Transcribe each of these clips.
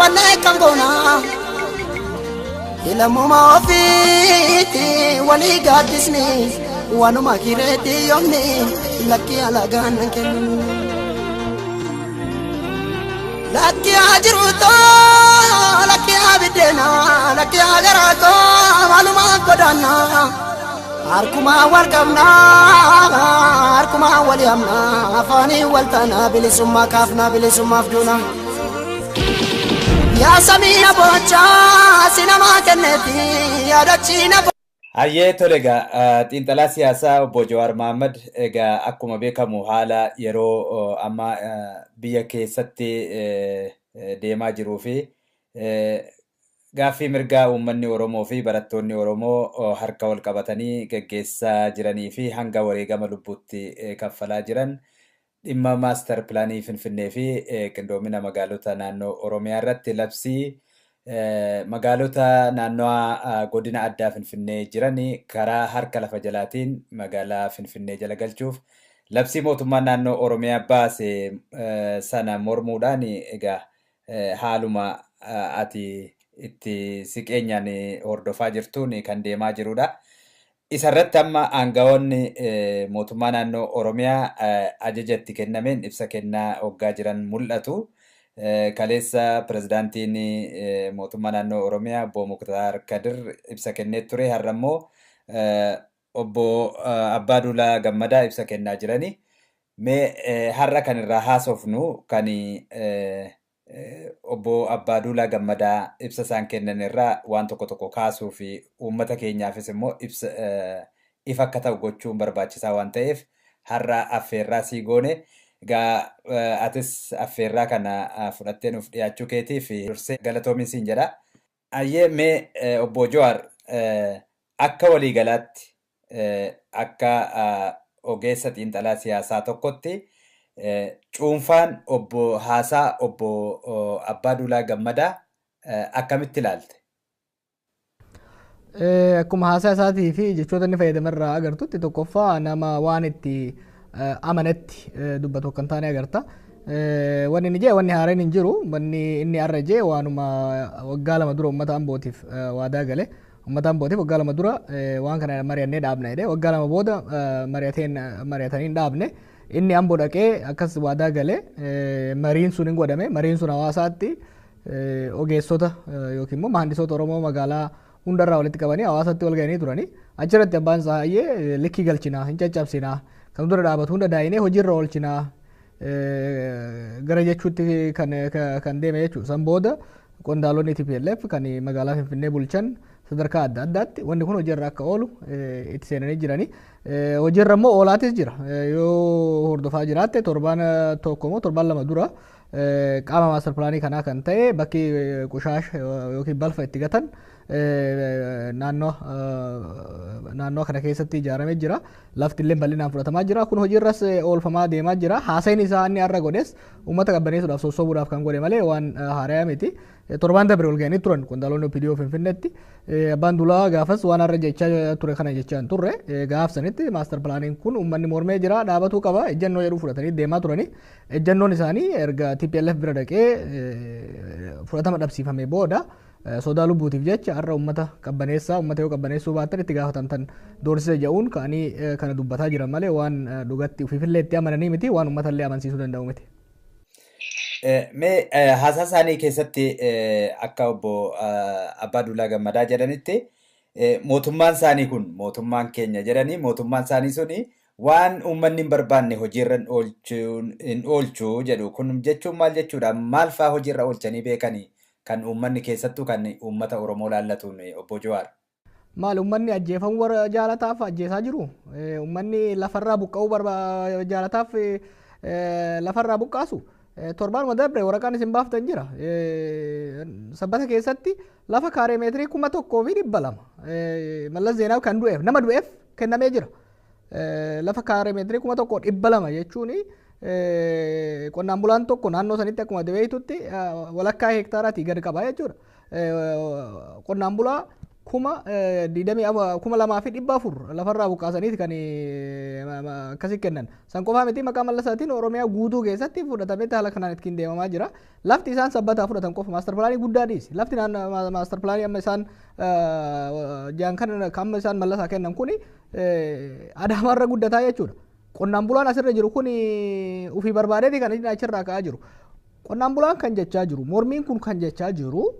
Dhaabannee kan goona. Ilamuma ofiiti walii gaaddisni waanuma kireetti yoomni lakkii alagaan kennu. Lakkii haa jiruutoo lakkii haa biddeenaa lakkii haa garaatoo maalumaa godaannaa. Harkumaa wal qabnaa harkumaa wal yaamnaa afaanii wal taanaa bilisummaa kaafnaa bilisummaaf duunaa. Yaa samii boochaa sinamaa kenneeti yaadachiina. Hayyee tole egaa xiinxalaa siyaasaa obbo Jawaar Mohaammed egaa akkuma beekamu haala yeroo ammaa biyya keessatti deemaa jiruu fi gaaffii mirgaa uummanni Oromoo fi barattoonni Oromoo harka wal qabatanii gaggeessaa jiranii fi hanga wareegama lubbuutti kaffalaa jiran dhimma maastar pilaanii Finfinnee fi qindoomina magaalota naannoo Oromiyaa irratti labsii magaalota naannoo godina addaa Finfinnee jiran karaa harka lafa jalaatiin magaalaa Finfinnee jala galchuuf labsii mootummaan naannoo Oromiyaa baase sana mormuudhaan egaa haaluma ati itti siqeenyaan hordofaa jirtuun kan deemaa jirudha. Isarratti amma aangawoonni mootummaa naannoo Oromiyaa ajaja itti kennameen ibsa kennaa hoggaa jiran mul'atu. Kaleessa pirezidaantiin mootummaa naannoo Oromiyaa obbo Muktaar Kadir ibsa kennee ture. Har'a immoo obbo Abbaaduulaa Gammadaa ibsa kennaa jirani. Mee har'a kan irraa haasofnu kan obbo Abbaaduulaa Gammadaa ibsa isaan kennan irraa waan tokko tokko kaasuu fi uummata keenyaafis immoo ibsa ifa akka ta'u gochuun barbaachisaa waan ta'eef har'a affeerraa sii goone. Egaa atis affeerraa kana fudhattee nuuf dhiyaachuu keetiif dursee galatoomi siin jedha. Ayyee mee obbo Jawaar akka waliigalaatti akka ogeessa xiinxalaa siyaasaa tokkotti cuunfaan obbo haasaa obbo Abbaaduulaa Gammadaa akkamitti ilaalte? Akkuma haasaa isaatii fi jechoota inni fayyadamerraa agartutti tokkoffaa nama waan itti amanetti dubbatu akka hin taane agarta. Wanni inni jee wanni haaraan hin jiru wanni inni har'a jee waanuma waggaa 2 dura uummata Ambootiif waadaa gale. Uummata Ambootiif waggaa 2 dura waan kana mari'annee dhaabna jedhee waggaa 2 booda mari'atanii hin dhaabne. Inni Amboo dhaqee akkas waadaa gale mariin sun hin godhame mariin sun hawaasaatti ogeessota yookiin immoo mahandisoota Oromoo magaalaa hundarraa walitti qabanii hawaasatti wal ga'anii turanii achirratti abbaan isaa likkii galchinaa hin caccabsinaa kan dura dhaabatu hunda daa'inee hojiirra oolchinaa gara jechuutti kan deeme jechuudha. San booda qondaalonni TPLF kan magaalaa Finfinnee bulchan sadarkaa adda addaatti wanni kun hojiirra akka oolu itti seenanii jiranii. Hojiirra immoo oolaatis jira. Yoo hordofaa jiraatte torbaan tokko immoo torbaan 2 dura qaama maastar pilaanii kanaa kan ta'e bakki qushaasha yookiin balfa itti gatan naannoo kana keessatti ijaaramee jira. Lafti illee bal'inaan fudhatamaa jira. Kun hojiirras oolfamaa deemaa jira. Haasaan isaa inni har'a godhes uummata qabbaneessuudhaaf sossobuudhaaf kan godhe malee waan haaraa miti. Torbaan dabre ol ga'anii turan qondaalonni OPDO Finfinneetti. Abbaan Duulaa gaafas waan har'a jechaa ture kana jechaa hin turre. Gaaf sanitti maastar pilaaniin kun uummanni mormee jira dhaabatuu qaba ejjennoo jedhu fudhatanii deemaa turani. Ejjennoon isaanii erga TPLF bira dhaqee fudhatama dhabsiifame booda sodaa lubbuutiif jecha har'a uummata qabbaneessaa uummata yoo qabbaneessuu baattan itti gaafatamtan doorsisa jedhuun ka'anii kana dubbataa jiran malee waan dhugatti ofiifillee itti amananii miti waan uummatallee amansiisuu danda'u miti. Mee haasaa isaanii keessatti akka obbo Abbaaduulaa Gammadaa jedhanitti mootummaan isaanii kun mootummaan keenya jedhanii mootummaan isaanii suni waan uummanni hin barbaanne hojiirra hin oolchu jedhu kun jechuun maal jechuudha maal fa'aa hojiirra oolchanii beekanii kan uummanni keessattuu kan uummata Oromoo laallatuun obbo Jawaar. Maal uummanni ajjeefamuu jaalataaf ajjeesaa jiru uummanni lafarraa buqqa'uu jaalataaf lafarraa buqqaasu. Torbaan dabre waraqaan isin baaftan jira. Sabbata keessatti lafa kaaree meetirii 1200 Mallas Zeenaawi kan du'eef nama du'eef kennamee jira. Lafa kaaree meetirii 1200 jechuun qonnaan bulaan tokko naannoo sanitti akkuma beektutti walakkaa heektaaraatii gadi qaba jechuudha. Qonnaan bulaa 24,000 lafarraa buqqaasaniiti kan akkasi kennan. San qofaa miti, maqaa Mallasaatiin Oromiyaa guutuu keessatti fudhatamee haala kanaan ittiin deemamaa jira. Lafti isaan Sabbataa fudhatan qofa, master planii guddaa dhiisi. Lafti master planii amma isaan jaan kan amma isaan Mallasaa kennan kuni Adaamaarra guddataa jechuudha. Qonnaan bulaan asirra jiru kun ofii barbaadeeti kan inni achirraa ka'aa jiru. Qonnaan bulaan kan jechaa jiru, mormiin kun kan jechaa jiru,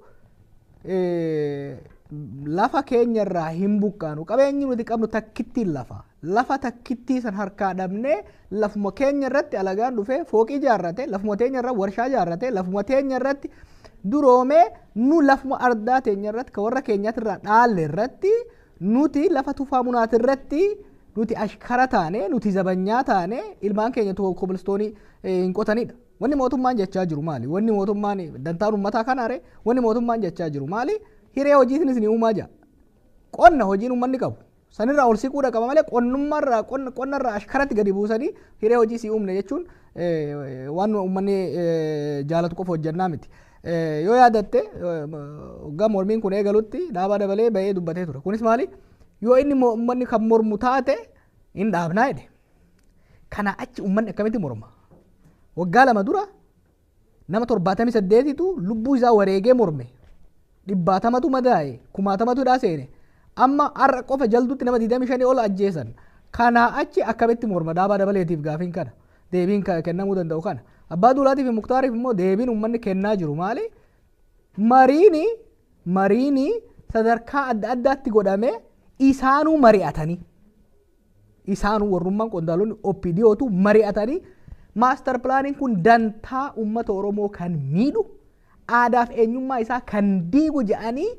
lafa keenyarraa hin buqqaanu, qabeenyi nuti qabnu takkittiin lafa takkittii san harkaa dhabnee, lafuma keenya irratti alagaan dhufee fooqii ijaarrate, lafuma teenya irra warshaa ijaarrate, lafuma teenya irratti duroomee, nu lafuma ardaa teenya irratti ka warra keenyatirraa dhaalle irratti, nuti lafa Tufaa Munaati irratti nuti ashkara taane, nuti zabanyaa taane, ilmaan keenya kobilistoonii hin qotanidha. Wanni mootummaan jechaa jiru maali? Wanni mootummaan dantaan uummataa kanaare, wanni mootummaan jechaa jiru maali? Hiree hojiitinis ni uumaa jira. Qonna hojiin uummanni qabu. Sanirraa ol siquudha qaba malee qonnummaarraa qonnarraa ashkaratti gadi buusanii hiree hojii si uumne jechuun waan uummanni jaalatu qofa hojjannaa miti. Yoo yaadatte, waggaa mormiin kun eegalutti Dhaabaa Dabalee bahee dubbatee ture. Kunis maali? Yoo inni uummanni kan mormu taate hin dhaabnaa jedhe. Kana achi uummanni akkamitti morma? Waggaa 2 dura nama 78tu lubbuu isaa wareegee morme. Dhibbaatamatu madaa'e, kumaatamatu hidhaa seene. Amma har'a qofa Jalduutti nama 25 ol ajjeesan. Kanaa achi akkamitti morma? Dhaabaa Dabaleetiif gaafiin kana. Deebiin kennamuu danda'u kana. Abbaa Duulaatiif fi Muktaariif immoo deebiin uummanni kennaa jiru maali? Mariini sadarkaa adda addaatti godhamee isaanuu mari'atanii, isaanuu warrummaan qondaalonni OPDOtu mari'atanii, master planiin kun dantaa uummata Oromoo kan miidhu, aadaaf eenyummaa isaa kan diigu jedhanii,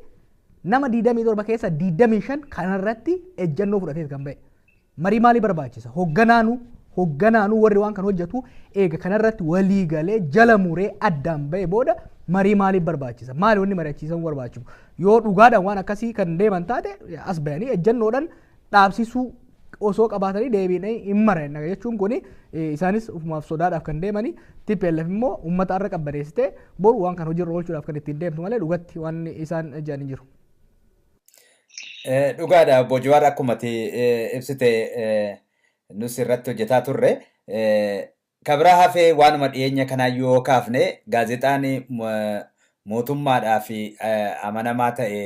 nama 27 keessa 25 kanarratti ejjennoo fudhatee kan ba'e. Marii maalii barbaachisa? Hogganaanuu warri waan kan hojjetu eega kanarratti walii galee jala muree addaan ba'e booda marii maaliif barbaachisa? Maali wanni mari'achiisan barbaachisu? Yoo dhugaadhaan waan akkasii kan deeman taate, as bayanii ejjennoodhaan dhaabsisuu osoo qabaatanii deebiinee hin maranna jechuun kuni isaanis ofumaaf sodaadhaaf kan deemanii, TPLF immoo uummata har'a qabbaneessitee boru waan kan hojiirra oolchuudhaaf kan ittiin deemtu malee dhugatti waan isaan jedhan hin jiru. Dhugaadha, obbo Jawaar, akkuma ati ibsite nus irratti hojjetaa turre. Kabira hafee waanuma dhiyeenya kanaa yoo kaafne, gaazexaan mootummaadhaa fi amanamaa ta'e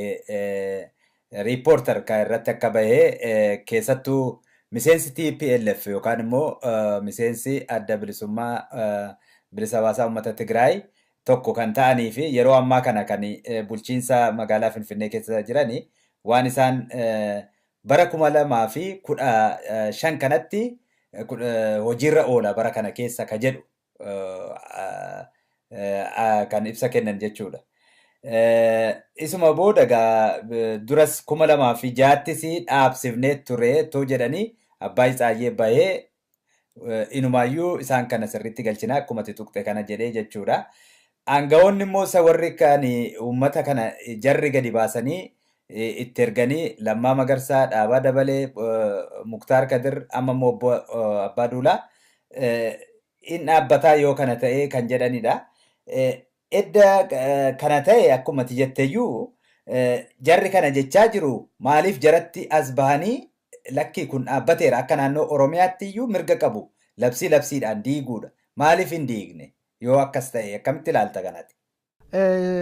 Riippoortar kan irratti akka bahee, keessattuu miseensi TPLF yookaan immoo miseensi Adda Bilisummaa Bilisa Baasaa Uummata Tigraay tokko kan ta'anii fi yeroo ammaa kana kan bulchiinsa magaalaa Finfinnee keessa jiranii, waan isaan bara 2015 kanatti hojiirra oola bara kana keessa ka jedhu kan ibsa kennan jechuudha. Isuma booda gaa duras 2006ttis dhaabsifnee ture too jedhanii, Abbaay Tsaayyee bahee inumaayyuu isaan kana sirriitti galchina akkuma ati tuqxe kana jedhee jechuudha. Aangawoonni immoo isa warri kan uummata kana jarri gadi baasanii itti erganii, Lammaa Magarsaa, Dhaabaa Dabalee, Muktaar Kadir, amma immoo obbo Abbaa Duulaa, in dhaabbataa yoo kana ta'ee kan jedhanidha. Edda kana ta'e, akkuma ati jetteyyuu jarri kana jechaa jiru, maaliif jaratti as bahanii lakkii kun dhaabbateera, akka naannoo Oromiyaatti iyyuu mirga qabu labsii labsiidhaan diiguudha. Maaliif hin diigne? Yoo akkas ta'e akkamitti ilaalta kanati?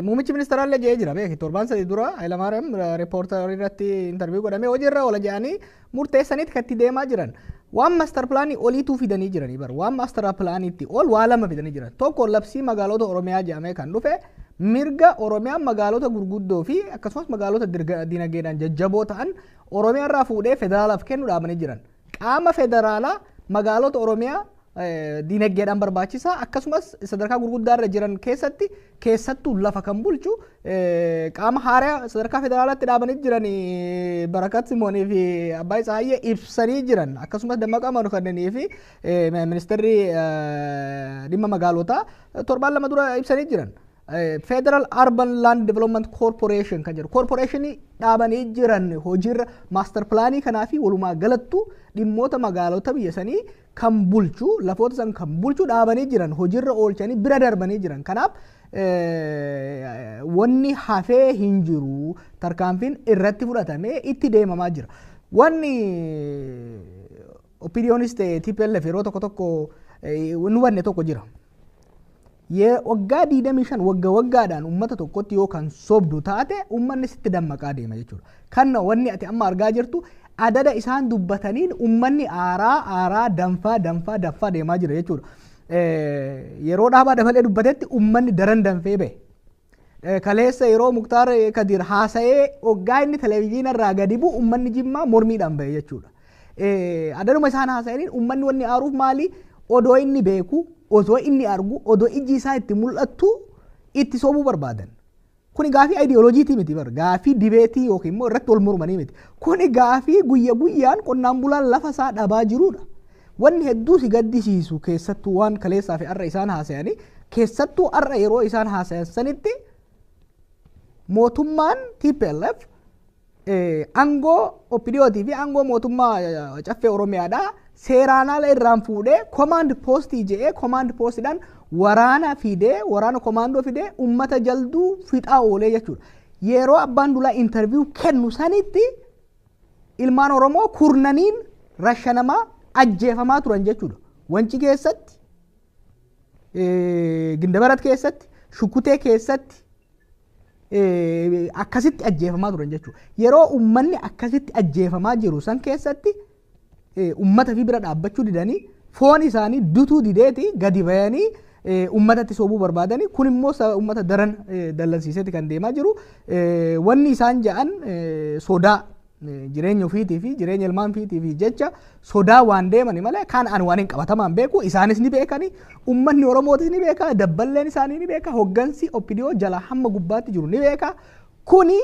Muummichi ministeeraallee jedhee jira, beeki, torbaan 3 dura Hayilamaariyaam Riippoortarii irratti interview godhamee hojiirra oola jedhanii murteessaniit kan itti deemaa jiran. Waan master planii oliituu fidanii jiranii bara, waan master planiitti ol waa lama fidanii jiran. Tokko, labsii magaalota Oromiyaa jedhamee kan dhufe, mirga Oromiyaan magaalota gurguddoo fi akkasumas magaalota dinagdeedhaan jajjaboo ta'an Oromiyaa irraa fuudhee federaalaaf kennu dhaabanii jiran. Qaama federaalaa magaalota Oromiyaa dinagdeedhaan barbaachisaa akkasumas sadarkaa gurguddaa irra jiran keessatti keessattuu lafa kan bulchu qaama haaraa sadarkaa federaalaatti dhaabanii jiran Barakat Simoonii fi Abbaay Tsaayyee ibsanii jiran, akkasumas Dammaqaa Mokonninii fi ministeerri dhimma magaalotaa torbaan 2 dura ibsanii jiran. Federal Urban Land Development Corporation kan jedhu corporationii dhaabanii jiran hojiirra master planii kanaa fi walumaa galattu dhimmoota magaalota biyya sanii kan bulchu, lafoota san kan bulchu dhaabanii jiran, hojiirra oolchanii bira darbanii jiran. Kanaaf wanni hafee hin jiru, tarkaanfiin irratti fudhatamee itti deemamaa jira. Wanni OPDOnis ta'e TPLF yeroo tokko tokko nu hubanne tokko jira. Waggaa 25 wagga waggaadhaan uummata tokkotti yoo kan sobdu taate, uummanni sitti dammaqaa deema jechuudha. Kan wanni ati amma argaa jirtu, adada isaan dubbataniin uummanni aaraa aaraa, danfaa danfaa danfaa deemaa jira jechuudha. Yeroo Dhaabaa Dabalee dubbatetti uummanni daran danfee bahe. Kaleessa yeroo Muktaar Kadir haasa'ee, waggaa inni televezyiina irraa gadi bu'u, uummanni Jimmaa mormiidhaan bahe jechuudha. Adaduma isaan haasa'aniin uummanni wanni aaruuf maali? Odoo inni beeku, osoo inni argu, odoo ijji isaa itti mul'attu itti sobuu barbaadan. Kuni gaafii ayidiyooloojiitii miti bar, gaafii debateii yookiin immoo irratti wal mormanii miti. Kuni gaafii guyya guyyaan qonnaan bulaan lafa isaa dhabaa jirudha. Wanni hedduu si gaddisiisu, keessattuu waan kaleessaa fi har'a isaan haasa'anii, keessattuu har'a yeroo isaan haasayan sanitti, mootummaan TPLF aangoo OPDOtii fi aangoo mootummaa Caffee Oromiyaadhaa seeraan ala irraan fuudhee, command postii jedhee, command postiidhaan waraana fidee, waraana komaandoo fidee ummata Jalduu fixaa oolee jechuudha. Yeroo Abbaan Duulaa interview kennu sanitti ilmaan Oromoo kurnaniin rashanamaa ajjeefamaa turan jechuudha. Wanci keessatti, Gindabarat keessatti, Shukutee keessatti akkasitti ajjeefamaa turan jechuudha. Yeroo uummanni akkasitti ajjeefamaa jiru san keessatti uummata fi bira dhaabbachuu didanii, foon isaanii dutuu dideeti gadi bayanii uummatatti sobuu barbaadanii, kun immoo uummata daran dallansiiseeti kan deemaa jiru. Wanni isaan ja'an sodaa jireenya ofiitii fi jireenya ilmaan ofiitii fi jecha sodaa waan deemani malee, kan ani waan hin qabatamaan beeku, isaanis ni beekani, uummanni Oromootis ni beeka, dabballeen isaanii ni beeka, hoggansi OPDO jala hamma gubbaatti jiru ni beeka. Kuni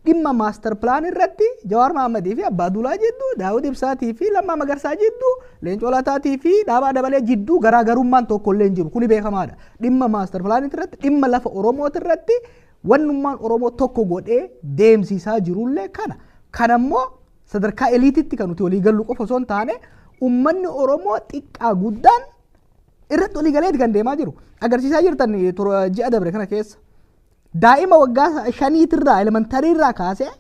dhimma master plan irratti Jawaar Mahammadii fi Abbaa Duulaa jidduu, Daawud Ibsaatii fi Lammaa Magarsaa jidduu, Leencoo Lataatii fi Dhaabaa Dabalee jidduu garaagarummaan tokko illee hin jiru. Kuni beekamaadha. Dhimma master plan irratti, dhimma lafa Oromooti irratti wannummaan Oromoo tokko godhee deemsisaa jirullee kana. Kanammoo sadarkaa eliteitti kan nuti walii gallu qofa osoo hin taane, uummanni Oromoo xiqqaa guddaan irratti walii galeeti kan deemaa jiru. Agarsiisaa jirtan ji'a dabre kana keessa. Daa'ima waggaa 5iitirraa, elementaryrraa kaasee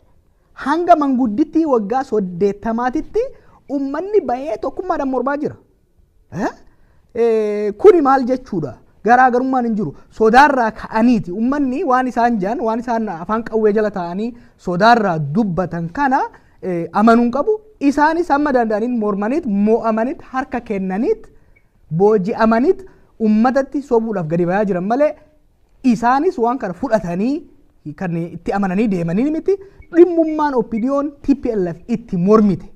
hanga manguddittii waggaa 80tti uummanni bahee tokkummaadhaan mormaa jira. Kuni maal jechuudha? Garaagarummaan hin jiru. Sodaarraa ka'aniiti. Uummanni waan isaan jedhan, waan isaan afaan qawwee jala taa'anii sodaarraa dubbatan kana amanuun qabu. Isaanis hamma danda'aniin mormaniit, mo'amaniit, harka kennaniit, booji'amaniit uummatatti sobuudhaaf gadi bayaa jiran malee, isaanis waan kana fudhatanii kan itti amananii deemanii miti. Dhimmummaan OPDO'n TPLF itti mormite,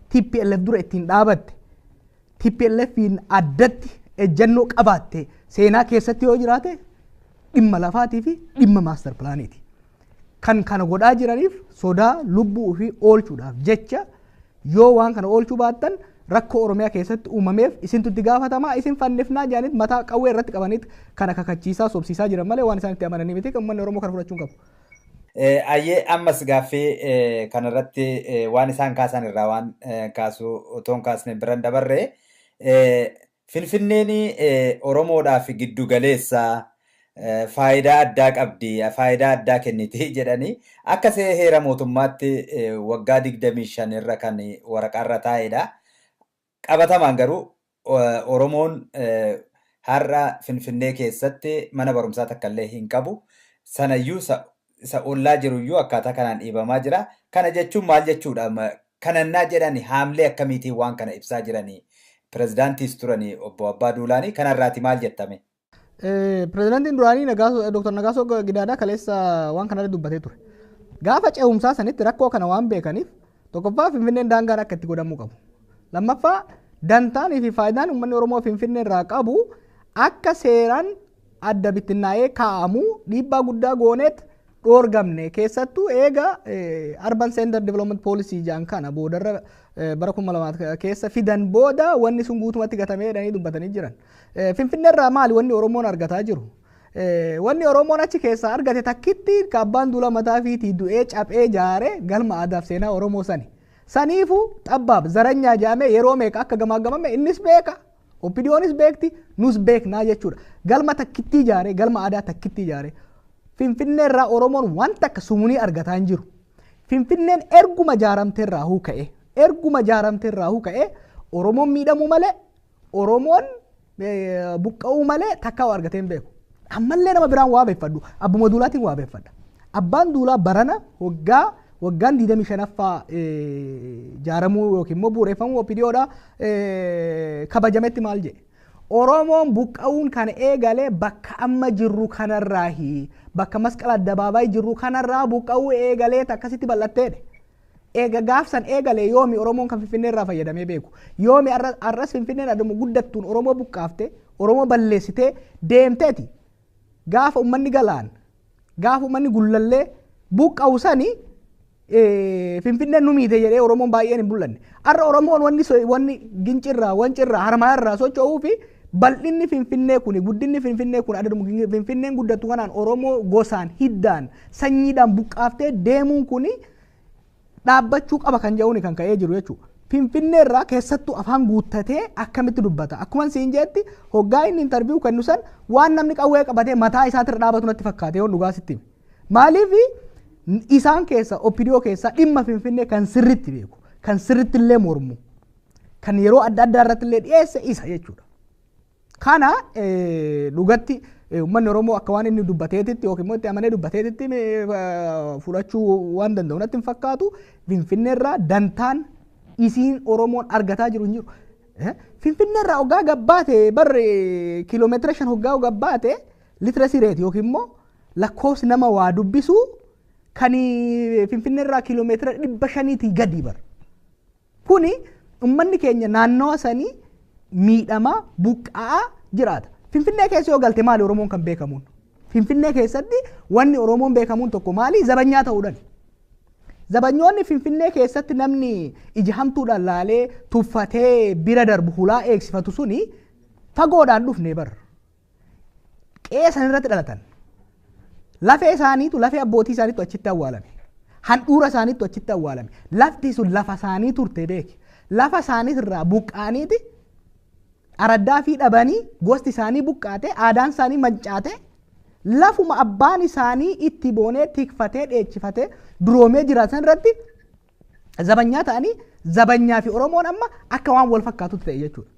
TPLF dura ittiin dhaabatte, TPLFin addatti ejjennoo qabaatte seenaa keessatti yoo jiraate, dhimma lafaatii fi dhimma master planiiti. Kan kana godhaa jiraniif sodaa lubbuu fi oolchuudhaaf jecha, yoo waan kana oolchuu baattan rakkoo Oromiyaa keessatti uumameef isintu itti gaafatamaa, isin fannifnaa jedhaniit mataa qawwee irratti qabaniit kana kakachiisaa sobsiisaa jiran malee, waan isaan itti amananii miti. Uummanni Oromoo kana fudhachuu hin qabu. Ayyee, ammas gaaffii kanarratti waan isaan kaasan irraa waan kaasuu otoo hin kaasne biran dabarre, Finfinneen Oromoodhaaf giddu galeessa, faayidaa addaa qabdi, faayidaa addaa kenniti jedhanii, akka heera mootummaatti waggaa 25 irra kan waraqaarra taa'edha. Qabatamaan garuu Oromoon har'a Finfinnee keessatti mana barumsaa takka illee hin qabu. Sanayyuu isa ollaa jiruyyuu akkaataa kanaan dhiibamaa jira. Kana jechuun maal jechuudha? Kanannaa jedhani haamlee akkamiitiin waan kana ibsaa jiranii? Pirezidaantiis turanii obbo Abbaa Duulaanii, kanarraati maal jettame? Pirezidaantiin duraanii Dr. Nagaasoo Gidaadaa kaleessa waan kanarratti dubbatee ture. Gaafa ce'umsaa sanitti rakkoo kana waan beekaniif, tokkoffaa Finfinneen daangaan akka itti godhamuu qabu. Lammaffaa, dantaanii fi faayidaan uummanni Oromoo Finfinnee irraa qabu akka seeraan adda bittinnaa'ee kaa'amu dhiibbaa guddaa gooneet dhoorgamne. Keessattuu eega Urban Center Development Policy jedhan kana boodarra bara 2000 keessa fidan booda, wanni sun guutumatti gatamee jedhanii dubbatanii jiran. Finfinnee irraa maali wanni Oromoon argataa jiru? Wanni Oromoon achi keessaa argate takkitti ka abbaan duula mataa fiitii du'ee caphee jaare galma aadaaf seenaa Oromoo sani. Saniifuu xabbaab zaranyaa jaamee yeroo meeqa akka gamaagamame innis beeka. OPDOnis beekti, nus beeknaa jechuudha. Galma takkittii jaare, galma aadaa takkittii jaare. Finfinnee irraa Oromoon wanta akka sumunii argataa hin jiru. Finfinneen erguma jaaramte irraa ka'e, erguma jaaramte irraa ka'e Oromoon miidhamuu malee, Oromoon buqqa'uu malee takka waa argatee hin beeku. Ammallee nama biraan waa beeffadhu, abbuma duulaatiin waa beeffadha. Abbaan duulaa barana waggaa waggaan 25ffaa jaaramuu yookiin immoo bu'uureffamuu OPDOdha kabajametti maal jedhe? Oromoon buqqa'uun kan eegale bakka amma jirru kanarraahi, bakka masqala addabaabaayii jirru kanarraa buqqa'uu eegalee akkasitti bal'atteedha. Eega gaafsan eegale yoomi Oromoon kan Finfinnee irraa fayyadamee beeku? Yoomi arras Finfinneen adamu guddattuun Oromoo buqqaaftee, Oromoo balleessitee deemteeti. Gaafa uummanni galaan, gaafa uummanni gullallee buqqa'u sani Finfinneen nu miite jedhee Oromoon baay'een hin bullanne. Har'a Oromoon wanni gincirraa, wancirraa, harmaarraa socho'uu fi bal'inni Finfinnee kuni, guddinni Finfinnee kun adaduma Finfinneen guddattu kanaan Oromoo gosaan, hiddaan, sanyiidhaan buqqaaftee deemuun kuni dhaabbachuu qaba kan jedhuuni kan ka'ee jiru jechuudha. Finfinnee irraa keessattuu afaan guuttatee akkamitti dubbata? Akkuma siin jeetti hoggaa inni interview kennu san waan namni qawwee qabatee mataa isaatirra dhaabatu natti fakkaate yoo dhugaa sitti hime. Maaliif isaan keessa OPDO keessa dhimma Finfinnee kan sirritti beeku, kan sirritti illee mormu, kan yeroo adda addaa irratti illee dhiyeesse isa jechuudha. Kana dhugatti uummanni Oromoo akka waan inni dubbateetitti yookiin immoo itti amanee dubbateetitti fudhachuu waan danda'u natti hin fakkaatu. Finfinnee irraa dantaan isiin Oromoon argataa jiru hin jiru. Finfinnee irraa hoggaa gabbaate barri kiiloomeetira 5 hoggaa gabbaate literacy rate yookiin immoo lakkoofsi nama waa dubbisu kan Finfinnee irraa kiiloomeetira 500 gadi bar. Kuni uummanni keenya naannawa sanii miidhamaa buqqa'aa jiraata. Finfinnee keessa yoo galte maali Oromoon kan beekamuun? Finfinnee keessatti wanni Oromoon beekamuun tokko maali? Zabanyaa ta'uudhaan. Zabanyoonni Finfinnee keessatti namni ija hamtuudhaan laalee tuffatee bira darbu hulaa eegsifatu suni fagoodhaan dhufne bar. Qe'ee san irratti dhalatan. Lafee isaaniitu, lafee abbootii isaaniitu achitti awwaalame. Handhuura isaaniitu achitti awwaalame. Lafti sun lafa isaanii turte beeki. Lafa isaaniitirraa buqqaaniiti araddaa fi dhabanii gosti isaanii buqqaate, aadaan isaanii mancaate, lafuma abbaan isaanii itti boonee tikfatee dheechifatee duroomee jiraatan irratti zabanyaa ta'anii zabanyaa fi Oromoon amma akka waan wal fakkaatutti ta'e jechuudha.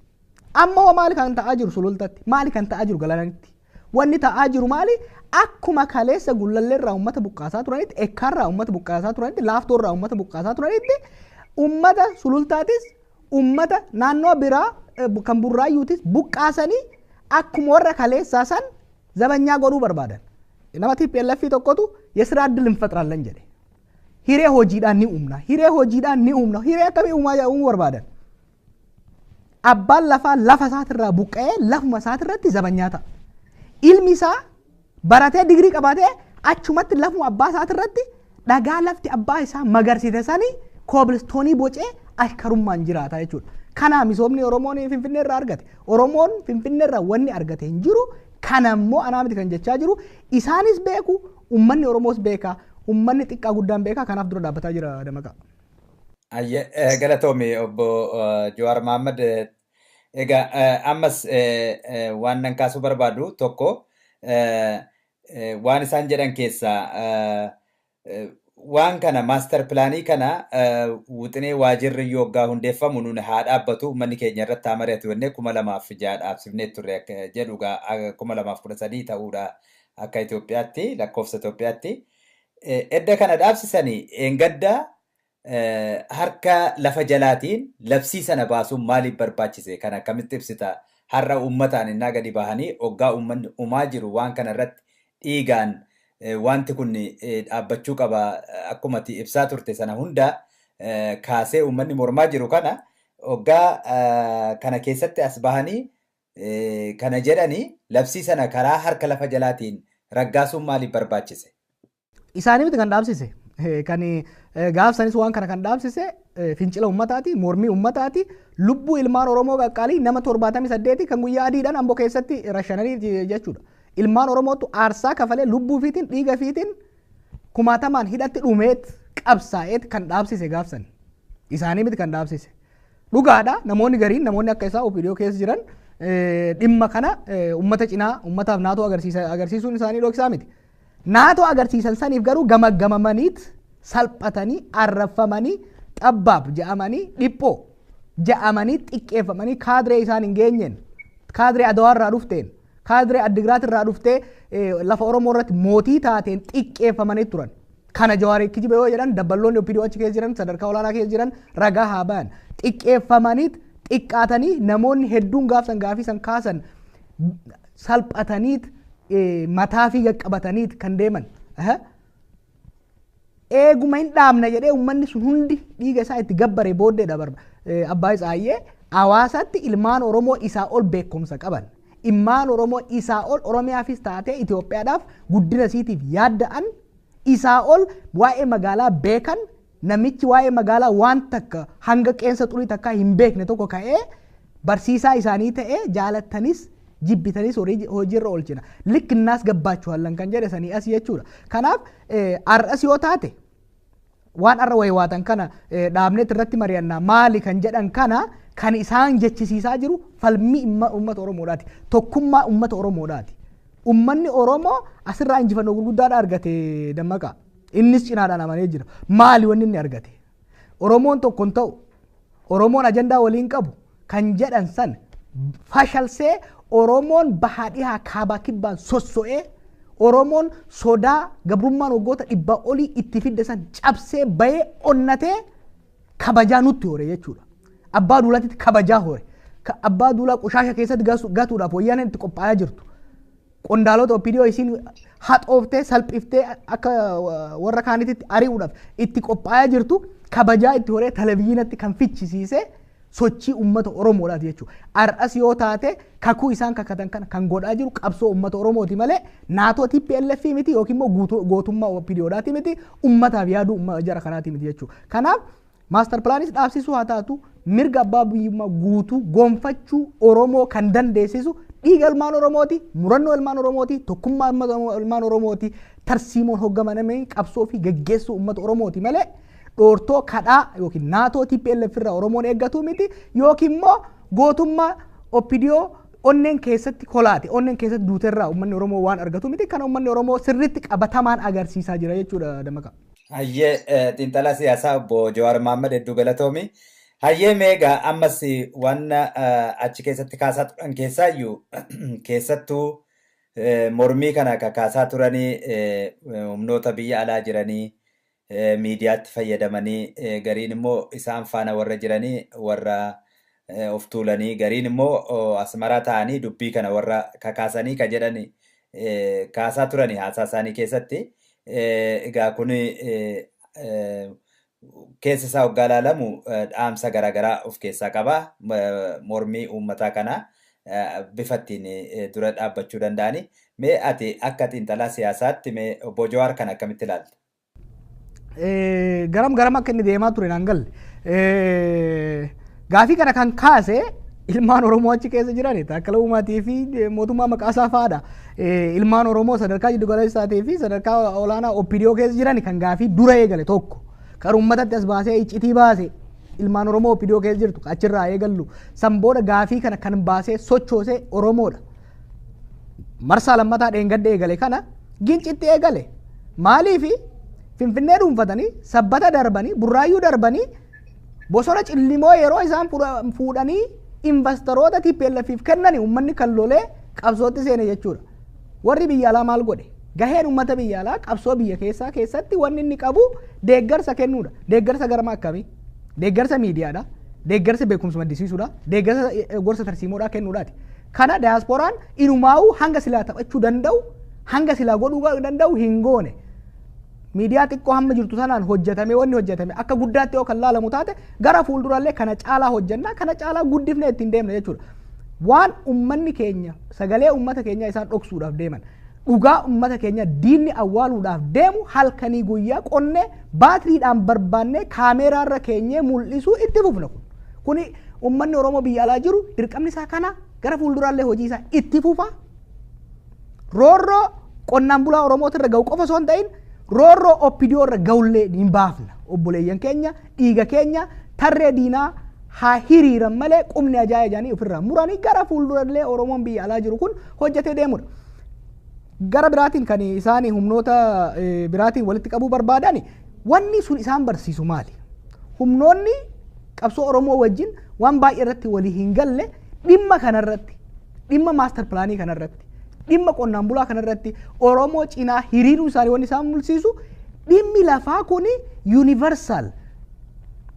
Amma hoo maali kan ta'aa jiru sulultatti? Maali kan ta'aa jiru galaanatti? Wanni ta'aa jiru maali? Akkuma kaleessa gullalleerraa uummata buqqaasaa turanitti, ekkaarraa uummata buqqaasaa turanitti, laaftoorraa uummata buqqaasaa turanitti, uummata sulultaatis uummata naannoo biraa kan burraayyuutis buqqaasanii akkuma warra kaleessaa san zabanyaa godhuu barbaadan. Nama TPLF tokkotu የስራ እድል እንፈጥራለን jedhe. Hiree hojiidhaan ni uumna. Hiree hojiidhaan ni uumna. Hiree akkamii uumuu barbaadan? Abbaan lafaa lafa isaatirraa buqqa'ee lafuma isaatirratti zabanyaa ta'a. Ilmi isaa baratee digirii qabaatee achumatti lafuma abbaa isaatirratti dhagaa lafti abbaa isaa magarsite sanii koobilistoonii bocee ashkarummaan jiraata jechuudha. Kana misoomni Oromoon Finfinnee irraa argate. Oromoon Finfinnee irraa wanni argate hin jiru. Kana immoo anaa miti kan jechaa jiru. Isaanis beeku, uummanni Oromoos beeka, uummanni xiqqaa guddaan beeka. Kanaaf dura dhaabbataa jira Damaqaa. Galatoomi obbo Jawaar Mohaammed. Egaa ammas waan nan kaasuu barbaadu tokko waan isaan jedhan keessaa waan kana master pilaanii kana wixinee waajirri yoggaa hundeeffamu nun haa dhaabbatu uummanni keenya irratti haa mari'atu jennee 2006 dhaabsifnee turre jedhu 2013 ta'uudha akka Itoophiyaatti lakkoofsa Itoophiyaatti. Edda kana dhaabsisanii eengadda harka lafa jalaatiin labsii sana baasuun maaliif barbaachise? Kan akkamitti ibsita? Har'a uummataan innaa gadi bahanii hoggaa uummanni uumaa jiru waan kana irratti dhiigaan wanti kun dhaabbachuu qaba akkuma ati ibsaa turte sana hunda kaasee uummanni mormaa jiru kana hoggaa kana keessatti as bahanii kana jedhanii labsii sana karaa harka lafa jalaatiin raggaasuun maaliif barbaachise? Isaanii miti kan dhaabsise. Kan gaafsanis waan kana kan dhaabsise fincila uummataati, mormii uummataati, lubbuu ilmaan Oromoo qaqqaalii nama 78 kan guyyaa adiidhaan Amboo keessatti rashananii jechuudha. Ilmaan Oromootu aarsaa kafalee lubbuu fiitiin dhiiga fiitiin kumaatamaan hidhatti dhumeet qabsaa'eet kan dhaabsise gaafsan. Isaanii miti kan dhaabsise. Dhugaadha, namoonni gariin, namoonni akka isaa OPDO keessa jiran, dhimma kana uummata cinaa uummataaf naatoo agarsiisuun isaanii dhoksaa miti. Naatoo agarsiisan saniif garuu gamaggamamaniit salphatanii, arrafamanii, xabbaab je'amanii, dhiphoo je'amanii, xiqqeeffamanii, kaadiree isaan hin geenyeen, kaadiree Adawaa irraa dhufteen, kaadiree Addigiraat irraa dhuftee lafa Oromoo irratti mootii taateen xiqqeeffamanii turan. Kana Jawaarii kijiba yoo jedhan, dabballoonni OPDO achi keessa jiran, sadarkaa olaanaa keessa jiran ragaa haa bayan. Xiqqeeffamaniit xiqqaatanii, namoonni hedduun gaafsan gaafii san kaasan salphataniit, mataa fi qaqqabataniit kan deeman. Eeguma hin dhaabna jedhee uummanni sun hundi dhiiga isaa itti gabbare booddeedha barba. Abbaa Isaayyee hawaasatti ilmaan Oromoo isaa ol beekumsa qaban. Ilmaan Oromoo isaa ol Oromiyaafis taatee Itoophiyaadhaaf guddina isiitiif yaadda'an, isaa ol waa'ee magaalaa beekan, namichi waa'ee magaalaa waan takka hanga qeensa xurii takka hin beekne tokko ka'ee barsiisaa isaanii ta'ee, jaalattanis jibbitanis hojiirra oolchina. Likkinnaas gabbaachuhallan kan jedhe sanii asii jechuudha. Kanaaf har'as yoo taate waan har'a waywaatan kana dhaabneet irratti mari'annaa maali kan jedhan kana kan isaan jechisiisaa jiru falmii uummata Oromoodhaati. Tokkummaa uummata Oromoodhaati. Uummanni Oromoo asirraa injifannoo gurguddaadha argate, Dammaqaa. Innis cinaadhaan amanee jira. Maali wanni inni argate? Oromoon tokko hin ta'u. Oromoon ajandaa waliin qabu kan jedhan san fashalsee, Oromoon bahaa dhihaa kaabaa kibbaan sosso'ee, Oromoon sodaa gabrummaan waggoota 100 olii itti fidde san cabsee bahee onnatee kabajaa nutti hore jechuudha. Abbaa Duulaatti kabajaa hore. Abbaa Duulaa qoshaasha keessatti gatuudhaaf wayyaaneen itti qophaa'aa jirtu. Qondaalota OPDO isiin haxooftee salphiftee akka warra kaanitti ari'uudhaaf itti qophaa'aa jirtu kabajaa itti horee televizyiinatti kan fichisiise sochii uummata Oromoodhaati jechuudha. Har'as yoo taate kakuu isaan kakatan kana kan godhaa jiru qabsoo uummata Oromooti malee naatoo TPLF miti yookiin immoo gootummaa OPDOdhaati miti, uummataaf yaaduu jara kanaati miti jechuudha. Kanaaf master plaanis dhaabsisuu haa taatu, mirga abbaa biyyummaa guutuu gonfachuu Oromoo kan dandeessisu dhiiga ilmaan Oromooti, murannoo ilmaan Oromooti, tokkummaa ilmaan Oromooti, tarsiimoon hoogganamee qabsoo fi geggeessuu uummata Oromooti malee dhoortoo kadhaa yookiin naatoo TPLF irraa Oromoon eeggatu miti, yookiin immoo gootummaa OPDO onneen keessatti kolaate, onneen keessatti duuterraa uummanni Oromoo waan argatu miti. Kana uummanni Oromoo sirriitti qabatamaan agarsiisaa jira jechuudha, Dammaqaa. Hayyee, xiinxalaa siyaasaa obbo Jawaar Mohaammed, hedduu galatoomi. Hayyee, meegaa ammas waan achi keessatti kaasaa turan keessaayyuu, keessattuu mormii kana kakaasaa turanii humnoota biyya alaa jiranii miidiyaatti fayyadamanii, gariin immoo isaan faana warra jiranii warra of tuulanii, gariin immoo Asmaraa ta'anii dubbii kana warra kakaasanii ka jedhan kaasaa turanii haasaa isaanii keessatti. Egaa kun keessa isaa hoggaa ilaalamu dhaamsa garaagaraa of keessaa qaba. Mormii uummataa kana bifa ittiin dura dhaabbachuu danda'ani. Mee ati akka xiinxalaa siyaasaatti, mee obbo Jawaar, kana akkamitti ilaalta? Garam garam akka inni deemaa ture naan galle. Gaafii kana kan kaase ilmaan Oromoo achi keessa jiran Taakkala Uumaatii fi mootummaa maqaasaa fa'aadha. Ilmaan Oromoo sadarkaa jiddu galeessaatii fi sadarkaa olaanaa OPDO keessa jiran kan gaafii dura eegale tokko. Kan uummatatti as baasee iccitii baase ilmaan Oromoo OPDO keessa jirtu achirraa eegallu. San booda gaafii kana kan baasee sochoosee Oromoodha. Marsaa lammataa dheengadda eegale kana Gincitti eegale. Maaliifi? Finfinnee dhuunfatanii, Sabbata darbanii, Burraayyuu darbanii, bosona Cillimoo yeroo isaan fuudhanii investoroota TPLFif kennani uummanni kan lolee qabsootti seene jechuudha. Warri biyya alaa maal godhe? Gaheen uummata biyya alaa qabsoo biyya keessaa keessatti wanni inni qabu deeggarsa kennuudha. Deeggarsa garma akkamii? Deeggarsa miidiyaadha. Deeggarsa beekumsa maddisiisuudha. Deeggarsa gorsa tarsiimoodhaa kennuudhaati. Kana daayasporaan inumaa'uu hanga silaa taphachuu danda'u, hanga silaa godhuu danda'u hin goone. Miidiyaa xiqqoo hamma jirtu sanaan hojjetamee, wanni hojjetame akka guddaatti yoo kan laalamu taate, gara fuuldurallee kana caalaa hojjennaa, kana caalaa guddifnee ittiin deemna jechuudha. Waan uummanni keenya, sagalee uummata keenya isaan dhoksuudhaaf deeman, dhugaa uummata keenya diinni awwaaluudhaaf deemu halkanii guyyaa qonnee baatiriidhaan barbaannee kaameeraarra keenyee mul'isuu itti fufna kun. Kuni uummanni Oromoo biyya alaa jiru dirqamni isaa kana, gara fuulduraallee hojii isaa itti fufa. Roorroo qonnaan bulaa Oromootirra ga'u qofa osoo hin ta'in roorroo OPDO irra ga'ullee ni baafna. Obboleeyyan keenya, dhiiga keenya, tarree diinaa haa hiriiran malee qubni ajaa'ee jedhanii ofirraa muranii gara fuuldurallee Oromoon biyya alaa jiru kun hojjetee deemudha. Gara biraatiin kan isaan humnoota biraatiin walitti qabuu barbaadan, wanni sun isaan barsiisu maali? Humnoonni qabsoo Oromoo wajjin waan baay'ee irratti walii hin galle dhimma kanarratti, dhimma master planii kanarratti, dhimma qonnaan bulaa kanarratti Oromoo cinaa hiriiruu isaanii wanni isaan mul'isu, dhimmi lafaa kun universal,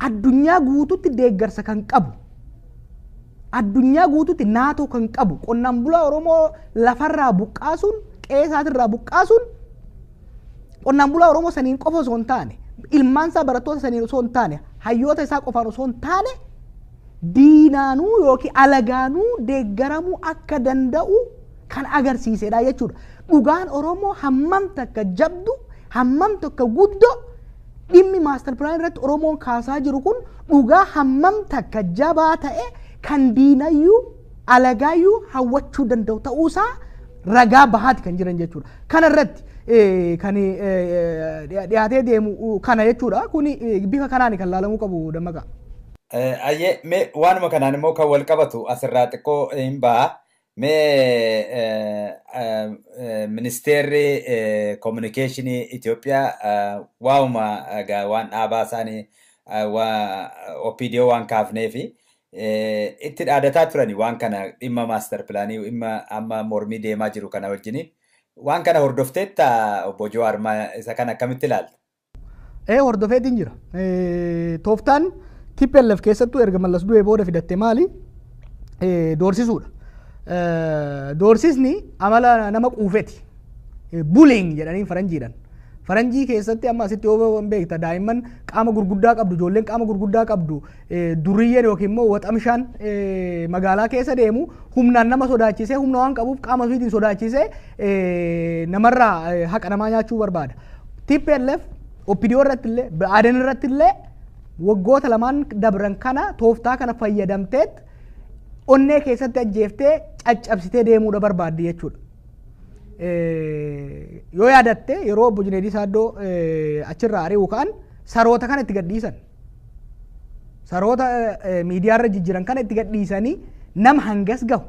addunyaa guututti deeggarsa kan qabu, addunyaa guututti naatoo kan qabu, qonnaan bulaa Oromoo lafarraa buqqaasuun, qe'ee isaatirraa buqqaasuun, qonnaan bulaa Oromoo saniin qofa osoo hin taane, ilmaan isaa barattoota saniin osoo hin taane, hayyoota isaa qofaan osoo hin taane, diinaanuu yookiin alagaanuu deeggaramuu akka danda'u kan agarsiisedha jechuudha. Dhugaan Oromoo hammam takka jabdu, hammam takka guddoo, dhimmi master plan irratti Oromoon kaasaa jiru kun dhugaa hammam takka jabaa ta'e kan diinayyuu alagaayyuu hawwachuu danda'u ta'uusaa ragaa bahaati kan jiran jechuudha. Kana irratti kan dhiyaatee deemu kana jechuudha. Kuni bifa kanaan kan laalamuu qabu, Dammaqa. Ayyee, mee waanuma kanaan immoo kan wal qabatu asirraa xiqqoo hin ba'a. Mee ministeerri communicationii Itoophiyaa waa'uma waan dhaabaa isaanii OPDO waan kaafnee fi itti dhaadataa turani waan kana, dhimma master planii, dhimma amma mormii deemaa jiru kana wajjini. Waan kana hordofteetta, obbo Jawaar, isa kana akkamitti ilaalta? Ee, hordofeetiin jira. Tooftaan TPLF keessattuu erga Mallas du'ee booda fidatte maali? Doorsisuudha. Doorsisni amala nama quufeti. Bullying jedhanii faranjiidhaan. Faranjii keessatti amma asitti yoo beekta, daa'imman qaama gurguddaa qabdu, ijoolleen qaama gurguddaa qabdu, duriyyeen yookiin immoo waxamshaan magaalaa keessa deemu humnaan nama sodaachisee, humna waan qabuuf qaama ofiitiin sodaachisee namarraa haqa namaa nyaachuu barbaada. TPLF OPDO irratti illee, Ba'aaden irratti illee waggoota lamaan dabran kana tooftaa kana fayyadamteet onnee keessatti ajjeeftee caccabsitee deemuudha barbaaddi jechuudha. Yoo yaadatte, yeroo obbo Junaydii Saaddoo achirraa ari'u ka'an saroota kana itti gadhiisan. Saroota miidiyaarra jijjiiran kana itti gadhiisanii, nama hangas gahu,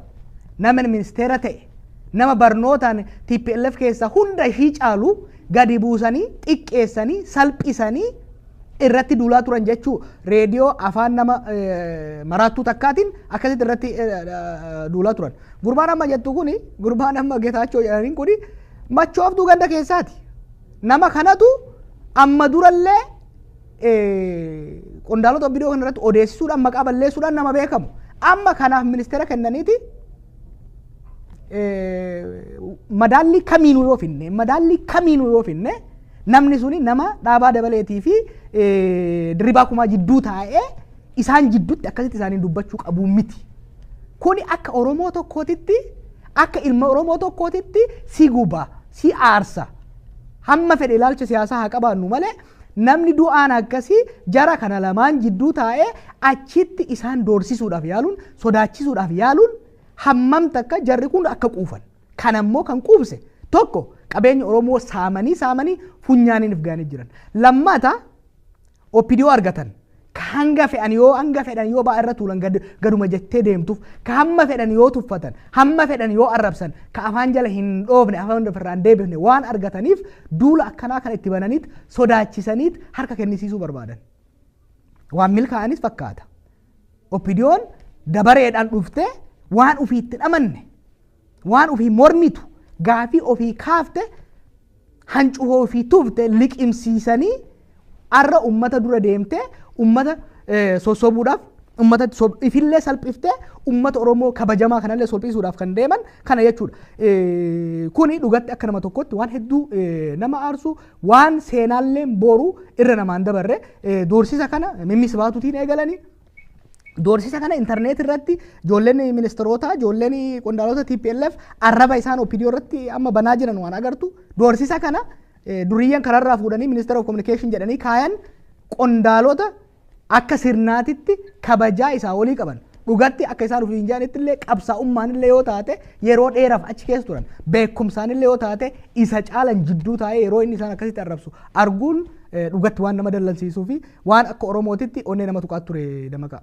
nama ministeera ta'e, nama barnootaan TPLF keessaa hunda ishii caalu gadi buusanii, xiqqeessanii, salphisanii irratti duulaa turan jechuu. Reediyoo afaan nama maraattuu takkaatiin akkasitti irratti duulaa turan. Gurbaan amma jettu kuni, gurbaan amma Getaachoo jedhaniin kuni, machooftuu ganda keessaati. Nama kanatu amma durallee qondaalota OPDO kana irratti odeessisuudhaan, maqaa balleessuudhaan nama beekamu. Amma kanaaf ministeera kennaniiti. Madaallii kamiinuu yoo finne, namni suni nama Dhaabaa Dabaleetii fi Dirribaa Kumaa jidduu taa'ee isaan jidduutti akkasitti isaaniin dubbachuu qabu miti. Kuni akka Oromoo tokkootitti, akka ilma Oromoo tokkootitti si guba, si aarsa. Hamma fedhe ilaalcha siyaasaa haa qabaannu malee, namni du'aan akkasii jara kana lamaan jidduu taa'ee achitti isaan doorsisuudhaaf yaaluun, sodaachisuudhaaf yaaluun hammam takka jarri kun akka quufan. Kanammoo kan quubse tokko qabeenya Oromoo saamanii saamanii funyaaniin if ga'anii jiran. Lammata OPDO argatan. Ka hanga fedhan yoo ba'aa irra tuulan gaduma jettee deemtuuf, ka hamma fedhan yoo tuffatan, hamma fedhan yoo arrabsan, ka afaan jala hin dhoofne, afaan ofirraa hin deebifne waan argataniif, duula akkanaa kan itti bananiit sodaachisaniit harka kennisiisuu barbaadan. Waan milkaa'anis fakkaata. OPDOn dabareedhaan dhuftee waan ofii itti dhamanne, waan ofii mormitu, gaafii ofii kaafte, hancufa ofii tufte liqimsiisanii, arra ummata dura deemtee ummata sossobuudhaaf, ummata ifillee salphiftee ummata Oromoo kabajamaa kanallee salphisuudhaaf kan deeman kana jechuudha. Kuni dhugatti akka nama tokkotti waan hedduu nama aarsu, waan seenaallee boru irra namaan dabarre. Doorsisa kana mimmis baatuutiin eegalanii, doorsisa kana intarneet irratti ijoolleen ministeerota, ijoolleen qondaalota TPLF arraba isaan OPDO irratti amma banaa jiran waan agartu. Doorsisa kana duriyyeen kanarraa fuudhanii Minister of Communication jedhanii kaayan. Qondaalota akka sirnaatitti kabajaa isaa olii qaban. Dhugatti akka isaan ofiin jedhanitti illee qabsaa'ummaan illee yoo taate yeroo dheeraaf achi keessa turan, beekumsaan illee yoo taate isa caalan jidduu taa'ee yeroo inni isaan akkasitti arrabsu arguun dhugatti waan nama dallansiisuu fi waan akka Oromootitti onnee nama tuqaa ture Dammaqaa.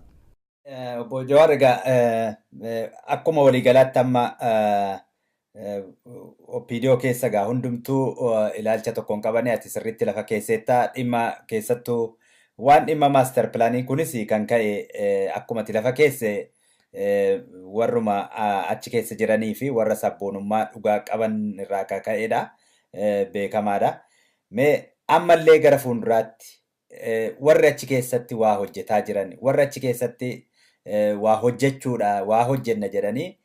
Obbo Jawaar, egaa akkuma waliigalaatti amma OPDO keessa egaa hundumtuu ilaalcha tokkoon qabanii, ati sirriitti lafa keesseettaa. Dhimma keessattuu waan dhimma master planii kunis kan ka'e akkuma ati lafa keesse warruma achi keessa jiranii fi warra sabboonummaa dhugaa qaban irraa kan ka'edha, beekamaadha. Mee ammallee gara fuulduraatti warri achi keessatti waa hojjetaa jiran, warri achi keessatti waa hojjechuudha, waa hojjenna jedhanii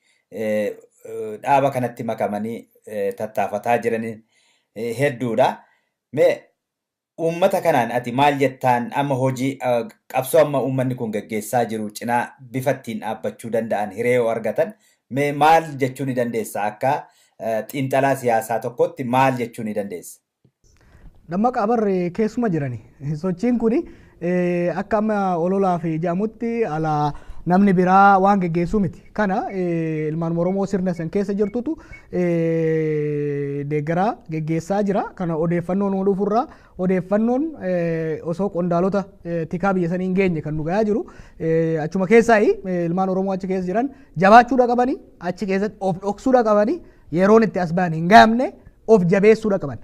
dhaaba kanatti makamanii tattaafataa jiran hedduudha. Mee uummata kanaan ati maal jettaan? Amma hojii qabsoo amma uummanni kun gaggeessaa jiru cinaa bifa ittiin dhaabbachuu danda'an hiree yoo argatan, mee maal jechuu ni dandeessa? Akka xiinxalaa siyaasaa tokkotti maal jechuu ni dandeessa? Dammaqaa, barre keessuma jirani. Sochiin kun akka amma ololaa fi jedhamutti alaa namni biraa waan geggeessuu miti. Kana ilmaan Oromoo sirna san keessa jirtutu deeggaraa geggeessaa jira. Kana odeeffannoon nu dhufurraa, odeeffannoon osoo qondaalota tikaa biyya sanii hin geenye kan nu gahaa jiru. Achuma keessaa ilmaan Oromoo achi keessa jiran jabaachuudha qabanii, achi keessatti of dhoksuudha qabanii, yeroon itti as bahan hin gahamne, of jabeessuudha qaban.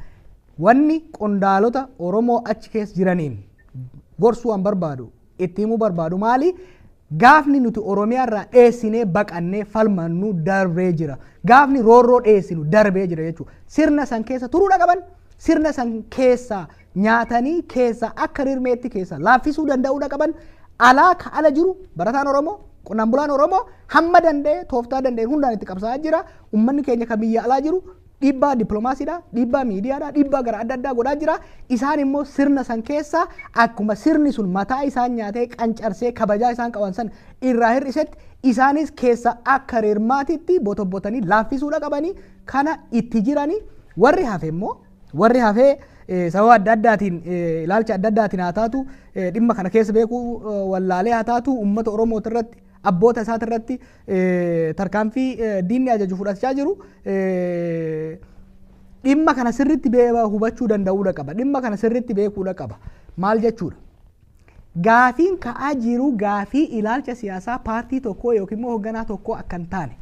Wanni qondaalota Oromoo achi keessa jiraniin gorsuu waan barbaadu, itti himuu barbaadu maali? Gaafni nuti Oromiyaa irraa dheessinee baqannee falmannu darbee jira. Gaafni roorroo dheessinu darbee jira jechuudha. Sirna san keessa turuudha qaban, sirna san keessa nyaatanii keessa akka rirmeetti keessa laaffisuu danda'uudha qaban. Alaa ka ala jiru barataan Oromoo, qonnaan bulaan Oromoo hamma danda'e tooftaa danda'e hundaan itti qabsaa'aa jira. Uummanni keenya kan biyya alaa jiru dhiibbaa dippiloomaasiidha, dhiibbaa miidiyaadha, dhiibbaa gara adda addaa godhaa jira. Isaan immoo sirna san keessa akkuma sirni sun mataa isaan nyaatee qancarsee kabajaa isaan qaban san irraa hir'isetti, isaanis keessa akka rirmaatitti botobbotanii laaffisuudha qabanii, kana itti jiranii. Warri hafe immoo, warri hafee sababa adda addaatiin, ilaalcha adda addaatiin haa taatu, dhimma kana keessa beekuu wallaalee haa taatu, uummata Oromoo irratti, abboota isaati irratti tarkaanfii diinni ajaju fudhachaa jiru, dhimma kana sirriitti hubachuu danda'uudha qaba. Dhimma kana sirriitti beekuudha qaba. Maal jechuudha? Gaafiin ka'aa jiru gaafii ilaalcha siyaasaa paartii tokkoo yookiin immoo hoogganaa tokkoo akka hin taane.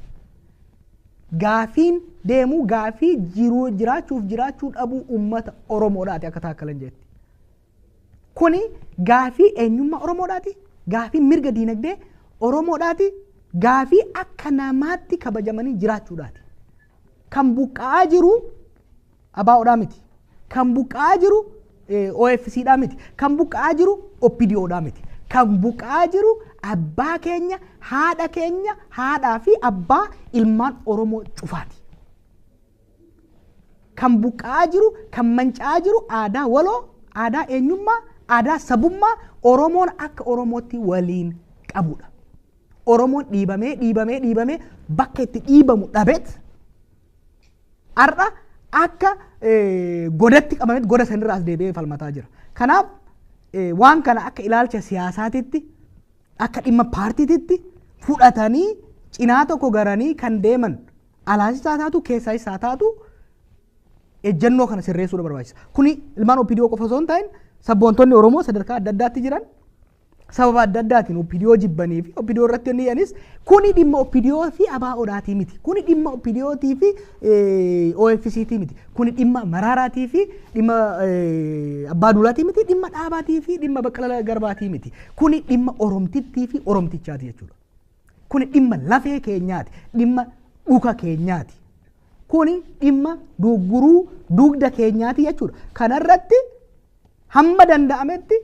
Gaafiin deemu gaafii jiruu jiraachuuf jiraachuu dhabuu uummata Oromoodhaati akka taakkalan jetti. Kuni gaafii eenyummaa Oromoodhaati. Gaafii mirga diinagdee Oromoodhaati. Gaafii akka namaatti kabajamanii jiraachuudhaati. Kan buqqa'aa jiru ABOdhaa miti. Kan buqqa'aa jiru OFCdhaa miti. Kan buqqa'aa jiru OPDOdhaa miti. Kan buqqa'aa jiru abbaa keenya, haadha keenya, haadhaa fi abbaa ilmaan Oromoo cufaati. Kan buqqa'aa jiru, kan manca'aa jiru aadaa waloo, aadaa eenyummaa, aadaa sabummaa Oromoon akka Oromootti waliin qabudha. Oromoon dhiibamee dhiibamee dhiibamee bakka itti dhiibamu dhabeet har'a akka godatti qabameet goda sanirraa as deebi'ee falmataa jira. Kanaaf waan kana akka ilaalcha siyaasaatitti, akka dhimma paartiititti fudhatanii cinaa tokko garanii kan deeman alaasis haa taatu, keessaas haa taatu, ejjennoo kana sirreessuudha barbaachisa. Kuni ilmaan OPDO qofa osoo hin ta'in, sabboontonni Oromoo sadarkaa adda addaatti jiran sababa adda addaatiin OPDO jibbanii fi OPDO irratti inni jedhanis, kuni dhimma OPDO fi ABOdhaatii miti. Kuni dhimma OPDOtii fi OFCtii miti. Kuni dhimma Maraaraatii fi dhimma Abbaa Duulaatii miti. Dhimma Dhaabaatii fi dhimma Baqqalaa Garbaatii miti. Kuni dhimma Oromtittii fi Oromtichaati jechuudha. Kuni dhimma lafee keenyaati. Dhimma dhuka keenyaati. Kuni dhimma dugguruu dugda keenyaati jechuudha. Kanarratti hamma danda'ametti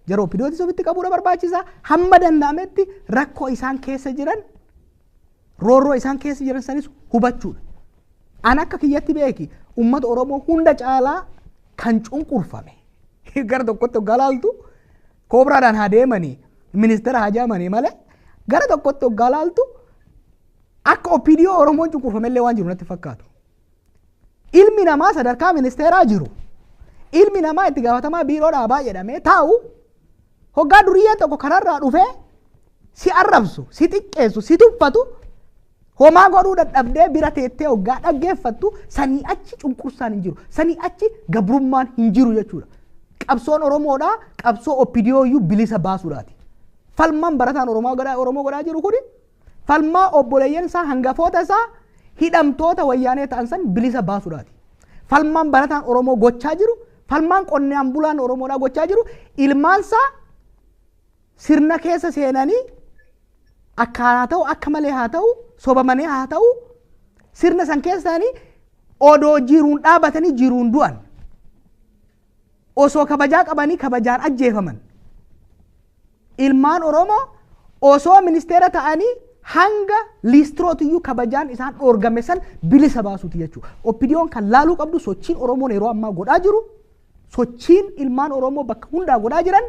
jara OPDOtis ofitti qabuudha barbaachisa. Hamma danda'ametti rakkoo isaan keessa jiran, roorroo isaan keessa jiran sanis hubachuudha. An akka kiyyatti beeki, uummata Oromoo hunda caalaa kan cunqurfame, gara tokkotti hoggaa laaltu koobraadhaan haa deemanii ministeera haa jaamanii malee, gara tokkotti hoggaa laaltu akka OPDO Oromoon cunqurfame illee waan jiru natti fakkaatu. Ilmi namaa sadarkaa ministeeraa jiru, ilmi namaa itti gaafatamaa biiroo dhaabaa jedhamee taa'u, hoggaa duriyyeen tokko kanarraa dhufee si arrabsu, si xiqqeessu, si tuffatu homaa godhuu dadhabdee bira teettee hoggaa dhaggeeffattu sanii achi cunqursaan hin jiru. Sanii achi gabrummaan hin jiru jechuudha. Qabsoon Oromoodhaa qabsoo OPDO iyyuu bilisa baasuudhaati. Falmaan barataan Oromoo godhaa jiru kuni falmaa obboleeyyan isaa hangafoota isaa hidhamtoota wayyaanee ta'an san bilisa baasuudhaati. Falmaan barataan Oromoo gochaa jiru, falmaan qonnaan bulaan Oromoodhaa gochaa jiru, ilmaansaa sirna keessa seenanii akka haa ta'u, akka malee haa ta'u, sobamanii haa ta'u, sirna san keessa seenanii odoo jiruun dhaabatanii jiruun du'an. Osoo kabajaa qabanii kabajaan ajjeefaman. Ilmaan Oromoo osoo ministeera ta'anii hanga liistirootiyyuu kabajaan isaan dhoorgame san bilisa baasuuti jechuudha. OPDOn kan laaluu qabdu sochiin Oromoon yeroo ammaa godhaa jiru, sochiin ilmaan Oromoo bakka hundaa godhaa jiran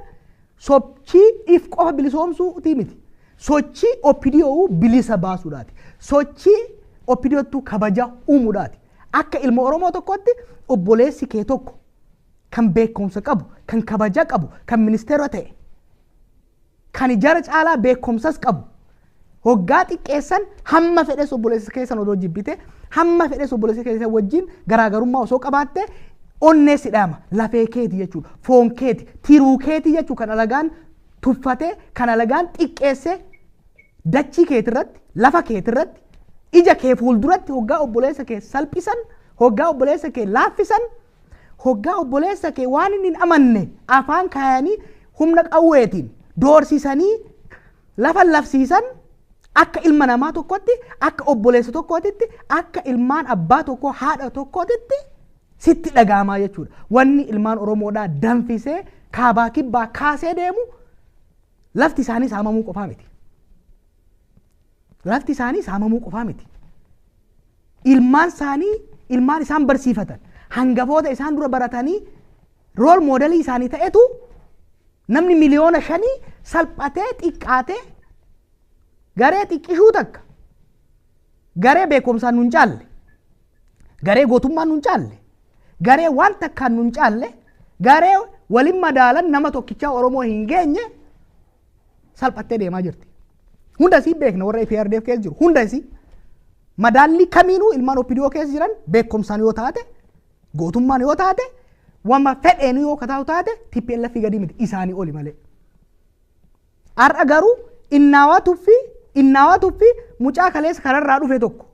sochii if qofa bilisoomsuuti miti. Sochii OPDO bilisa baasuudhaati. Sochii OPDOttu kabaja uumuudhaati. Akka ilma Oromoo tokkotti obboleessi kee tokko kan beekumsa qabu, kan kabaja qabu, kan ministeera ta'e, kan jara caalaa beekumsas qabu, hoggaa xiqqeessan hamma fedhes obboleessa keessan odoo jibbite, hamma fedhes obboleessa keessan wajjin garaagarummaa osoo qabaatte onnee si dhaama, lafee keeti jechuudha, foon keeti, tiruu keeti jechuudha kan alagaan tuffate, kan alagaan xiqqeesse dachii keetirratti, lafa keetirratti, ija kee fuulduratti hoggaa obboleessa kee salphisan, hoggaa obboleessa kee laaffisan, hoggaa obboleessa kee waan inni hin amanne afaan kaayanii humna qawweetiin doorsisanii lafa lafsiisan akka ilma namaa tokkotti, akka obboleessa tokkootitti, akka ilmaan abbaa tokkoo haadha tokkootitti sitti dhagaamaa jechuudha. Wanni ilmaan Oromoodhaa danfisee kaabaa kibbaa kaasee deemu lafti isaanii saamamuu qofaa miti. Lafti isaanii saamamuu qofaa miti. Ilmaan isaanii ilmaan isaan barsiifatan hangafoota isaan dura baratanii rool moodelii isaanii ta'etu namni 5 miliyoona salphatee xiqqaatee garee xiqqishuu takka garee beekumsaan nun caalle, garee gootummaan nun caalle, garee waan takkaan nun caalle, garee walin madaalan nama tokkichaa Oromoo hin geenye salphattee deemaa jirti. Hunda isii beekna warra EPRDF keessa jiru hunda isii madaallii kamiinuu ilmaan OPDO keessa jiran beekumsaan yoo taate, gootummaan yoo taate, wama fedheen yoo kataa'u taate TPLF gadi miti, isaanii oli malee. Har'a garuu innaawaa tuffii mucaa kaleessa kararraa dhufe tokko,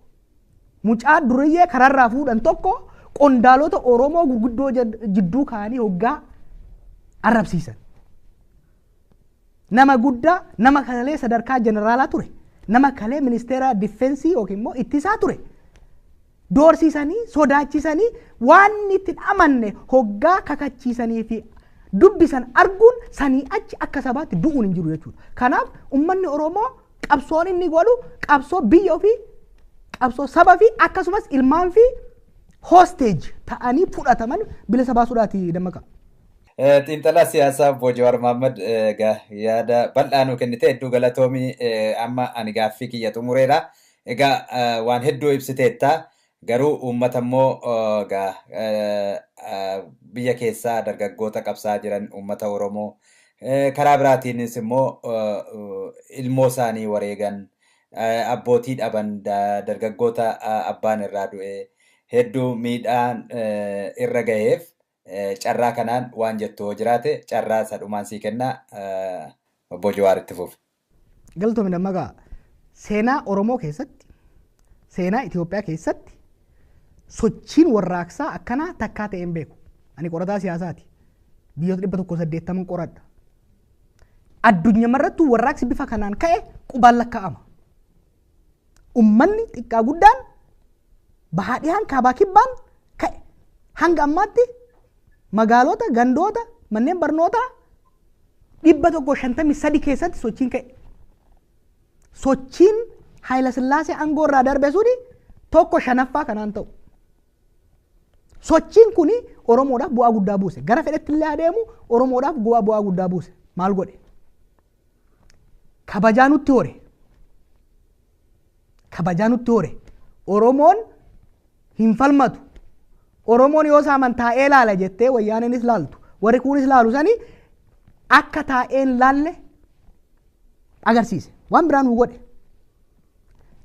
mucaa duriyyee kararraa fuudhan tokko qondaalota Oromoo gurguddoo jidduu kaanii hoggaa arrabsiisan. Nama guddaa, nama kalee sadarkaa jeneraalaa ture, nama kalee ministeera difeensii yookiin immoo ittisaa ture. Doorsiisanii sodaachisanii waan itti amanne hoggaa kakachiisanii fi dubbisan arguun sanii achi akka sabaatti du'uun hin jiru jechuudha. Kanaaf uummanni Oromoo qabsoon inni godhu qabsoo biyya ofii, qabsoo saba fi akkasumas ilmaan fi hostage ta'anii fudhataman bilisa baasuudhaati Dammaqa. Xiinxalaa siyaasaa obbo Jawaar Mohaammed, yaada bal'aa nuu kennite hedduu galatoomii. Amma ani gaaffii kiyya xumureera. Egaa waan hedduu ibsiteetta. Garuu uummata immoo egaa biyya keessaa dargaggoota qabsaa jiran uummata Oromoo karaa biraatiinis immoo ilmoo isaanii wareegan, abbootii dhaban, dargaggoota abbaan irraa du'e hedduu miidhaan irra gaheef carraa kanaan waan jettu yoo jiraate carraa isa dhumaan sii kennaa, obbo Jawaar, itti fufi. Galatoomii Dammaqaa, seenaa Oromoo keessatti, seenaa Itoophiyaa keessatti sochiin warraaqsaa akkanaa takkaa ta'e hin beeku. Ani qorataa siyaasaati. Biyyoota 180 qoradha. Addunyaa irrattuu warraaqsi bifa kanaan ka'e qubaan lakkaa'ama. Ummanni xiqqaa guddaan bahaa dhihaan kaabaa kibbaan ka'e. Hanga ammaatti magaalota, gandoota, manneen barnootaa 153 keessatti sochiin ka'e. Sochiin Haayila Sillaasee aangoo irraa darbe suni tokko shanaffaa kanaan ta'u. Sochiin kuni Oromoodhaaf bu'aa guddaa buuse. Gara fedhetti illee adeemu Oromoodhaaf bu'aa guddaa buuse. Maal godhe? Kabajaa nutti hore. Kabajaa nutti hore. Oromoon hin falmatu. Oromoon yoo saaman taa'ee laala jettee wayyaaneenis laaltu. Warri kunis laalu sani akka taa'een laalle agarsiise. Waan biraa nu godhe.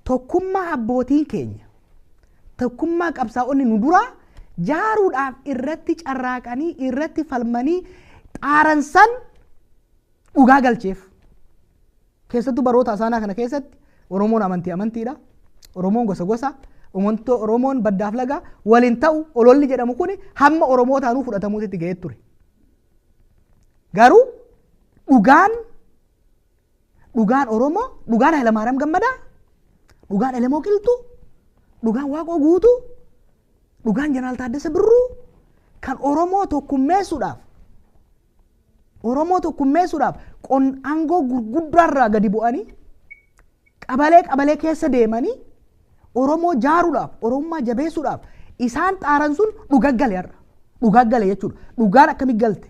Tokkummaa abbootiin keenya, tokkummaa qabsaa'onni nu duraa jaaruudhaaf irratti carraaqanii, irratti falmanii xaaransan dhugaa galcheef. Keessattuu baroota asaanaa kana keessatti Oromoon amantii amantiidha. Oromoon gosa gosa. Oromoon baddaaf laga waliin ta'u ololli jedhamu kun hamma Oromoo taanuu fudhatamuutti ga'ee ture. Garuu dhugaan Oromoo, dhugaan Hayilamaariyaam Gammadaa, dhugaan Elemoo Qilxuu, dhugaan Waaqoo Guutuu, dhugaan Jeneraal Taaddasa Birruu kan Oromoo tokkummeessuudhaaf aangoo gurguddaarraa gadi bu'anii qabalee qabalee keessa deemanii Oromoo jaaruudhaaf, Oromummaa jabeessuudhaaf isaan xaaran sun dhugaa gale har'a. Dhugaa gale jechuudha. Dhugaan akkamitti galte?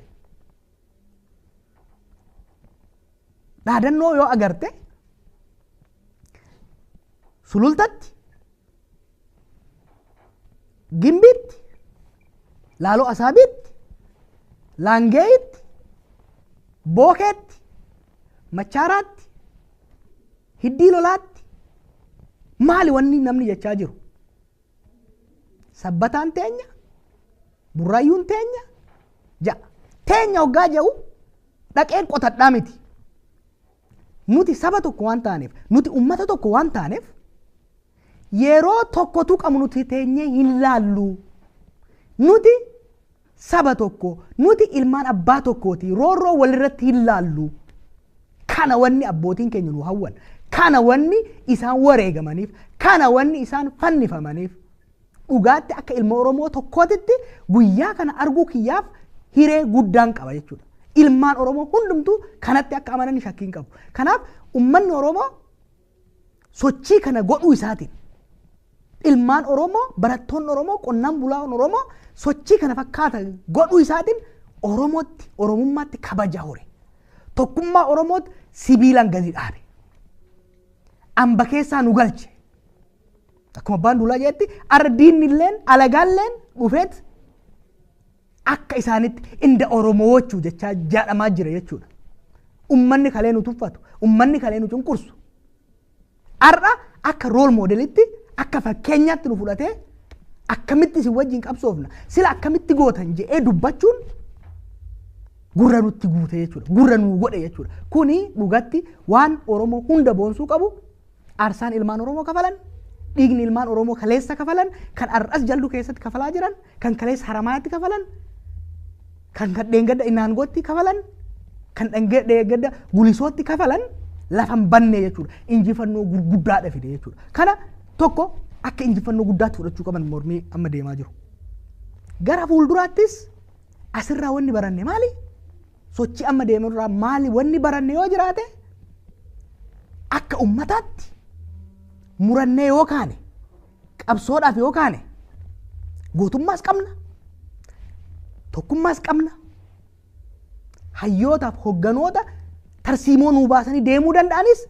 Dhaadannoo yoo agarte Sulultatti, Gimbiitti, Laaloo Asaabiitti, Laangeeyitti, Bookeetti, Machaaraatti, Hiddii Lolaatti maali wanni namni jechaa jiru? Sabbataan teenya, Burraayyuun teenya, ja'a. Teenya hoggaa jedhu dhaqeen qotadhaa miti. Nuti saba tokko waan taaneef, nuti ummata tokko waan taaneef yeroo tokkotu qabu nuti teenyee hin laallu. Nuti saba tokko, nuti ilmaan abbaa tokkooti, roorroo walirratti hin laallu. Kana wanni abbootiin keenya nu hawwan, kana wanni isaan wareegamaniif, kana wanni isaan fannifamaniif dhugaatti akka ilma Oromoo tokkootitti guyyaa kana arguu kiyyaaf hiree guddaan qaba jechuudha. Ilmaan Oromoo hundumtuu kanatti akka amanan shakkiin qabu. Kanaaf uummanni Oromoo sochii kana godhuu isaatiin ilmaan Oromoo, barattoonni Oromoo, qonnaan bulaan Oromoo sochii kana fakkaata godhuu isaatiin Oromootti, Oromummaatti kabaja hore. Tokkummaa Oromootti sibiilaan gadi dhaabe. Amba keessaa nu galche. Akkuma abbaan duulaa jedhetti ardiin illeen alagaalleen dhufeet akka isaanitti inda Oromoo wachuu jechaa jaadhamaa jira jechuudha. Ummanni kalee nu tuffatu, ummanni kalee nu cunqursu. Har'a akka rool moodelitti, akka fakkeenyaatti nu fudhatee akkamitti isin wajjin qabsoofna, sila akkamitti gootan jedhee dubbachuun gurra nutti guute jechuudha. Gurra nu godhe jechuudha. Kuni dhugatti waan Oromoo hunda boonsuu qabu, aarsaan ilmaan Oromoo kafalan, dhiigni ilmaan Oromoo kaleessa kafalan, kan har'as jallu keessatti kafalaa jiran, kan kaleessa Haramaatti kafalan, kan dheengadda Inaangootti kafalan, kan dheengadda Gulisootti kafalan lafan banne jechuudha. Injifannoo gurguddaadha fide jechuudha. Kana tokko akka injifannoo guddaatti fudhachuu qaban mormii amma deemaa jiru. Gara fuulduraattis asirraa wanni baranne maali? Sochii amma deemu irraa maali wanni baranne yoo jiraate akka ummataatti murannee yoo kaane, qabsoodhaaf yoo kaane, gootummaas qabna, tokkummaas qabna, hayyootaaf hogganoota tarsiimoo nuu baasanii deemuu danda'anis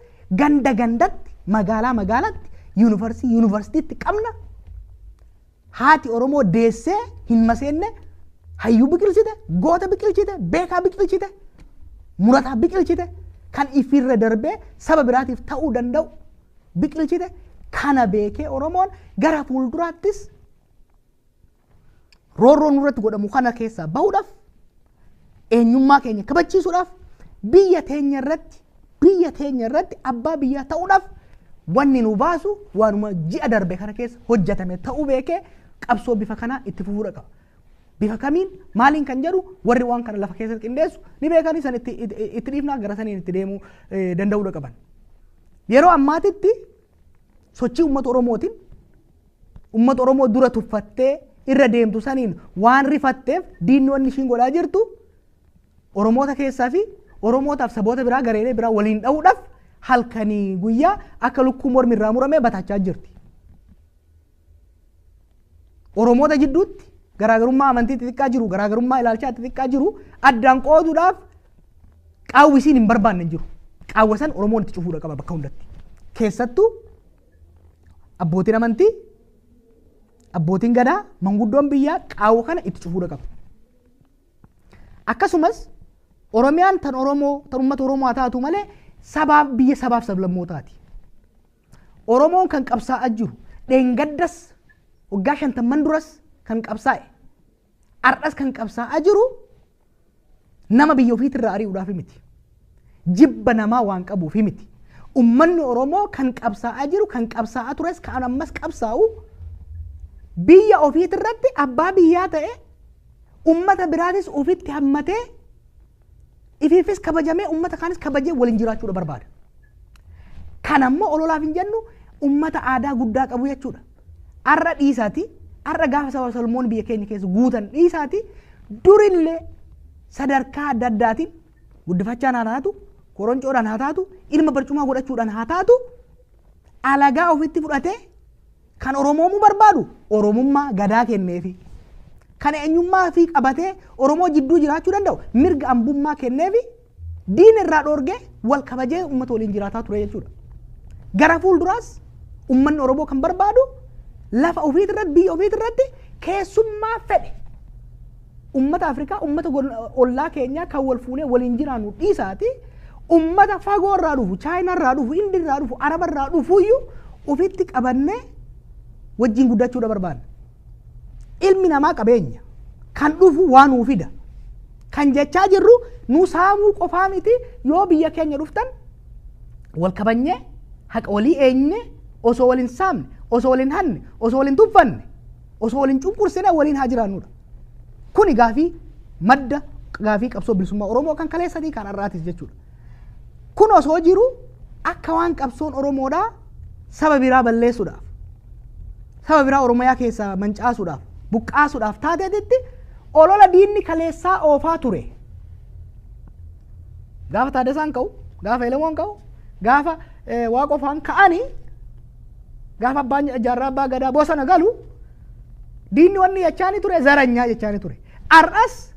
ganda gandatti, magaalaa magaalatti, yuunivarsiitii yuunivarsiitiitti qabna. Haati Oromoo deessee hin maseenne hayyuu biqilchite, goota biqilchite, beekaa biqilchite, murataa biqilchite, kan ifirra darbee saba biraatiif ta'uu danda'u biqilchite. Kana beekee Oromoon gara fuulduraattis roorroo nurratti godhamu kana keessaa bahuudhaaf, eenyummaa keenya kabachiisuudhaaf, biyya teenya irratti abbaa biyyaa ta'uudhaaf wanni nu baasu waanuma ji'a darbe kana keessa hojjetame ta'uu beekee qabsoo bifa kanaa itti fufuudha qaba. Bifa kamiin maaliin kan jedhu warri waan kana lafa keessatti qindeessu ni beekanii san itti dhiifnaa gara saniin itti deemuu danda'uudha qaban. Yeroo ammaatitti sochii uummata Oromootiin uummata Oromoo dura tuffattee irra deemtu saniin waan rifatteef diinni wanni ishiin godhaa jirtu Oromoota keessaa fi Oromootaaf saboota biraa gareelee biraa waliin dha'uudhaaf halkanii guyyaa akka lukkuu mormi irraa muramee batachaa jirti. Oromoota jidduutti garaagarummaa amantii xixiqqaa jiru, garaagarummaa ilaalchaa xixiqqaa jiru addaan qooduudhaaf qaawwi isiin hin barbaanne hin jiru. Qaawwa san Oromoon itti cufuudha qaba bakka hundatti. Keessattuu abbootiin amantii, abbootiin gadaa, manguddoon biyyaa qaawwa kana itti cufuudha qaba. Akkasumas Oromiyaan tan Oromoo, tan uummata Oromoo haa taatu malee Sabaaf biyya sabaaf sablammootaati. Oromoon kan qabsaa'aa jiru dheengaddas waggaa 50 duras kan qabsaa'e har'as kan qabsaa'aa jiru nama biyya ofiitirraa ari'uudhaaf miti. Jibba namaa waan qabuuf miti. Uummanni Oromoo kan qabsaa'aa jiru kan qabsaa'aa tures kan ammas qabsaa'u biyya ofiitirratti abbaa biyyaa ta'e uummata biraatis ofitti hammatee ifiifis kabajamee uummata kaanis kabajee waliin jiraachuudha barbaada. Kan ammoo ololaaf hin jennu uummata aadaa guddaa qabu jechuudha. Har'a dhiisaati, har'a gaafa saba Solomoon biyya keenya keessa guutan dhiisaati, durillee sadarkaa adda addaatiin guddifachaan haa taatu, koroncoodhaan haa taatu, ilma barcumaa godhachuudhaan haa taatu, alagaa ofitti fudhatee kan Oromoomuu barbaadu Oromummaa gadaa kenneefi. Kan eenyummaa fi qabatee Oromoo jidduu jiraachuu danda'u mirga ambummaa kenneefi diina irraa dhoorgee wal kabajee uummata waliin jiraataa ture jechuudha. Gara fuulduraas uummanni Oromoo kan barbaadu lafa ofiitirratti biyya ofiitirratti keessummaa fedhe uummata Afrikaa uummata ollaa keenyaa kan wal fuunee waliin jiraannu dhiisaati uummata fagoo irraa dhufu Chaayinaa irraa dhufu Indii irraa dhufu Araba irraa dhufuyyuu ofitti qabannee wajjin guddachuudha barbaanna. Ilmi namaa qabeenya kan dhufu waa nuu fida. Kan jechaa jirru nu saamuu qofaa miti yoo biyya keenya dhuftan wal kabajnee haqa walii eenyee osoo wal hin saamne osoo wal hin hanne osoo wal hin tuffanne osoo wal hin cunqursine waliin haa jiraannudha. Kuni gaafii madda gaafii qabsoo bilisummaa Oromoo kan kaleessatii kan har'aatis jechuudha. Kun osoo jiru akka waan qabsoon Oromoodhaa saba biraa balleessuudhaaf saba biraa Oromiyaa keessaa mancaasuudhaaf buqqaasuudhaaf taateetitti olola diinni kaleessaa oofaa ture. Gaafa Taaddasaan ka'u, gaafa Elemoon ka'u, gaafa Waaqofaan ka'anii gaafa abbaan jaarraa abbaa gadaa bosona galu diinni wanni jechaani ture zaranyaa jechaani ture. Har'as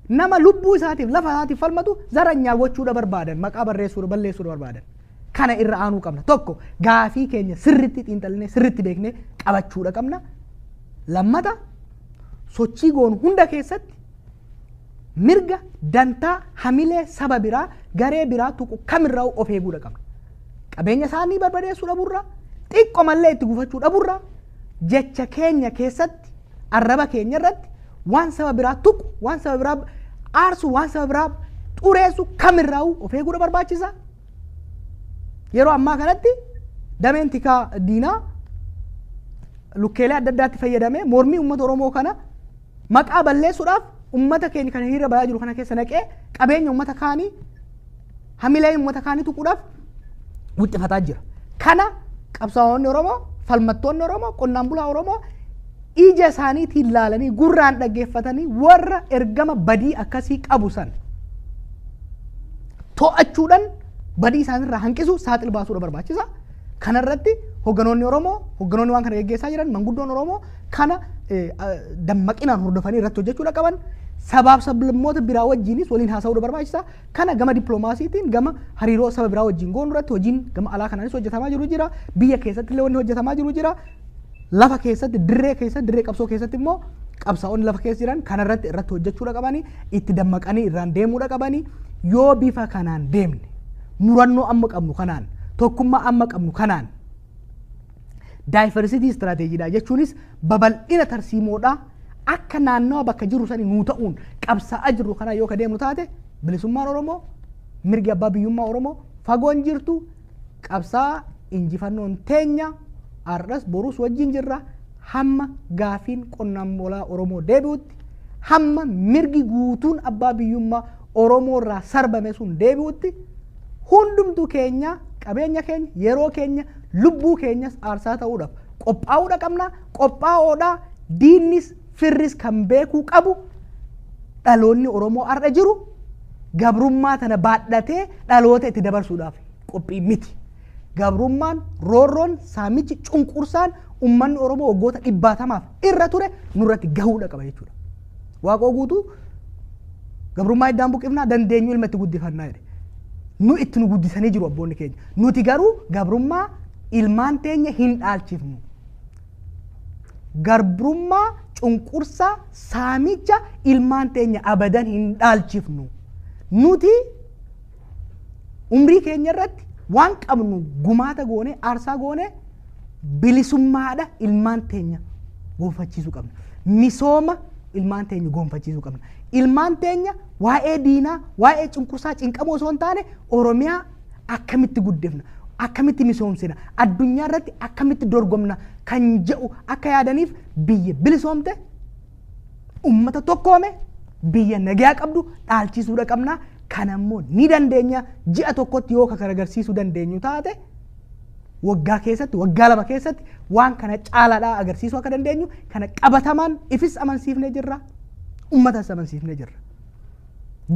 nama lubbuu isaatiif lafa isaatiif falmatu zaranyaa gochuudha barbaadan maqaa barreessuudha balleessuudha barbaadan. Kana irra aanuu qabna. Tokko gaafii keenya sirritti xiinxallinee sirritti beeknee qabachuudha qabna. Lammata sochii goonu hunda keessatti mirga dantaa hamilee saba biraa garee biraa tuqu kamirraa of eeguudha qabna. Qabeenya isaanii barbadeessuu dhabuurraa xiqqoo mallee itti gufachuu dhabuurraa jecha keenya keessatti arraba keenya irratti waan saba biraa tuqu waan saba biraa aarsu waan saba biraa xureessu kamirraa of eeguudha barbaachisa. Yeroo ammaa kanatti dameen tikaa diinaa lukkeelee adda addaatti fayyadamee mormii uummata Oromoo kana maqaa balleessuudhaaf uummata keenya kan hiriira bayaa jiru kana keessa naqee qabeenya uummata kaanii hamilee uummata kaanii tuquudhaaf wuxxifataa jira. Kana qabsaa'onni Oromoo, falmattoonni Oromoo, qonnaan bulaa Oromoo ija isaaniitiin ilaalanii gurraan dhaggeeffatanii warra ergama badii akkasii qabu san to'achuudhaan badii isaanirraa hanqisu saaxil baasuudha barbaachisa. Kanarratti hogganoonni Oromoo, hogganoonni waan kana geggeessaa jiran, manguddoon Oromoo kana dammaqinaan hordofanii irratti hojjechuudha qaban. Sabaaf sablammoota biraa wajjinis waliin haasa'uudha barbaachisa. Kana gama dippiloomaasiitiin gama hariiroo saba biraa wajjin goonu irratti hojiin gama alaa kanaanis hojjetamaa jiru jira. Biyya keessatti illee wanni hojjetamaa jiru jira. Lafa keessatti dirree keessatti dirree qabsoo keessatti immoo qabsaa'onni lafa keessa jiran kanarratti irratti hojjechuudha qabanii itti dammaqanii irraan deemuudha qabanii yoo bifa kanaan deemne murannoo amma qabnu kanaan tokkummaa amma qabnu kanaan daayivarsiitii istiraateejiidha jechuunis babal'ina tarsiimoodhaa akka naannawa bakka jiru sani nuu ta'uun qabsaa'aa jirru kanaa yoo ka deemnu taate bilisummaan Oromoo mirgi abbaa biyyummaa Oromoo fagoon jirtu qabsaa injifannoon teenya har'as borus wajjin jirra hamma gaafiin qonnaan bulaa Oromoo deebi'utti hamma mirgi guutuun abbaa biyyummaa Oromoo irraa sarbame sun deebi'utti hundumtuu keenya qabeenya keenya yeroo keenya lubbuu keenyas aarsaa ta'uudhaaf qophaa'uudha qabna qophaa'oodha diinnis firris kan beekuu qabu dhaloonni Oromoo har'a jiru gabrummaa tana baadhatee dhaloota itti dabarsuudhaaf qophii miti. Gabrummaan roorroon saamichi cunqursaan uummanni Oromoo waggoota dhibbaatamaaf irra ture nurratti gahuudha qaba jechuudha. Waaqoo guutuu gabrummaa iddaan buqifnaa dandeenyu ilma itti guddifannaa jedhe. Nu itti nu guddisanii jiru abboonni keenya. Nuti garuu gabrummaa ilmaan teenya hin dhaalchifnu. Gabrummaa cunqursaa saamicha ilmaan teenya abadan hin dhaalchifnu. Nuti Umrii keenya irratti waan qabnu gumaata goone, aarsaa goone, bilisummaadha ilmaan teenya gonfachiisuu qabna. Misooma ilmaan teenya gonfachiisuu qabna. Ilmaan teenya waa'ee diinaa, waa'ee cunqursaa cinqamoo osoo hin taane, Oromiyaa akkamitti guddifna, akkamitti misoomsina, addunyaa irratti akkamitti dorgomna kan jedhu akka yaadaniif, biyya bilisoomte, ummata tokkoome, biyya nagaa qabdu dhaalchisuudha qabna. Kanammoo ni dandeenya. Ji'a tokkotti yoo kan agarsiisuu dandeenyu taate, waggaa keessatti, waggaa 2 keessatti waan kana caalaadhaa agarsiisuu akka dandeenyu kana qabatamaan ifis amansiifnee jirra, ummatas amansiifnee jirra.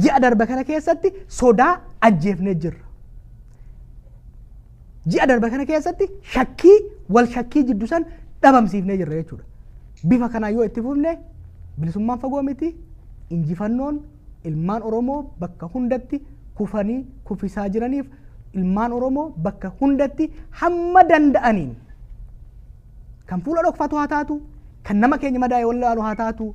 Ji'a darbe kana keessatti sodaa ajjeefnee jirra. Ji'a darbe kana keessatti shakkii wal shakkii jiddu san dhabamsiifnee jirra jechuudha. Bifa kanaan yoo itti fufne, bilisummaan fagoo miti. Injifannoon ilmaan Oromoo bakka hundatti kufanii kufisaa jiraniif, ilmaan Oromoo bakka hundatti hamma danda'aniin kan fuula dhokfatu haa taatu, kan nama keenya madaa'e wallaalu haa taatu,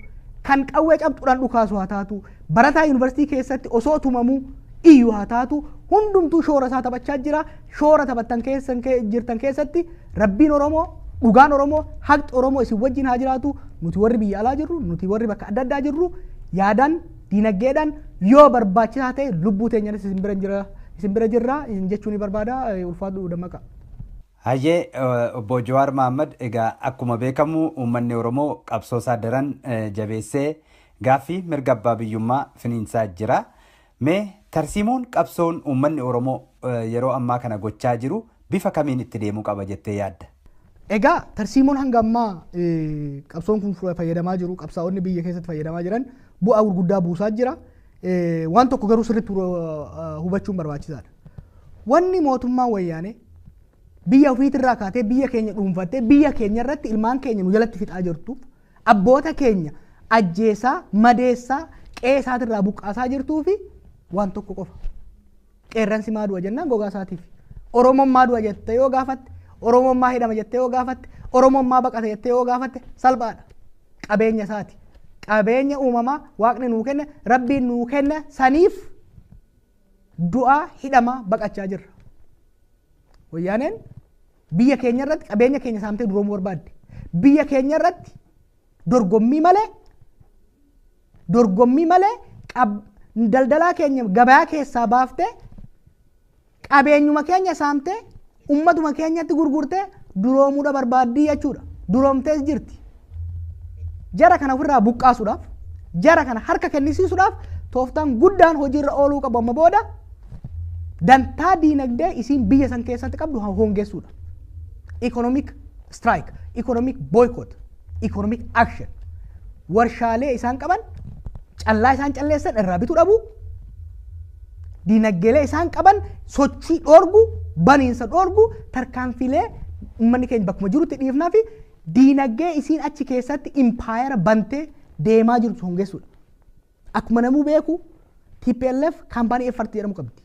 kan qawwee cabxuudhaan dhukaasu haa taatu, barataa yuunivarsiitii keessatti osoo tumamuu iyyuu haa taatu, hundumtuu shoora isaa taphachaa jira. Shoora taphattan keessan jirtan keessatti Rabbiin Oromoo, dhugaan Oromoo, haqni Oromoo isin wajjin haa jiraatu. Nuti warri biyya alaa jirru, nuti warri bakka adda addaa jirru, yaadaan, diinagdeedhaan, yoo barbaachisaa ta'e lubbuu teenyanis isin bira jira, isin bira jirra jechuu ni barbaada. Ulfaadhu, Dammaqa. Hayyee, obbo Jawaar Mahaammad, egaa akkuma beekamu uummanni Oromoo qabsoo isaa daran jabeessee gaaffii mirga abbaa biyyummaa finiinsaa jira. Mee tarsiimoon qabsoon uummanni Oromoo yeroo ammaa kana gochaa jiru bifa kamiin itti deemuu qaba jettee yaadda? Egaa tarsiimoon hanga ammaa qabsoon kun fayyadamaa jiru, qabsaa'onni biyya keessatti fayyadamaa jiran, bu'aa gurguddaa buusaa jira. Waan tokko garuu sirriitti hubachuun barbaachisaadha. Wanni mootummaan Wayyaanee biyya ofiitirraa kaatee biyya keenya dhuunfattee biyya keenya irratti ilmaan keenya nu jalatti fixaa jirtuuf, abboota keenya ajjeesaa, madeessaa, qe'ee isaatirraa buqqaasaa jirtuu fi waan tokko qofa. Qeerransi maa du'a jennaan gogaa isaatiif. Oromoon maa du'a jettee yoo gaafatte, Oromoon maa hidhama jettee yoo gaafatte, Oromoon maa baqata jettee yoo gaafatte, salphaadha. Qabeenya isaati. Qabeenya uumamaa Waaqni nuu kenne, Rabbiin nuu kenne saniif du'aa, hidhamaa, baqachaa jirra. Wayyaaneen biyya keenya irratti qabeenya keenya saamtee duroomuu barbaadde. Biyya keenya irratti dorgommii malee daldalaa keenya gabaa keessaa baaftee, qabeenyuma keenya saamtee, ummatuma keenyatti gurgurtee duroomuudha barbaaddii jechuudha. Duroomtees jirti. Jara kana ofirraa buqqaasuudhaaf, jara kana harka kennisiisuudhaaf, tooftaan guddaan hojiirra ooluu qabu amma booda dantaa diinagdee isiin biyya san keessatti qabdu hongessuudha. Economic strike, economic boycott, economic action. Warshaalee isaan qaban, callaa isaan calleessan irraa bituu dhabuu, diinagdeelee isaan qaban sochii dhoorgu, baniinsa dhoorgu, tarkaanfilee uummanni keenya bakkuma jirutti dhiifnaa fi diinagdee isiin achi keessatti impaayera bantee deemaa jirtu hongessuudha. Akkuma namuu beeku, TPLF kaampaanii Effort jedhamu qabdi.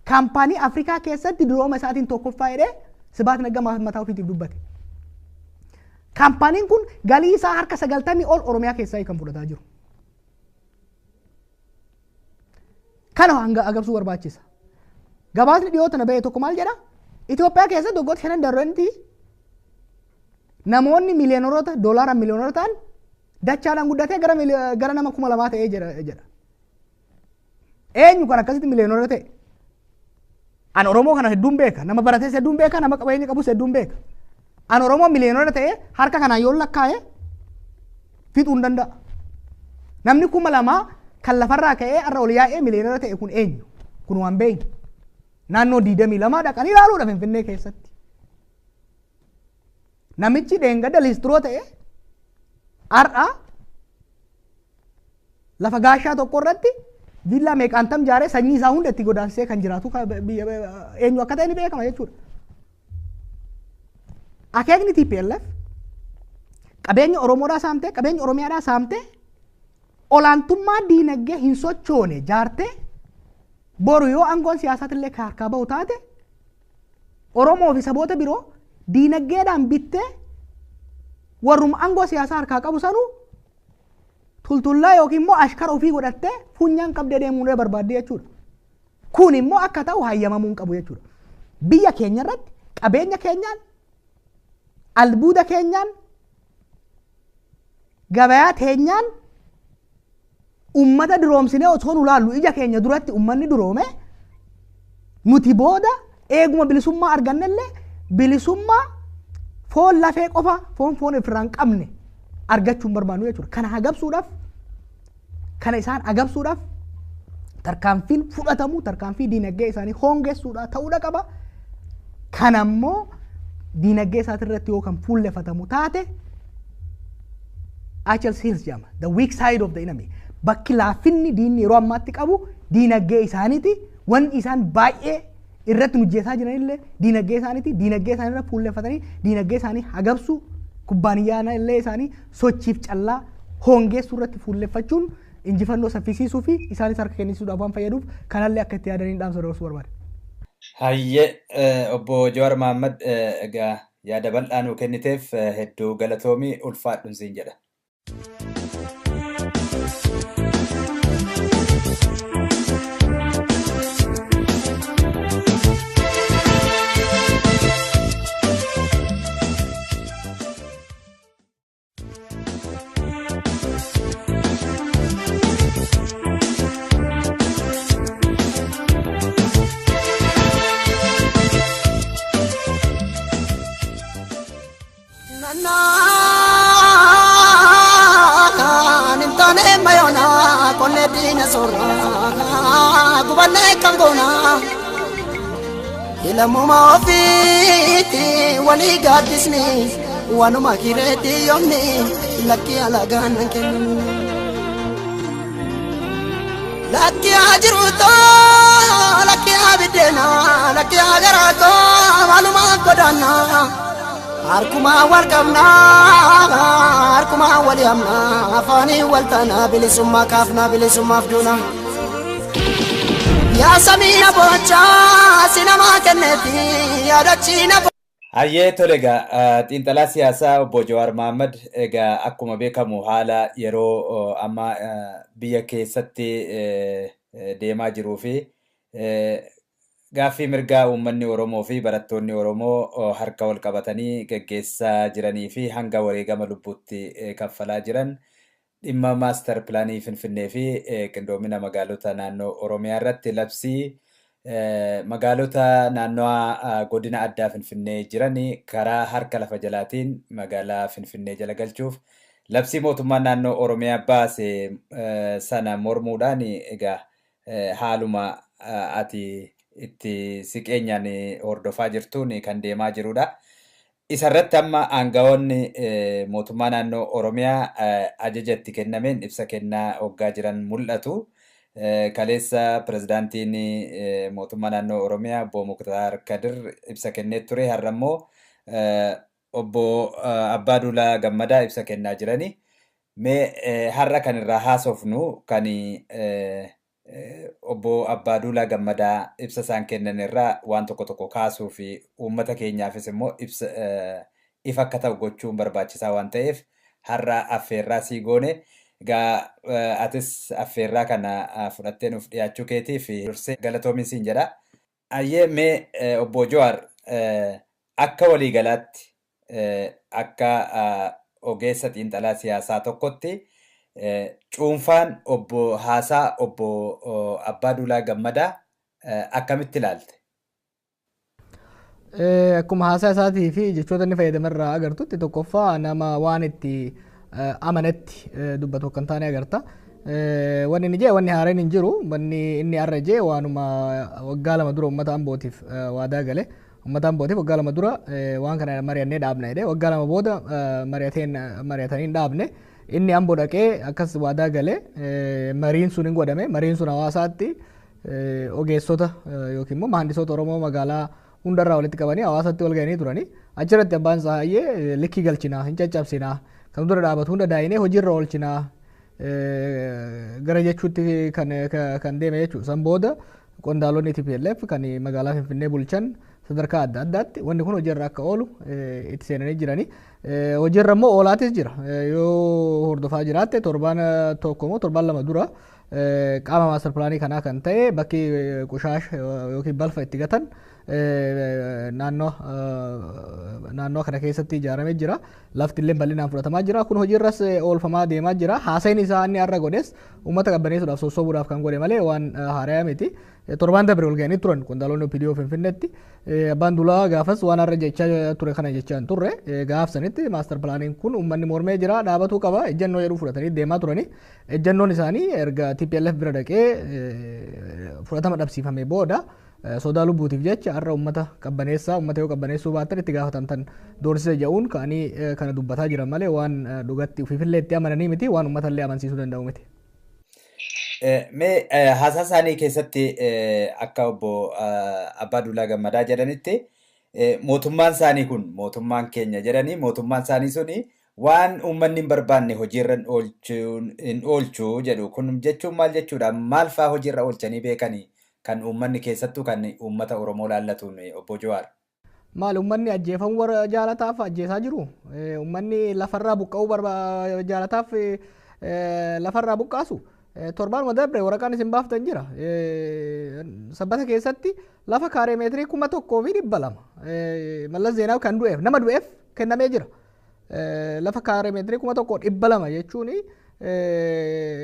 Kaampaanii Afrikaa keessatti durooma isaatiin tokkoffaa jedhee Sibaat Naggaa mataa ofiitiif dubbate. Kaampaaniin kun galii isaa harka 90 ol Oromiyaa keessaa kan fudhataa jiru. Kana hanga agarsuu barbaachisa. Gabaasni dhiyoo tana ba'e tokko maal jedha? Itoophiyaa keessatti waggoota 5 darbanitti namoonni miiliyoonota doolaaraan miiliyoonota ta'an dachaadhaan guddatee gara nama 2000 ta'ee jira jedha. Eenyu kan akkasitti miiliyoonota ta'e? An Oromoo kana hedduun beeka. Nama barates hedduun beeka. Nama qabeenya qabus hedduun beeka. An Oromoo miiliyoonota ta'e harka kanaan yoo lakkaa'e fixuu hin danda'a. Namni 2000 kan lafarraa ka'ee har'a ol yaa'ee miiliyoonota ta'e kun eenyu? Kun waan beeknu. Naannoo 22 dhaqanii ilaaluudha Finfinnee keessatti. Namichi dheengadda liistiroo ta'e har'a lafa gaashaa tokko irratti viillaa meeqaantam jaaree sanyii isaa hunda itti godaansee kan jiraatu biyya eenyu akka ta'e ni beekama jechuudha. Akeekni TPLF qabeenya Oromoodhaa saamtee, qabeenya Oromiyaadhaa saamtee, olaantummaa diinagdee hin sochoone jaartee, boru yoo aangoon siyaasaatillee harkaa bahu taate, Oromoo fi saboota biroo diinagdeedhaan bittee warruma aangoo siyaasaa harkaa qabu sanuu tultullaa yookiin immoo ashkara ofii godhattee funyaan qabdee deemuu barbaadde jechuudha. Kun immoo akka ta'u hayyamamuu hin qabu jechuudha. Biyya keenya irratti qabeenya keenyaan, albuuda keenyaan, gabayaa teenyaan ummata duroomsinee osoo nu laallu ija keenya duratti ummanni duroome, nuti booda eeguma bilisummaa argannellee bilisummaa foon lafee qofa, foon foon ofirraa hin qabne argachuu hin barbaannu jechuudha. Kana agabsuudhaaf, kana isaan agabsuudhaaf tarkaanfiin fudhatamu tarkaanfii diinagdee isaanii hongessuudha ta'uudha qaba. Kana immoo diinagdee isaatirratti yoo kan fuulleffatamu taate, Achilles heels jedhama. The weak side of the enemy. Bakki laaffinni diinni yeroo ammaatti qabu diinagdee isaaniiti. Wanni isaan baay'ee irratti hojjetaa jiranillee diinagdee isaaniiti. Diinagdee isaanii irra fuulleffatanii diinagdee isaanii hagabsuu, kubbaaniyyaa illee isaanii sochiif callaa hongeessuu irratti fuulleffachuun injifannoo saffisiisuu fi isaanis harka kennisuudhaaf waan fayyaduuf kanallee akka itti yaadanii dhaamsa dabarsuu barbaade. Hayyee, obbo Jawaar Mahaammad, egaa yaada bal'aa nuu kenniteef hedduu galatoomii, ulfaadhuun siin jedha. Ilamuma ofiiti walii gaaddisni waanuma kireetti yoomni lakki alagaan kennu. Lakki ajiruutoo, lakki abiddeena, lakki agaraatoo, maaluma godaannaa. Harkuma wal qabnaa, harkuma wal yaamnaa, afaanii wal taanaa, bilisummaa kaafnaa, bilisummaaf duunaa. Yaa samiina boochaa si namaa kenneeti yaadachiina. Hayyee, tole, egaa xiinxalaa siyaasaa obbo Jawaar Mahaammad, egaa akkuma beekamu haala yeroo ammaa biyya keessatti deemaa jiruu fi gaaffii mirgaa uummanni Oromoo fi barattoonni Oromoo harka wal qabatanii geggeessaa jiranii fi hanga wareegama lubbuutti kaffalaa jiran, dhimma maastar pilaanii Finfinnee fi qindoomina magaalota naannoo Oromiyaa irratti labsii magaalota naannoo godina addaa Finfinnee jiran karaa harka lafa jalaatiin magaalaa Finfinnee jala galchuuf labsii mootummaan naannoo Oromiyaa baase sana mormuudhaan, egaa haaluma ati itti siqeenyaan hordofaa jirtuun kan deemaa jirudha. Isarratti amma aangawoonni mootummaa naannoo Oromiyaa ajaja itti kennameen ibsa kennaa hoggaa jiran mul'atu. Kaleessa pirezidaantiin mootummaa naannoo Oromiyaa obbo Muktaar Kadir ibsa kennee ture. Har'a immoo obbo Abbaaduulaa Gammadaa ibsa kennaa jirani. Mee har'a kan irraa haasofnu kan obbo Abbaaduulaa Gammadaa ibsa isaan kennan irraa waan tokko tokko kaasuu fi uummata keenyaafis immoo ibsa ifa akka ta'u gochuun barbaachisaa waan ta'eef har'a affeerraa sii goone. Egaa atis affeerraa kana fudhattee nuuf dhiyaachuu keetiif dursee galatoomi siin jedha. Ayyee, mee obbo Jawaar, akka waliigalaatti akka ogeessa xiinxalaa siyaasaa tokkotti cuunfaan obbo haasaa obbo Abbaaduulaa Gammadaa akkamitti ilaalte? Akkuma haasaa isaatii fi jechoota inni fayyadamerraa agartutti, tokkoffaa nama waan itti amanetti dubbatu akka hin taane agarta. Wanni inni jee wanni haaraan hin jiru. Wanni inni har'a jee waanuma waggaa 2 dura uummata Ambootiif waadaa gale. Uummata Ambootiif waggaa 2 dura waan kana mari'annee dhaabna jedhee, waggaa 2 booda mari'atanii hin dhaabne. Inni Amboo dhaqee akkas waadaa gale, mariin sun hin godhame. Mariin sun hawaasaatti ogeessota yookiin immoo mahandisoota Oromoo magaalaa hundarraa walitti qabanii hawaasatti wal ga'anii turanii. Achirratti abbaan isaa likkii galchinaa, hin caccabsinaa, kan dura dhaabatu hunda daayinee hojiirra oolchinaa gara jechuutti kan deeme jechuudha. San booda qondaalonni TPLF kan magaalaa Finfinnee bulchan sadarkaa adda addaatti wanni kun hojiirra akka oolu itti seenanii jirani. Hojiirra immoo oolaatis jira. Yoo hordofaa jiraatte, torbaan 1 moo torbaan 2 dura Qaama maastar pilaanii kanaa kan ta'e bakki qushaash yookiin balfa itti gatan naannoo kana keessatti ijaaramee jira. Lafti illee bal'inaan fudhatamaa jira. Kun hojiirras oolfamaa deemaa jira. Haasaan isaa inni har'a godhes uummata qabbaneessuudhaaf sossobuudhaaf kan godhe malee waan haaraa miti. Torbaan dabre ol ga'anii turan qondaalonni OPDO Finfinneetti. Abbaan Duulaa gaafas waan har'a jechaa ture kana jechaa hin turre. Gaaf sanitti maastar pilaaniin kun uummanni mormee jira, dhaabatuu qaba, ejjennoo jedhu fudhatanii deemaa turani. Ejjennoon isaanii erga TPLF bira dhaqee fudhatama dhabsiifame booda sodaa lubbuutiif jecha har'a uummata qabbaneessaa, uummata yoo qabbaneessuu baattan itti gaafatamtan doorsisa jedhuun ka'anii kana dubbataa jiran malee waan dhugatti ofiifillee itti amananii miti, waan uummata illee amansiisuu danda'u miti. Mee haasaa isaanii keessatti akka obbo Abbaa Duulaa Gammadaa jedhanitti, mootummaan isaanii kun mootummaan keenya jedhanii, mootummaan isaanii suni waan uummanni hin barbaanne hojiirra hin oolchu jedhu. Kun jechuun maal jechuudha? Maal fa'aa hojiirra oolchanii beekanii kan uummanni keessattuu kan uummata Oromoo laallatuun, obbo Jawaar? Maal, uummanni ajjeefamuu jaalataaf ajjeesaa jiru? Uummanni lafarraa buqqa'uu jaalataaf lafarraa buqqaasu? Torbaanuma dabre waraqaan isin baaftan jira. Sabbata keessatti lafa kaaree meetirii 1200 Mallas Zeenaawi kan du'eef, nama du'eef kennamee jira. Lafa kaaree meetirii 1200 jechuun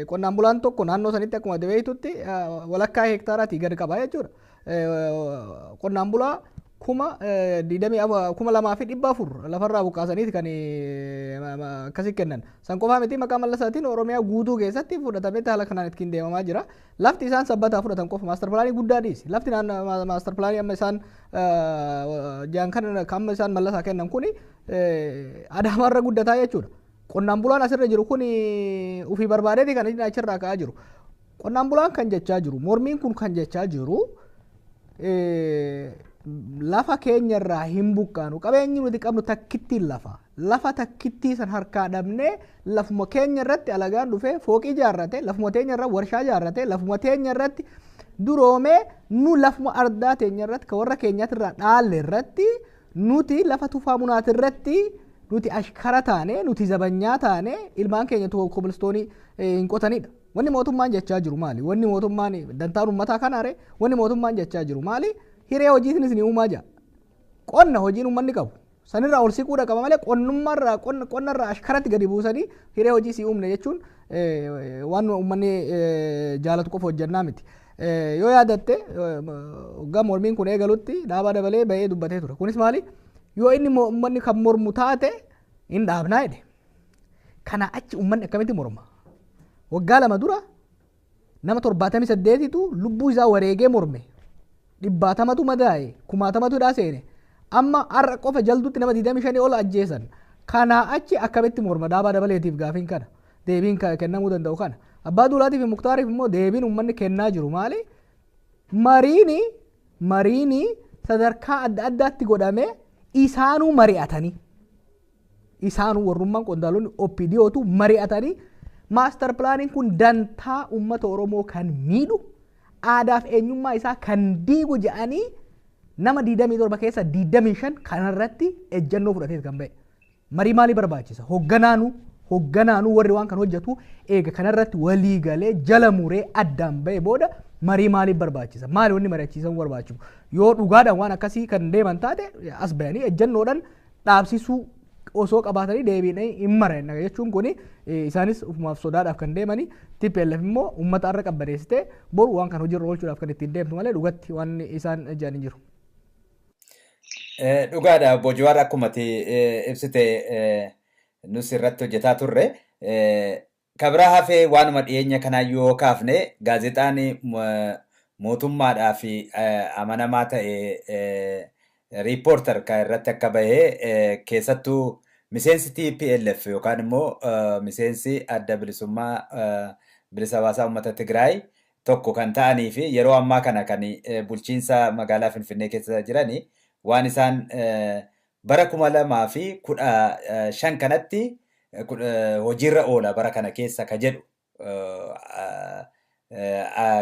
qonnaan bulaan tokko naannoo sanitti akkuma beektutti walakkaa heektaaraatii gadi qaba jechuudha. Qonnaan bulaa 22,400 lafarraa buqqaasaniiti kan akkasi kennan. San qofaa miti, maqaa Mallasaatiin Oromiyaa guutuu keessatti fudhatamee haala kanaan ittiin deemamaa jira. Lafti isaan Sabbataa fudhatan qofa maastar pilaanii guddaa dhiisi. Lafti maastar pilaanii amma isaan jaan kan amma isaan Mallasaa kennan kuni Adaamaarra guddataa jechuudha. Qonnaan bulaan asirra jiru kun ofii barbaadeeti kan inni achirraa ka'aa jiru. Qonnaan bulaan kan jechaa jiru, mormiin kun kan jechaa jiru, lafa keenyarraa hin buqqaanu, qabeenyi nuti qabnu takkittiin lafa takkittii san harkaa dhabnee, lafuma keenya irratti alagaan dhufee fooqii ijaarrate, lafuma teenya irra warshaa ijaarrate, lafuma teenya irratti duroomee, nu lafuma ardaa teenya irratti ka warra keenyatirraa dhaalle irratti, nuti lafa Tufaa Munaati irratti nuti ashkara taane, nuti zabanyaa taane, ilmaan keenya kobilistoonii hin qotanidha. Wanni mootummaan jechaa jiru maali? Wanni mootummaan dantaan uummataa kanaare, wanni mootummaan jechaa jiru maali? Hiree hojiitinis ni uumaa jira. Qonna hojiin uummanni qabu. Sanirraa ol siquudha qaba malee qonnummaarraa qonnarraa ashkaratti gadi buusanii hiree hojii si uumne jechuun waan uummanni jaalatu qofa hojjannaa miti. Yoo yaadatte, waggaa mormiin kun eegalutti Dhaabaa Dabalee bahee dubbatee ture. Kunis maali? Yoo inni uummanni kan mormu taate hin dhaabnaa jedhe. Kana achi uummanni akkamitti morma? Waggaa 2 dura nama 78tu lubbuu isaa wareegee morme. Dhibbaatamatu madaa'e, kumaatamatu hidhaa seene. Amma har'a qofa Jalduutti nama 25 ol ajjeesan. Kanaa achi akkamitti morma? Dhaabaa Dabaleetiif gaafiin kana. Deebiin kennamuu danda'u kana. Abbaa Duulaatiif fi Muktaariif immoo deebiin uummanni kennaa jiru maali? Mariini sadarkaa adda addaatti godhamee isaanuu mari'atanii, isaanuu warrummaan qondaalonni OPDOtu mari'atanii, maastar pilaaniin kun dantaa uummata Oromoo kan miidhu, aadaaf eenyummaa isaa kan diigu jedhanii, nama 27 keessa 25 kanarratti ejjennoo fudhatee kan ba'e. Marii maalii barbaachisa? Hogganaanuu warri waan kan hojjetu eega kanarratti walii galee jala muree addaan ba'e booda marii maaliif barbaachisa? Maali wanni mari'achiisan barbaachisu? Yoo dhugaadhaan waan akkasii kan deeman taate as bayanii ejjennoodhaan dhaabsisuu osoo qabaatanii deebiinee hin maranna jechuun kuni isaanis ofumaaf sodaadhaaf kan deemanii, TPLF immoo uummata har'a qabbaneessitee boru waan kan hojiirra oolchuudhaaf kan ittiin deemtu malee dhugatti waan isaan ijaan hin jiru. Dhugaadha, obbo Jawaar, akkuma ibsite nus irratti hojjetaa turre. Kabira hafee waanuma dhiyeenya kanaa yoo kaafne, gaazexaan mootummaadhaa fi amanamaa ta'e Riippoortar kan irratti akka bahee, keessattuu miseensi TPLF yookaan immoo miseensi Adda Bilisummaa Bilisa Baasaa Uummata Tigraay tokko kan ta'anii fi yeroo ammaa kana kan bulchiinsa magaalaa Finfinnee keessa jiranii, waan isaan bara 2015 kanatti hojiirra oola bara kana keessa ka jedhu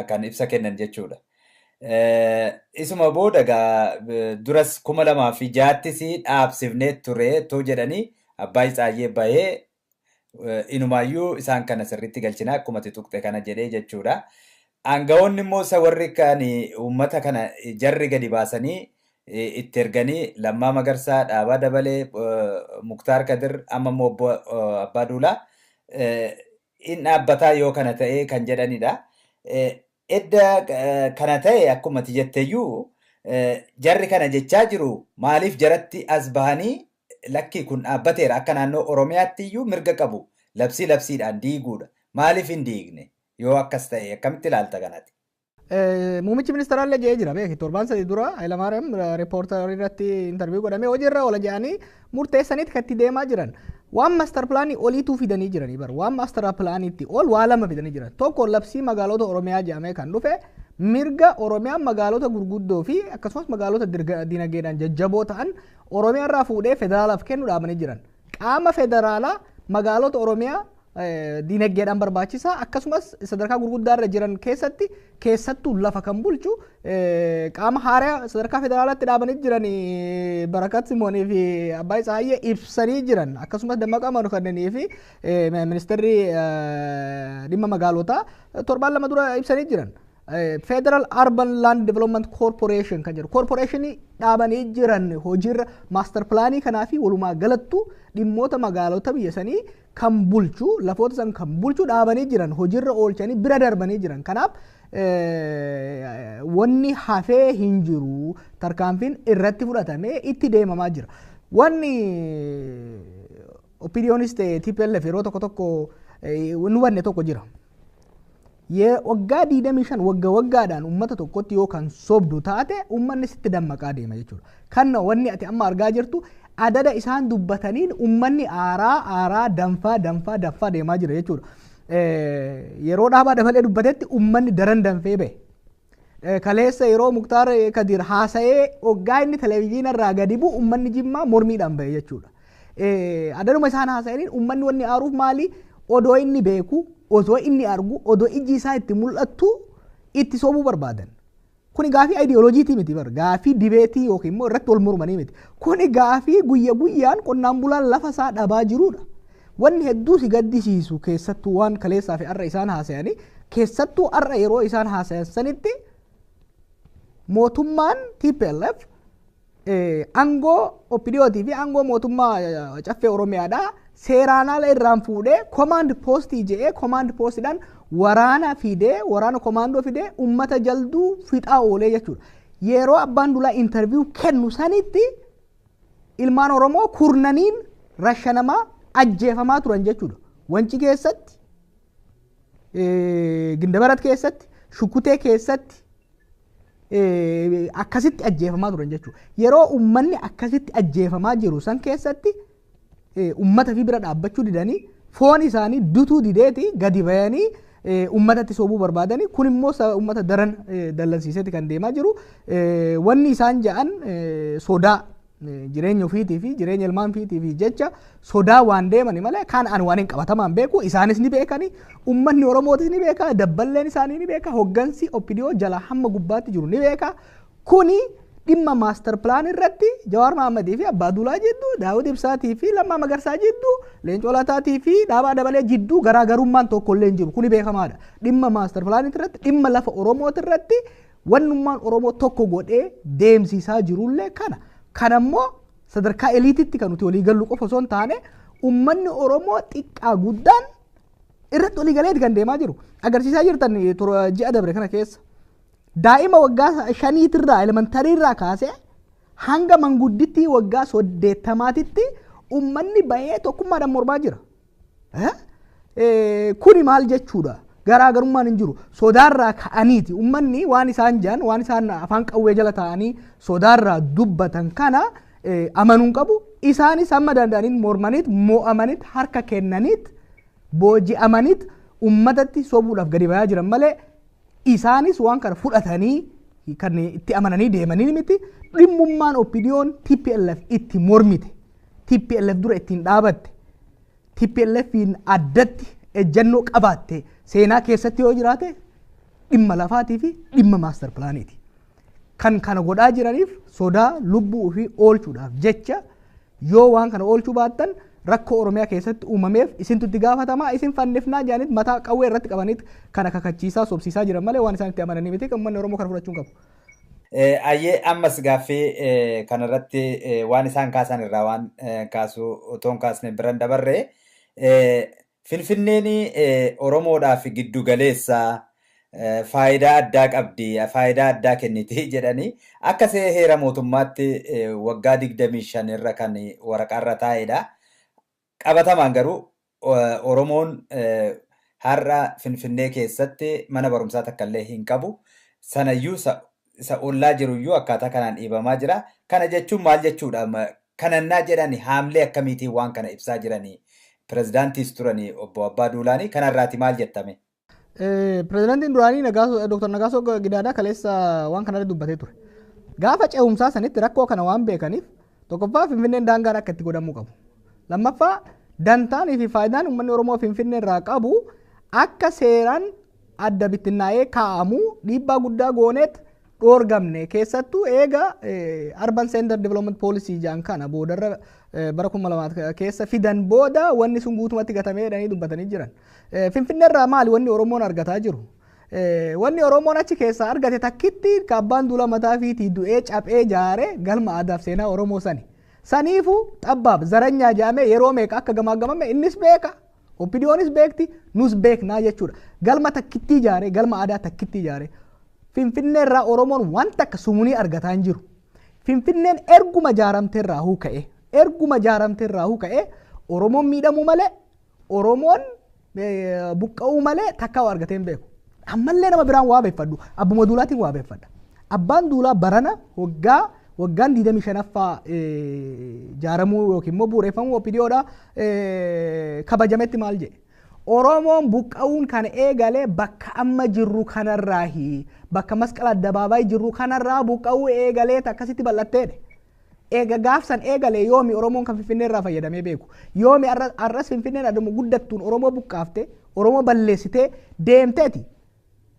kan ibsa kennan jechuudha. Isuma booda gaa duras 2006ttis dhaabsifnee ture too jedhanii Abbaay Tsaayyee bahee Inumaayyuu isaan kana sirriitti galchinaa akkuma ati tuqxe kana jedhee jechuudha. Aangawoonni immoo isa warri kan uummata kana jarri gadi baasanii itti erganii Lammaa Magarsaa, Dhaabaa Dabalee, Muktaar Kadir, amma immoo obbo Abbaa Duulaa in dhaabbataa yoo kana ta'e kan jedhanidha. Edda kana ta'e akkuma ati jetteyyuu jarri kana jechaa jiru maaliif jaratti as bahanii lakkii kun dhaabbateera akka naannoo Oromiyaatti iyyuu mirga qabu labsii labsiidhaan diiguudha. Maaliif hin diigne yoo akkas ta'e akkamitti ilaalta kanati? Muummichi ministeeraallee jedhee jira beeki, torbaan 3 dura Hayilamaariyaam reporter irratti interview godhamee hojiirra oola jedhanii murteessaniiti kan itti deemaa jiran. Waan master pilaanii oliituu fidanii jiranii bara, waan master pilaaniitti ol waa lama fidanii jiran. Tokko labsii magaalota Oromiyaa jedhamee kan dhufe mirga Oromiyaan magaalota gurguddoo fi akkasumas magaalota dinagdeedhaan jajjaboo ta'an Oromiyaa irraa fuudhee federaalaaf kennu dhaabanii jiran. Qaama federaalaa magaalota Oromiyaa dinagdeedhaan barbaachisaa akkasumas sadarkaa gurguddaa irra jiran keessatti keessattuu lafa kan bulchu qaama haaraa sadarkaa federaalaatti dhaabanii jiran Barakat Simoonii fi Abbaay Tsahaayyee ibsanii jiran, akkasumas Dammaqaa Mokonninii fi ministeerri dhimma magaalotaa torbaan 2 dura ibsanii jiran. Federal Urban Land Development Corporation kan jedhu corporationii dhaabanii jiran hojiirra master pilaanii kanaa fi walumaa galattu dhimmoota magaalota biyya sanii kan bulchu lafoota san kan bulchu dhaabanii jiran hojiirra oolchanii bira darbanii jiran. Kanaaf wanni hafee hin jiru, tarkaanfiin irratti fudhatamee itti deemamaa jira. Wanni OPDOnis ta'e TPLF yeroo tokko tokko nu hubanne tokko jira. Waggaa 25 wagga waggaadhaan uummata tokkotti yoo kan sobdu taate uummanni sitti dammaqaa deema jechuudha. Kan wanni ati amma argaa jirtu adada isaan dubbataniin uummanni aaraa aaraa danfaa danfaa danfaa deemaa jira jechuudha. Yeroo Dhaabaa Dabalee dubbatetti uummanni daran danfee bahe. Kaleessa yeroo Muktaar Kadir haasa'ee waggaa inni televezyiina irraa gadi bu'u uummanni Jimmaa mormiidhaan bahe jechuudha. Adaduma isaan haasa'aniin uummanni wanni aaruuf maali? Odoo inni beeku, osoo inni argu, odoo ijji isaa itti mul'attu itti sobuu barbaadan. Kuni gaafii ayidiyooloojiitii miti bar, gaafii dibeetii yookiin immoo irratti wal mormanii miti. Kuni gaafii guyya guyyaan qonnaan bulaan lafa isaa dhabaa jirudha. Wanni hedduu si gaddisiisu keessattuu waan kaleessaa fi har'a isaan haasa'anii, keessattuu har'a yeroo isaan haasayan sanitti mootummaan TPLF aangoo OPDOtii fi aangoo mootummaa caffee Oromiyaadhaa seeraan ala irraan fuudhee komaand poostii jedhee komaand poostiidhaan waraana fidee waraana komaandoo fidee uummata jalduu fixaa oolee jechuudha. Yeroo Abbaan Duulaa intarviiyuu kennu sanitti ilmaan Oromoo kurnaniin rashanamaa ajjeefamaa turan jechuudha. Wanci keessatti, Gindabarat keessatti, Shukutee keessatti akkasitti ajjeefamaa turan jechuudha. Yeroo uummanni akkasitti ajjeefamaa jiru san keessatti uummata fi bira dhaabbachuu didanii foon isaanii dutuu dideeti gadi bayanii uummatatti soobuu barbaadanii, kun immoo uummata daran dallansiiseeti kan deemaa jiru. Wanni isaan ja'an sodaa jireenya ofiitii fi jireenya ilmaan ofiitii fi jecha sodaa waan deemani malee kan ani waan hin qabatamaan beeku isaanis ni beekani, uummanni Oromootis ni beeka, dabballeen isaanii ni beeka, hoggansi OPDO jala hamma gubbaatti jiru ni beeka. Kuni dhimma maastar pilaan irratti Jawaar Mahammadii fi Abbaa Duulaa jidduu, Daawud Ibsaatii fi Lammaa Magarsaa jidduu, Leencoo Lataatii fi Dhaabaa Dabalee jidduu garaagarummaan tokko illee hin jiru. Kuni beekamaadha. Dhimma maastar pilaan irratti, dhimma lafa Oromooti irratti wannummaan Oromoo tokko godhee deemsisaa jirullee kana. Kanammoo sadarkaa eliititti kan nuti walii gallu qofa osoo hin taane uummanni Oromoo xiqqaa guddaan irratti walii galeeti kan deemaa jiru. Agarsiisaa jirtan ji'a dabre kana keessa. Daa'ima waggaa 5tirraa elementariirraa kaasee hanga mangudditti waggaa 80titti uummanni bahee tokkummaadhaan mormaa jira. Kuni maal jechuudha? Garaagarummaan hin jiru. Sodaarraa ka'aniiti. Uummanni waan isaan jedhan, waan isaan afaan qawwee jala taa'anii sodaarraa dubbatan kana amanuu hin qabu. Isaanis hamma danda'aniin mormaniit, mo'amaniit, harka kennaniit, booji'amaniit uummatatti sobuudhaaf gadi bayaa jiran malee isaanis waan kana fudhatanii kan itti amananii deemanii miti. Dhimmummaan OPDO'n TPLF itti mormite, TPLF dura ittiin dhaabatte, TPLFiin addatti ejjennoo qabaatte seenaa keessatti yoo jiraate dhimma lafaatii fi dhimma maastar pilaaniiti. Kan kana godhaa jiraniif sodaa lubbuu fi oolchuudhaaf jecha yoo waan kana oolchuu baattan Rakkoo Oromiyaa keessatti uumameef isintu itti gaafatamaa, isin fannifnaa jedhaniit mataa qawwee irratti qabaniit kana kakachiisaa sobsiisaa jiran malee waan isaan itti amananii miti. Uummanni Oromoo kana fudhachuu hin qabu. Ayyee, ammas gaaffii kanarratti waan isaan kaasan irraa waan kaasu otoo hin kaasne biran dabarre, Finfinneen Oromoodhaaf giddu galeessa, faayidaa addaa qabdi, faayidaa addaa kenniti jedhanii akka heera mootummaatti waggaa 25 irra kan waraqaarra taa'edha. Qabatamaan garuu Oromoon har'a Finfinnee keessatti mana barumsaa takka illee hin qabu. Sanayyuu isa ollaa jiruyyuu akkaataa kanaan dhiibamaa jira. Kana jechuun maal jechuudha? Kanannaa jedhani haamlee akkamiitiin waan kana ibsaa jiranii? Pirezidaantiis turanii obbo Abbaa Duulaanii kanarraati maal jettame? Pirezidaantiin duraanii Dr. Nagaasoo Gidaadaa kaleessa waan kanarratti dubbatee ture. Gaafa ce'umsaa sanitti rakkoo kana waan beekaniif, tokkoffaa, Finfinneen daangaan akka itti godhamuu qabu. Lammaffaa, dantaanii fi faayidaan uummanni Oromoo Finfinnee irraa qabu akka seeraan adda bittinnaa'ee kaa'amu dhiibbaa guddaa gooneet dhoorgamne. Keessattuu eega Urban Center Development Policy jedhan kana boodarra bara 2000 keessa fidan booda wanni sun guutumatti gatamee jedhanii dubbatanii jiran. Finfinnee irraa maali wanni Oromoon argataa jiru? Wanni Oromoon achi keessaa argate takkitti ka abbaan duula mataa fiitii du'ee caphee jaare galma aadaaf seenaa Oromoo sani. Saniifuu xabbaab zaranyaa jedhamee yeroo meeqa akka gamaagamame innis beeka. OPDOnis beekti, nus beeknaa jechuudha. Galma takkittii ijaare, galma aadaa takkittii ijaare. Finfinnee irraa Oromoon wanta akka sumunii argataa hin jiru. Finfinneen erguma ijaaramte irraa huu ka'e, erguma ijaaramte irraa huu ka'e Oromoon miidhamuu malee, Oromoon buqqa'uu malee takka waa argatee hin beeku. Ammallee nama biraan waa beeffadhu, abbuma duulaatiin waa beeffadha. Abbaan duulaa barana waggaa waggaan 25ffaa ijaaramuu yookiin immoo bu'uureffamuu OPDOdha kabajametti maal jedhe? Oromoon buqqa'uun kan eegale bakka amma jirru kanarraahi, bakka masqala addabaabaayii jirru kanarraa buqqa'uu eegalee akkasitti bal'atteedha. Eega gaafsan eegale yoomi Oromoon kan Finfinnee irraa fayyadamee beeku? Yoomi arras Finfinneen adamu guddattuun Oromoo buqqaaftee, Oromoo balleessitee deemteeti.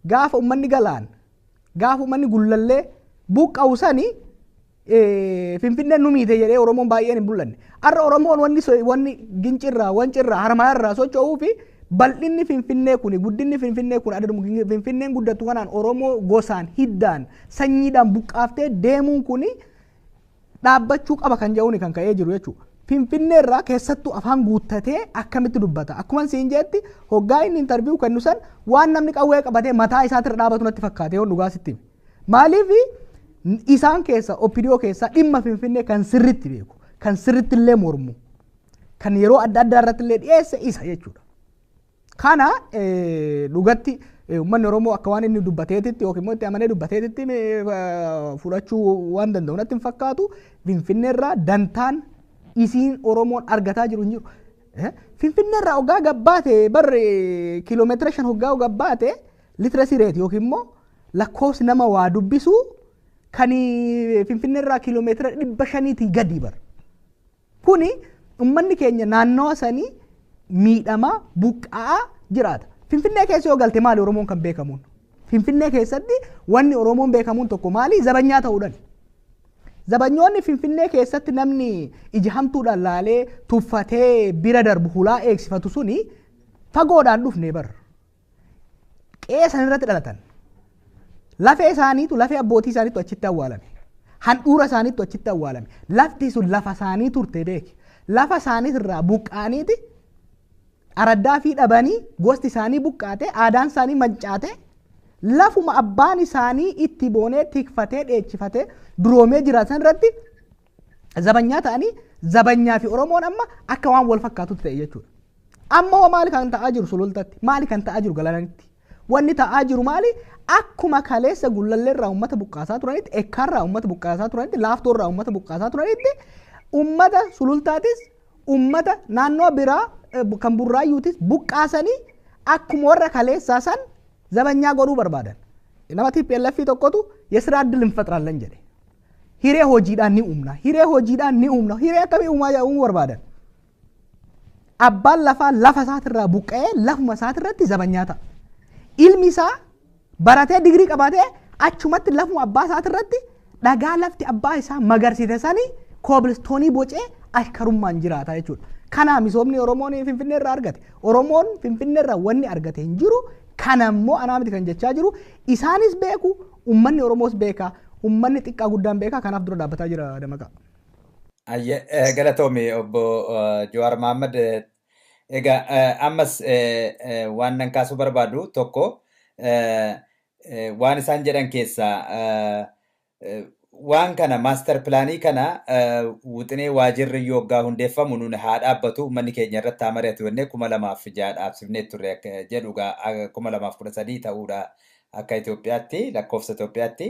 Gaafa uummanni galaan, gaafa uummanni gullallee buqqa'u sani Finfinneen nu miite jedhee Oromoon baay'een hin bullanne. Har'a Oromoon wanni gincirraa, wancirraa, harmaarraa socho'uu fi bal'inni Finfinnee kuni, guddinni Finfinnee kun adaduma Finfinneen guddattu kanaan Oromoo gosaan, hiddaan, sanyiidhaan buqqaaftee deemuun kuni dhaabbachuu qaba kan jedhuuni kan ka'ee jiru jechuudha. Finfinnee irraa keessattuu afaan guuttatee akkamitti dubbata? Akkuma siin jeetti, hoggaa inni interview kennu san waan namni qawwee qabatee mataa isaatirra dhaabatu natti fakkaate yoo dhugaa sitti hime. Maaliif isaan keessa, OPDO keessa, dhimma Finfinnee kan sirritti beeku, kan sirritti illee mormu, kan yeroo adda addaa irratti illee dhiyeesse isa jechuudha. Kana dhugatti uummanni Oromoo akka waan inni dubbateetitti yookiin immoo itti amanee dubbateetitti fudhachuu waan danda'u natti hin fakkaatu. Finfinnee irraa dantaan isiin Oromoon argataa jiru hin jiru. Finfinnee irraa hoggaa gabbaate barri kiiloomeetira 5 hoggaa gabbaate literacy rate yookiin immoo lakkoofsi nama waa dubbisuu kan Finfinnee irraa kiiloomeetira 500tii gadi bara. Kuni uummanni keenya naannawa sanii miidhamaa buqqa'aa jiraata. Finfinnee keessa yoo galte maali Oromoon kan beekamuun? Finfinnee keessatti wanni Oromoon beekamuun tokko maali? Zabanyaa ta'uudhaan. Zabanyoonni Finfinnee keessatti namni ija hamtuudhaan laalee tuffatee bira darbu, hulaa eegsifatu suni fagoodhaan dhufne bar. Qe'ee san irratti dhalatan. Lafee isaaniitu, lafee abbootii isaaniitu achitti awwaalame. Handhuura isaaniitu achitti awwaalame. Lafti sun lafa isaanii turte beeki. Lafa isaaniitirraa buqqaaniiti araddaa fi dhabanii, gosti isaanii buqqaate, aadaan isaanii mancaate, lafuma abbaan isaanii itti boonee tikfatee dheechifatee duroomee jiraatan irratti zabanyaa ta'anii, zabanyaa fi Oromoon amma akka waan wal fakkaatutti ta'e jechuudha. Amma hoo maali kan ta'aa jiru Sulultatti? Maali kan ta'aa jiru Galananitti? Wanni ta'aa jiru maali? Akkuma kaleessa Gullalleerraa uummata buqqaasaa turanitti, Ekkaarraa uummata buqqaasaa turanitti, Laaftoorraa uummata buqqaasaa turanitti, uummata Sulultaatis, uummata naannoo biraa kan Burraayyuutis buqqaasanii akkuma warra kaleessaa san zabanyaa godhuu barbaadan. Nama TPLF tokkotu የስራ እድል እንፈጥራለን jedhe. Hiree hojiidhaan ni uumna. Hiree hojiidhaan ni uumna. Hiree akkamii uumuu barbaadan? Abbaan lafaa lafa isaatirraa buqqa'ee lafuma isaatirratti zabanyaa ta'a. Ilmi isaa baratee digirii qabatee achumatti lafuma abbaa isaatirratti dhagaa lafti abbaa isaa magarsite sanii kobilistoonii bocee ashkarummaan jiraata jechuudha. Kana misoomni Oromoon Finfinnee irraa argate. Oromoon Finfinnee irraa wanni argate hin jiru. Kana immoo anaa miti kan jechaa jiru. Isaanis beeku, uummanni Oromoos beeka, uummanni xiqqaa guddaan beeka. Kanaaf dura dhaabbataa jira Damaqaa. Galatoomi obbo Jawaar Mohaammed. Egaa ammas waan nan kaasuu barbaadu tokko waan isaan jedhan keessaa waan kana maastar pilaanii kana wixinee waajirri yoggaa hundeeffamu nun haa dhaabbatu uummanni keenya irratti haa mari'atu jennee 2006 dhaabsifnee turre jedhu 2013 ta'uudha akka Itoophiyaatti lakkoofsa Itoophiyaatti.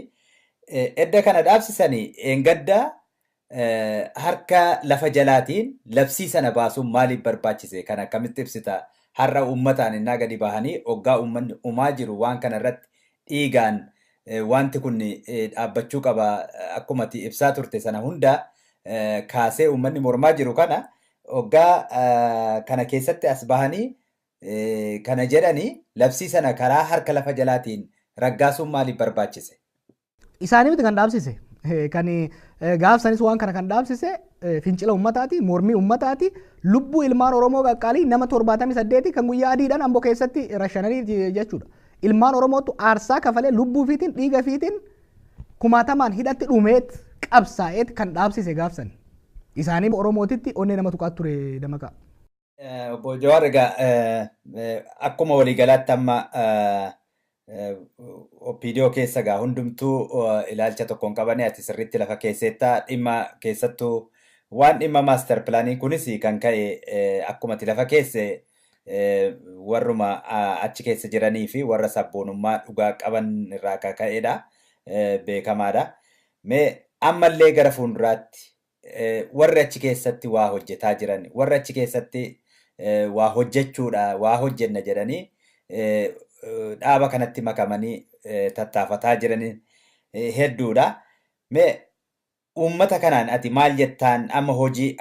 Edda kana dhaabsisanii eengadda harka lafa jalaatiin labsii sana baasuun maaliif barbaachise kan akkamitti ibsita har'a uummataan innaa gadi bahanii hoggaa uummanni uumaa jiru waan kana irratti dhiigaan wanti kun dhaabbachuu qaba akkuma ati ibsaa turte sana hunda kaasee uummanni mormaa jiru kana hoggaa kana keessatti as bahanii kana jedhanii labsii sana karaa harka lafa jalaatiin raggaasuun maaliif barbaachise? Isaanii miti kan dhaabsise. Kan gaafsanis waan kana kan dhaabsise fincila uummataati, mormii uummataati, lubbuu ilmaan Oromoo qaqqaalii nama 78 kan guyyaa adiidhaan Amboo keessatti rashananii jechuudha. Ilmaan Oromootu aarsaa kafalee lubbuu fiitiin dhiiga fiitiin kumaatamaan hidhatti dhumeet qabsaa'eet kan dhaabsise gaafsan. Isaanii Oromootitti onnee nama tuqaa ture Damaqaa. Obbo Jawaar egaa akkuma waliigalaatti amma OPDO keessa egaa hundumtuu ilaalcha tokko hin qabane ati sirriitti lafa keesseetta dhimma keessattuu waan dhimma maastar pilaanii kunis kan ka'e akkuma ati lafa keesse warruma achi keessa jiranii fi warra sabboonummaa dhugaa qaban irraa kan ka'edha beekamaadha. Mee ammallee gara fuulduraatti warri achi keessatti waa hojjetaa jiran warri achi keessatti waa hojjechuudha waa hojjenna jedhanii dhaaba kanatti makamanii tattaafataa jiran hedduudha. Mee uummata kanaan ati maal jettaan amma hojii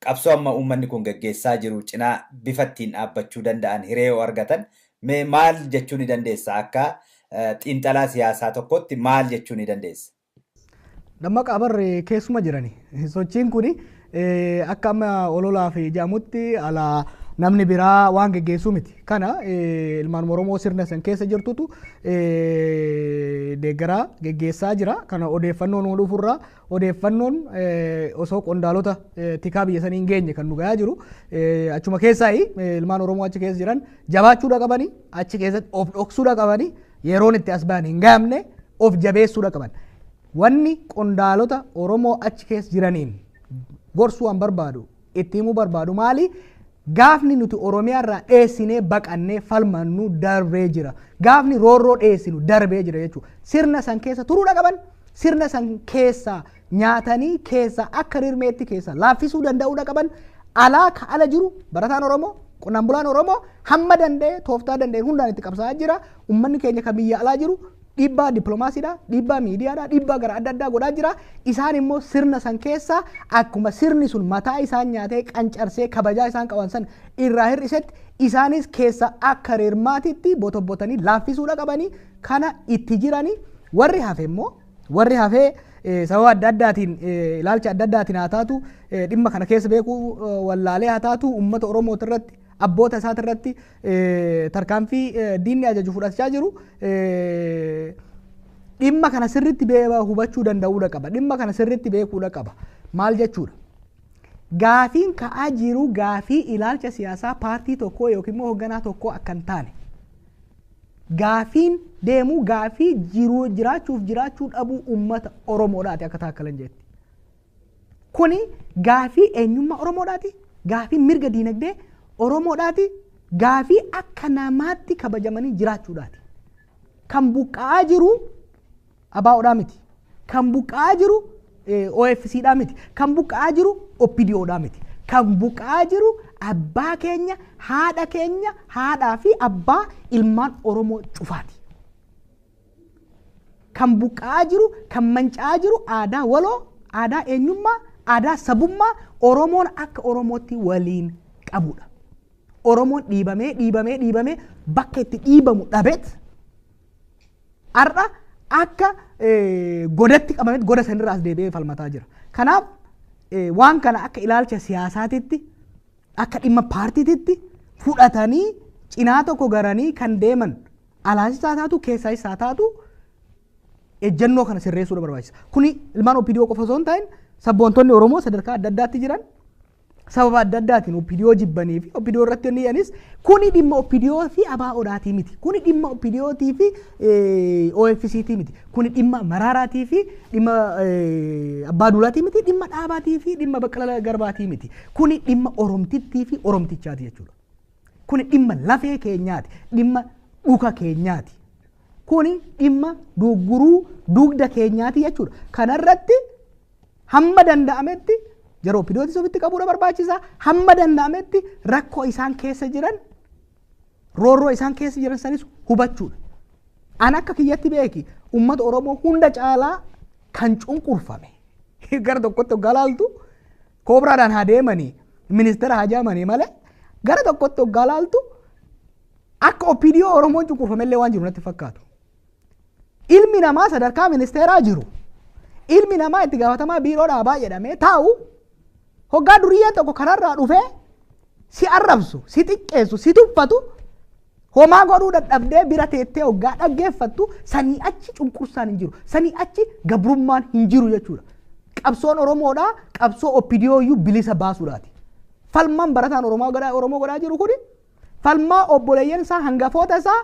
qabsoo amma uummanni kun gaggeessaa jiru cinaa bifa ittiin dhaabbachuu danda'an hiree yoo argatan mee maal jechuu ni dandeessa akka xiinxalaa siyaasaa tokkotti maal jechuu ni dandeessa? Dammaqaa barri keessuma jirani. Sochiin kuni akka amma ololaa fi jaamutti alaa namni biraa waan geggeessuu miti. Kana ilmaan Oromoo sirna san keessa jirtutu deeggaraa geggeessaa jira. Kana odeeffannoon nu dhufurraa odeeffannoon osoo qondaalota tikaa biyya sanii hin geenye kan nu gahaa jiru. Achuma keessaa ilmaan Oromoo achi keessa jiran jabaachuudha qabanii achi keessatti of dhoksuudha qabanii yeroon itti as bahan hin gahamne of jabeessuudha qaban. Wanni qondaalota Oromoo achi keessa jiraniin gorsuu waan barbaadu itti himuu barbaadu maali? Gaafni nuti Oromiyaa irraa dheessinee baqannee falmannu darbee jira. Gaafni roorroo dheessinu darbee jira jechuudha. Sirna san keessa turuudha qaban. Sirna san keessa nyaatanii keessa akka rirmeetti keessa laaffisuu danda'uudha qaban. Alaa ka ala jiru barataan Oromoo qonnaan bulaan Oromoo hamma danda'e tooftaa danda'e hundaan itti qabsaa'aa jira. Uummanni keenya kan biyya alaa jiru dhiibbaa dippiloomaasiidha, dhiibbaa miidiyaadha, dhiibbaa gara adda addaa godhaa jira. Isaan immoo sirna san keessa akkuma sirni sun mataa isaan nyaatee qancarsee kabajaa isaan qaban san irraa hir'isetti isaanis keessa akka rirmaatitti botobbotanii laaffisuudha qabanii kana itti jiranii warri hafe immoo warri hafee sababa adda addaatiin ilaalcha adda addaatiin haa taatu dhimma kana keessa beekuu wallaalee haa taatu uummata Oromoo irratti abboota isaati irratti tarkaanfii diinni ajaju fudhachaa jiru dhimma kana sirriitti hubachuu danda'uudha qaba. Dhimma kana sirriitti beekuudha qaba. Maal jechuudha? Gaafiin ka'aa jiru gaafii ilaalcha siyaasaa paartii tokkoo yookiin immoo hoogganaa tokkoo akka hin taane. Gaafiin deemu gaafii jiruu jiraachuuf jiraachuu dhabuu uummata Oromoodhaati akka taakkalan jetti. Kuni gaafii eenyummaa Oromoodhaati. Gaafii mirga diinagdee Oromoodhaati. Gaafii akka namaatti kabajamanii jiraachuudhaati. Kan buqqa'aa jiru ABOdhaa miti. Kan buqqa'aa jiru OFCdhaa miti. Kan buqqa'aa jiru OPDOdhaa miti. Kan buqqa'aa jiru abbaa keenya, haadha keenya, haadhaa fi abbaa ilmaan Oromoo cufaati. Kan buqqa'aa jiru, kan manca'aa jiru aadaa waloo, aadaa eenyummaa, aadaa sabummaa Oromoon akka Oromootti waliin qabudha. Oromoon dhiibamee dhiibamee dhiibamee bakka itti dhiibamu dhabeet har'a akka godatti qabameet goda sanirraa as deebi'ee falmataa jira. Kanaaf waan kana akka ilaalcha siyaasaatitti Akka dhimma paartiititti fudhatanii cinaa tokko garanii kan deeman alaas isaa taatu, keessaa isaa taatu, ejjennoo kana sirreessuudha barbaachisa. Kuni ilmaan OPDO qofa osoo hin ta'in, sabboontonni Oromoo sadarkaa adda addaatti jiran sababa adda addaatiin OPDO jibbanii fi OPDO irratti inni jedhanis, kuni dhimma OPDO fi ABO'dhaatii miti. Kuni dhimma OPDOtii fi OFCtii miti. Kuni dhimma Maraaraatii fi dhimma Abbaa Duulaatii miti. Dhimma Dhaabaatii fi dhimma Baqqalaa Garbaatii miti. Kuni dhimma Oromtittii fi Oromtichaati jechuudha. Kuni dhimma lafee keenyaati. Dhimma dhuka keenyaati. Kuni dhimma dugguruu dugda keenyaati jechuudha. Kanarratti hamma danda'ametti jara OPDOtis ofitti qabuudha barbaachisa. Hamma danda'ametti rakkoo isaan keessa jiran, roorroo isaan keessa jiran sanis hubachuudha. An akka kiyyatti beeki, uummata Oromoo hunda caalaa kan cunqurfame, gara tokkotti hoggaa laaltu koobraadhaan haa deemanii, ministeera haa jaamanii malee, gara tokkotti hoggaa laaltu akka OPDO Oromoon cunqurfame illee waan jiru natti fakkaatu. Ilmi namaa sadarkaa ministeeraa jiru, ilmi namaa itti gaafatamaa biiroo dhaabaa jedhamee taa'u, hoggaa duriyyeen tokko kararraa dhufee si arrabsu, si xiqqeessu, si tuffatu, homaa godhuu dadhabdee bira teettee hoggaa dhaggeeffattu, sanii achi cunqursaan hin jiru, sanii achi gabrummaan hin jiru jechuudha. Qabsoon Oromoodhaa qabsoo OPDO iyyuu bilisa baasuudhaati. Falmaan barataan Oromoo godhaa jiru kuni falmaa obboleeyyan isaa, hangafoota isaa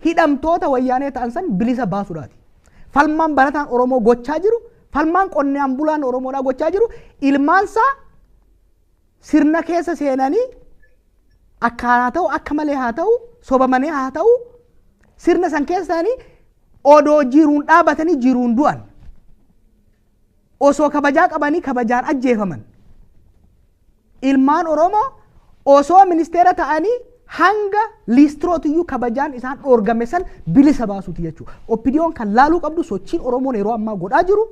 hidhamtoota Wayyaanee ta'an san bilisa baasuudhaati. Falmaan barataan Oromoo gochaa jiru, falmaan qonnaan bulaan Oromoodhaa gochaa jiru, ilmaansaa sirna keessa seenanii akka haa ta'u, akka malee haa ta'u, sobamanii haa ta'u, sirna san keessa seenanii odoo jiruun dhaabatanii jiruun du'an, osoo kabajaa qabanii kabajaan ajjeefaman, ilmaan Oromoo osoo ministeera ta'anii hanga liistirootiyyuu kabajaan isaan dhoorgame san bilisa baasuuti jechuudha. OPDOn kan laaluu qabdu, sochiin Oromoon yeroo ammaa godhaa jiru,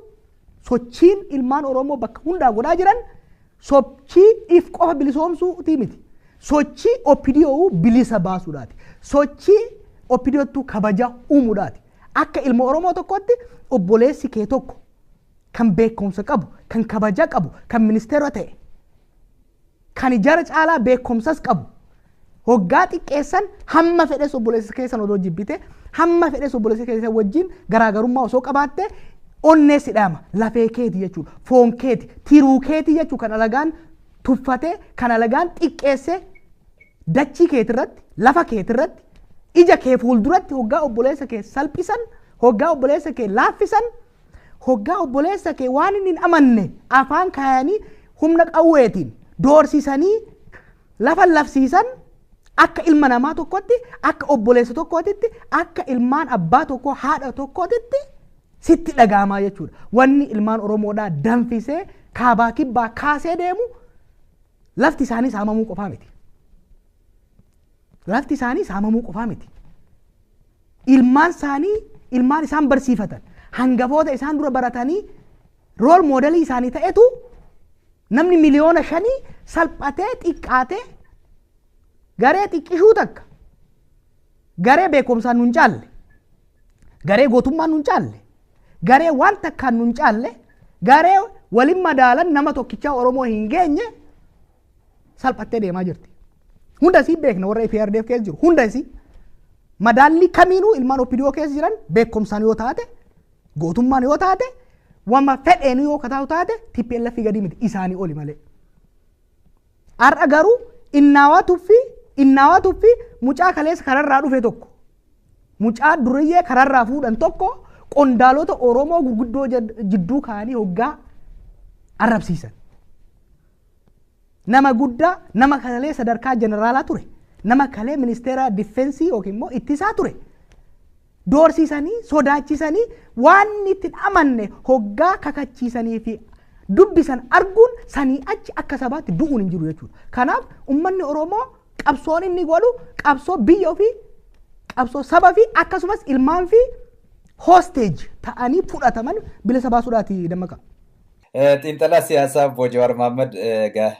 sochiin ilmaan Oromoo bakka hundaa godhaa jiran, sochii if qofa bilisoomsuuti miti. Sochii OPDO bilisa baasuudhaati. Sochii OPDOttu kabaja uumuudhaati. Akka ilma Oromoo tokkotti obboleessi kee tokko kan beekumsa qabu, kan kabaja qabu, kan ministeera ta'e, kan jara caalaa beekumsas qabu, hoggaa xiqqeessan, hamma fedhes obboleessa keessan odoo jibbite, hamma fedhes obboleessa keessan wajjin garaagarummaa osoo qabaatte, onnee si dhaama, lafee keeti jechuudha, foon keeti, tiruu keeti jechuudha, kan alagaan tuffate, kan alagaan xiqqeesse, dachii keetirratti, lafa keetirratti, ija kee fuulduratti hoggaa obboleessa kee salphisan, hoggaa obboleessa kee laaffisan, hoggaa obboleessa kee waan inni hin amanne afaan kaayanii humna qawweetiin doorsisanii lafa lafsiisan, akka ilma namaa tokkotti, akka obboleessa tokkootitti, akka ilmaan abbaa tokkoo haadha tokkootitti sitti dhagaamaa jechuudha. Wanni ilmaan Oromoodhaa danfisee kaabaa kibbaa kaasee deemu lafti isaanii saamamuu qofaa miti. Lafti isaanii saamamuu qofaa miti. Ilmaan isaanii, ilmaan isaan barsiifatan, hangafoota isaan dura baratanii role modelii isaanii ta'etu namni 5 miliyoona salphatee xiqqaatee garee xiqqishuu takka, garee beekumsaan nun caalle, garee gootummaan nun caalle, garee waan takkaan nun caalle, garee walin madaalan nama tokkichaa Oromoo hin geenye salphattee deemaa jirti. Hunda isii beekna, warra EPRDF keessa jiru hunda isii madaallii kamiinuu ilmaan OPDO keessa jiran beekumsaan yoo taate, gootummaan yoo taate, wama fedheen yoo kataatu taate, TPLF gadi miti, isaanii oli malee. Har'a garuu innaawaa tuffii mucaa kaleessa kararraa dhufe tokko, mucaa duriyyee kararraa fuudhan tokko, qondaalota Oromoo gurguddoo jidduu kaanii hoggaa arrabsiisan. Nama guddaa, nama kalee sadarkaa jeneraalaa ture, nama kalee ministeera defense yookiin immoo ittisaa ture. Doorsiisanii, sodaachisanii, waan itti amanne hoggaa kakachiisanii fi dubbisan arguun, sanii achi akka sabaatti du'uun hin jiru jechuudha. Kanaaf uummanni Oromoo qabsoon inni godhu qabsoo biyya ofii, qabsoo saba fi akkasumas ilmaan fi hostage ta'anii fudhataman bilisa baasuudhaati, Dammaqa. Xiinxalaa siyaasaa obbo Jawaar Mohaammed,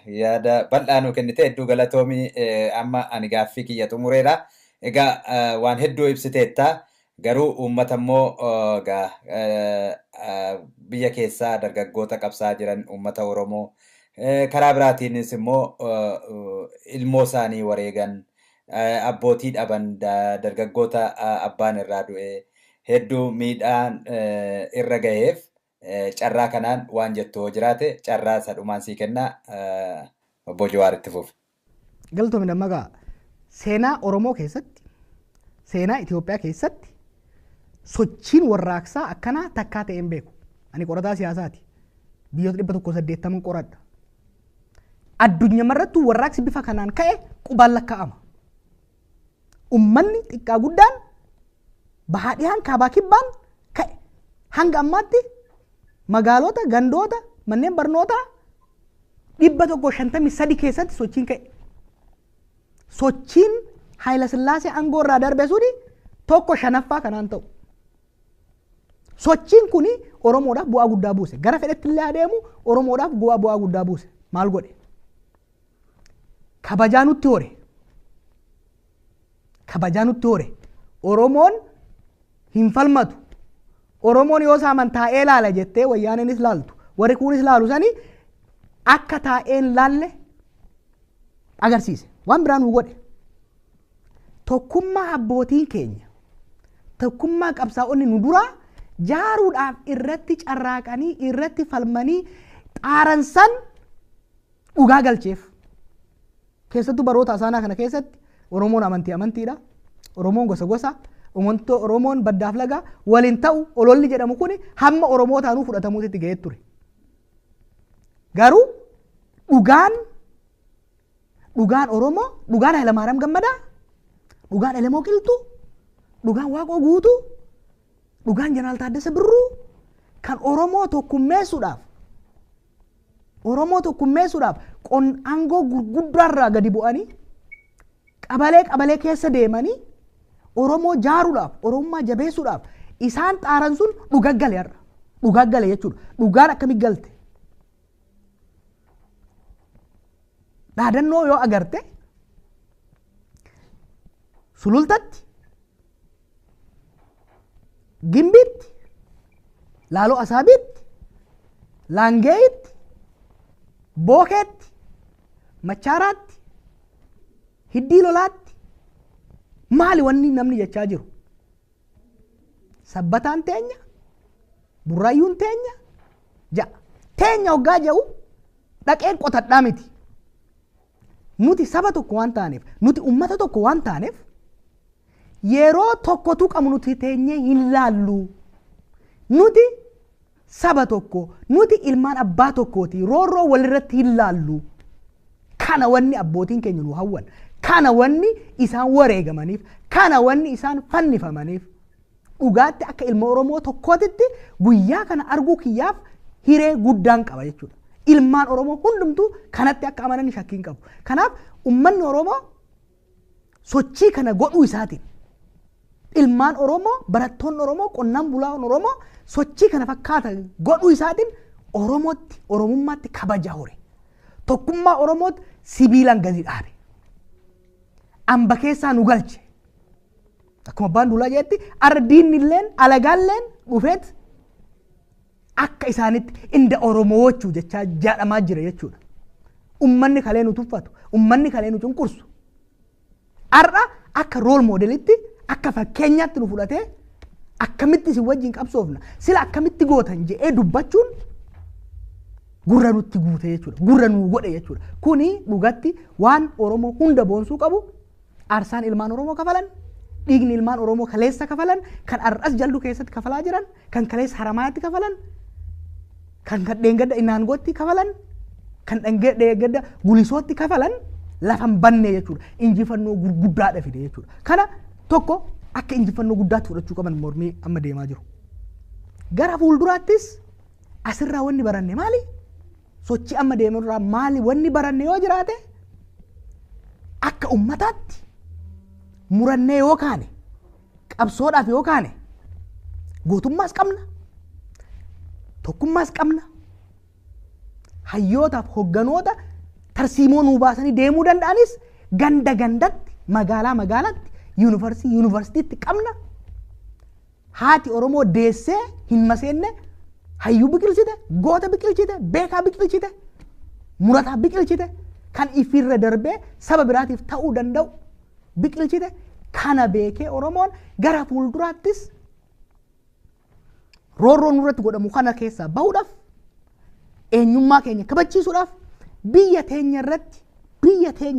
yaada bal'aa nuu kennite, hedduu galatoomii. Amma ani gaaffii kiyya xumureera. Egaa waan hedduu ibsiteetta. Garuu uummata immoo egaa biyya keessaa dargaggoota qabsaa jiran, uummata Oromoo Karaa biraatiinis immoo ilmoo isaanii wareegan, abbootii dhaban, dargaggoota abbaan irraa du'e hedduu miidhaan irra gaheef carraa kanaan waan jettu hoo jiraate carraa isa dhumaan sii kennaa, obbo Jawaar, itti fufi. Galatoomii Dammaqaa. Seenaa Oromoo keessatti, seenaa Itoophiyaa keessatti sochiin warraaqsaa akkanaa takkaa ta'e hin beeku. Ani qorataa siyaasaati. Biyyoota 180 qoradha. Addunyaa irrattuu warraaqsi bifa kanaan ka'e qubaan lakkaa'ama. Uummanni xiqqaa guddaan, bahaa dhihaan, kaabaa kibbaan ka'e. Hanga ammaatti magaalota, gandoota, manneen barnootaa 153 keessatti sochiin ka'e. Sochiin Haayila Sillaasee aangoo irraa darbe suni tokko shanaffaa kanaan ta'u. Sochiin kuni Oromoodhaaf bu'aa guddaa buuse. Gara fedhetti illee adeemu Oromoodhaaf bu'aa guddaa buuse. Maal godhe? Kabajaa nutti hore. Kabajaa nutti hore. Oromoon hin falmatu. Oromoon yoo saaman taa'ee laala jettee wayyaaneenis laaltu. Warri kunis laalu sani akka taa'een laalle agarsiise. Waan biraa nu godhe. Tokkummaa abbootiin keenya, tokkummaa qabsaa'onni nu duraa jaaruudhaaf irratti carraaqanii, irratti falmanii xaaran san dhugaa galcheef. Keessattuu baroota asaanaa kana keessatti Oromoon amantii amantiidha. Oromoon gosa gosa. Oromoon baddaaf laga waliin ta'u ololli jedhamu kun hamma Oromoo taanuu fudhatamuutti ga'ee ture. Garuu dhugaan Oromoo, dhugaan Hayilamaariyaam Gammadaa, dhugaan Elemoo Qilxuu, dhugaan Waaqoo Guutuu, dhugaan Jeneraal Taaddasa Birruu kan Oromoo tokkummeessuudhaaf aangoo gurguddaarraa gadi bu'anii qabalee qabalee keessa deemanii Oromoo jaaruudhaaf, Oromummaa jabeessuudhaaf isaan xaaran sun dhugaa gale har'a. Dhugaa gale jechuudha. Dhugaan akkamitti galte? Dhaadannoo yoo agarte, Sulultatti, Gimbiitti, Laaloo Asaabiitti, Laangeeyitti, Bookeetti, Machaaraatti, Hiddii Lolaatti maali wanni namni jechaa jiru? Sabbataan teenya, Burraayyuun teenya, ja'a. Teenya hoggaa jedhu dhaqeen qotadhaa miti. Nuti saba tokko waan taaneef, nuti ummata tokko waan taaneef, yeroo tokkotu qabu nuti teenyee hin laallu. Nuti saba tokko, nuti ilmaan abbaa tokkooti, roorroo walirratti hin laallu. Kana wanni abbootiin keenya nu hawwan. Kana wanni isaan wareegamaniif, kana wanni isaan fannifamaniif. Dhugaatti akka ilma Oromoo tokkootitti guyyaa kana arguu kiyyaaf hiree guddaan qaba jechuudha. Ilmaan Oromoo hundumtuu kanatti akka amanan shakkii hin qabu. Kanaaf uummanni Oromoo sochii kana godhuu isaatiin, ilmaan Oromoo, barattoonni Oromoo, qonnaan bulaan Oromoo sochii kana fakkaata godhuu isaatiin Oromootti, Oromummaatti kabaja hore. Tokkummaa Oromootti sibiilaan gadi dhaabe. Amba keessaa nu galche. Akkuma abbaan duulaa jedhetti, arra diinni illeen alagaalleen dhufeet akka isaanitti inda Oromoo jechuu jechaa jedhamaa jira jechuudha. Ummanni kalee nu tuffatu, ummanni kalee nu cunqursu. Har'a akka role modelitti, akka fakkeenyaatti nu fudhatee, akkamitti isin wajjin qabsoofna, sila akkamitti gootan jedhee dubbachuun gurra nutti guute jechuudha. Gurra nu godhe jechuudha. Kuni dhugatti waan Oromoo hunda boonsuu qabu. Aarsaan ilmaan Oromoo kafalan, dhiigni ilmaan Oromoo kaleessa kafalan, kan har'as Jalduu keessatti kafalaa jiran, kan kaleessa Haramaatti kafalan, kan dheengadda Inaangootti kafalan, kan dheengadda Gulisootti kafalan lafan banne jechuudha. Injifannoo gurguddaadha fide jechuudha. Kana tokko akka injifannoo guddaatti fudhachuu qaban mormii amma deemaa jiru. Gara fuulduraattis asirraa wanni baranne maali? Sochii amma deemu irraa maali wanni baranne yoo jiraate, akka ummataatti murannee yoo kaane, qabsoodhaaf yoo kaane, gootummaas qabna, tokkummaas qabna, hayyootaaf hogganoota tarsiimoo nuu baasanii deemuu danda'anis ganda gandatti, magaalaa magaalatti, yuunivarsiitii yuunivarsiitiitti qabna. Haati Oromoo deessee hin maseenne hayyuu biqilchite, goota biqilchite, beekaa biqilchite. murataa biqilchite, kan ifirra darbee saba biraatiif ta'uu danda'u biqilchite. Kana beekee Oromoon gara fuulduraattis roorroo nurratti godhamu kana keessaa bahuudhaaf, eenyummaa keenya kabachiisuudhaaf, biyya teenya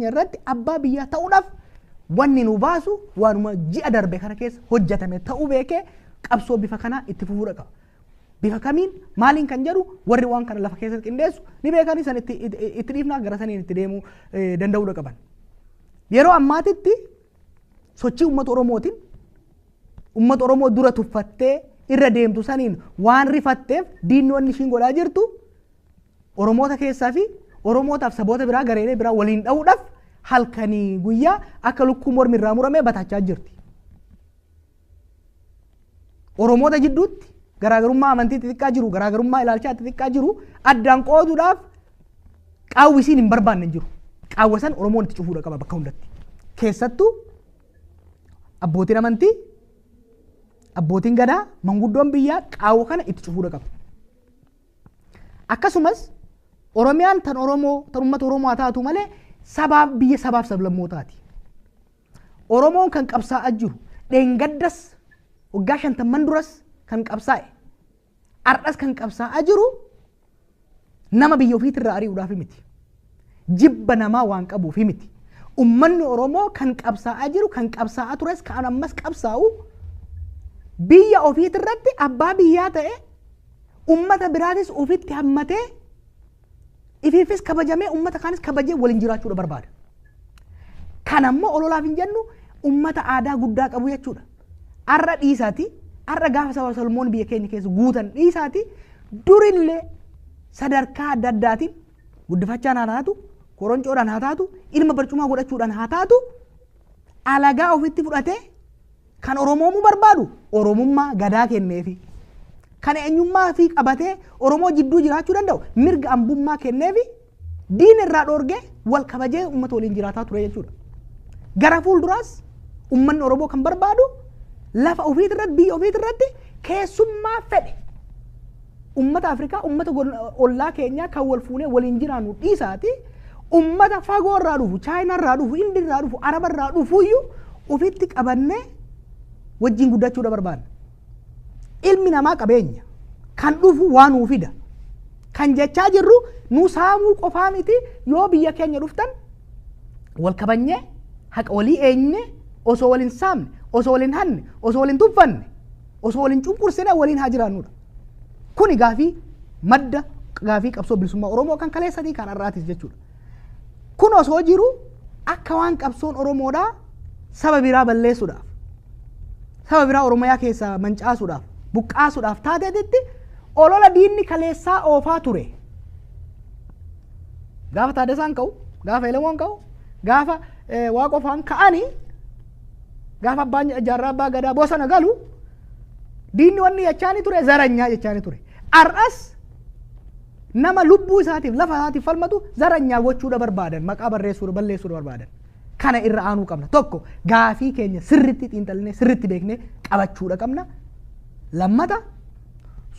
irratti abbaa biyyaa ta'uudhaaf wanni nu baasu waanuma ji'a darbe kana keessa hojjetame ta'uu beekee qabsoo bifa kanaa itti fufuudha qaba. Bifa kamiin, maaliin kan jedhu warri waan kana lafa keessatti qindeessu ni beekanii, san itti dhiifnaa, gara saniin itti deemuu danda'uudha qaban. Yeroo ammaatitti sochii uummata Oromootiin uummata Oromoo dura tuffattee irra deemtu saniin waan rifatteef, diinni wanni ishiin godhaa jirtu Oromoota keessaa fi Oromootaaf saboota biraa, gareelee biraa waliin dha'uudhaaf halkanii guyyaa akka lukkuu mormi irraa muramee batachaa jirti. Oromoota jidduutti garaagarummaa amantii xixiqqaa jiru, garaagarummaa ilaalchaa xixiqqaa jiru addaan qooduudhaaf qaawwi isiin hin barbaanne hin jiru. Qaawwa san Oromoon itti cufuudha qaba bakka hundatti. Keessattuu abbootiin amantii, abbootiin gadaa, manguddoon biyyaa qaawwa kana itti cufuudha qaba. Akkasumas Oromiyaan tan Oromoo, tan uummata Oromoo haa taatu malee, sabaaf biyya sabaaf sablammootaati. Oromoon kan qabsaa'aa jiru dheengaddas, waggaa 50n duras kan qabsaa'e, har'as kan qabsaa'aa jiru nama biyya ofiitirraa ari'uudhaaf miti. Jibba namaa waan qabuuf miti. Uummanni Oromoo kan qabsaa'aa jiru, kan qabsaa'aa tures, kan ammas qabsaa'u biyya ofiitirratti abbaa biyyaa ta'e, uummata biraatis ofitti hammatee, ifiifis kabajamee, uummata kaanis kabajee waliin jiraachuudha barbaada. Kan ammoo ololaaf hin jennu, uummata aadaa guddaa qabu jechuudha. Har'a dhiisaati, har'a gaafa saba Solmoon biyya keenya keessa guutan dhiisaati, durillee sadarkaa adda addaatiin guddifachaan haa taatu, koroncoodhaan haa taatu, ilma barcumaa godhachuudhaan haa taatu, alagaa ofitti fudhatee kan Oromoomuu barbaadu Oromummaa gadaa kenneefi. Kan eenyummaa fi qabatee Oromoo jidduu jiraachuu danda'u mirga ambummaa kenneefi, diina irraa dhoorgee, wal kabajee uummata waliin jiraataa ture jechuudha. Gara fuulduraas uummanni Oromoo kan barbaadu lafa ofiitirratti, biyya ofiitirratti keessummaa fedhe, uummata Afrikaa, uummata ollaa keenyaa kan wal fuunee waliin jiraannu dhiisaati, uummata fagoo irraa dhufu, Chaayinaa irraa dhufu, Indii irraa dhufu, Araba irraa dhufuyyuu ofitti qabannee wajjin guddachuudha barbaanna. Ilmi namaa qabeenya kan dhufu waa nuu fida. Kan jechaa jirru nu saamuu qofaa miti. Yoo biyya keenya dhuftan wal kabanyee, haqa walii eenyee, osoo wal hin saamne, osoo wal hin hanne, osoo wal hin tuffanne, osoo wal hin cunqursine waliin haa jiraannudha. Kuni gaafii madda gaafii qabsoo bilisummaa Oromoo kan kaleessatii kan har'aatis jechuudha. Kun osoo jiru akka waan qabsoon Oromoodhaa saba biraa balleessuudhaaf, saba biraa Oromiyaa keessaa mancaasuudhaaf, buqqaasuudhaaf taateetitti olola diinni kaleessaa oofaa ture. Gaafa Taaddasaan ka'u, gaafa Elemoon ka'u, gaafa Waaqofaan ka'anii, gaafa abbaan jaarraa abbaa gadaa bosona galu, diinni wanni jechaani ture zaranyaa jechaani ture. Har'as nama lubbuu isaatiif, lafa isaatiif falmatu zaranyaa gochuudha barbaadan, maqaa barreessuudha balleessuudha barbaadan. Kana irra aanuu qabna. Tokko, gaafii keenya sirritti xiinxallinee, sirritti beeknee qabachuudha qabna. Lammata,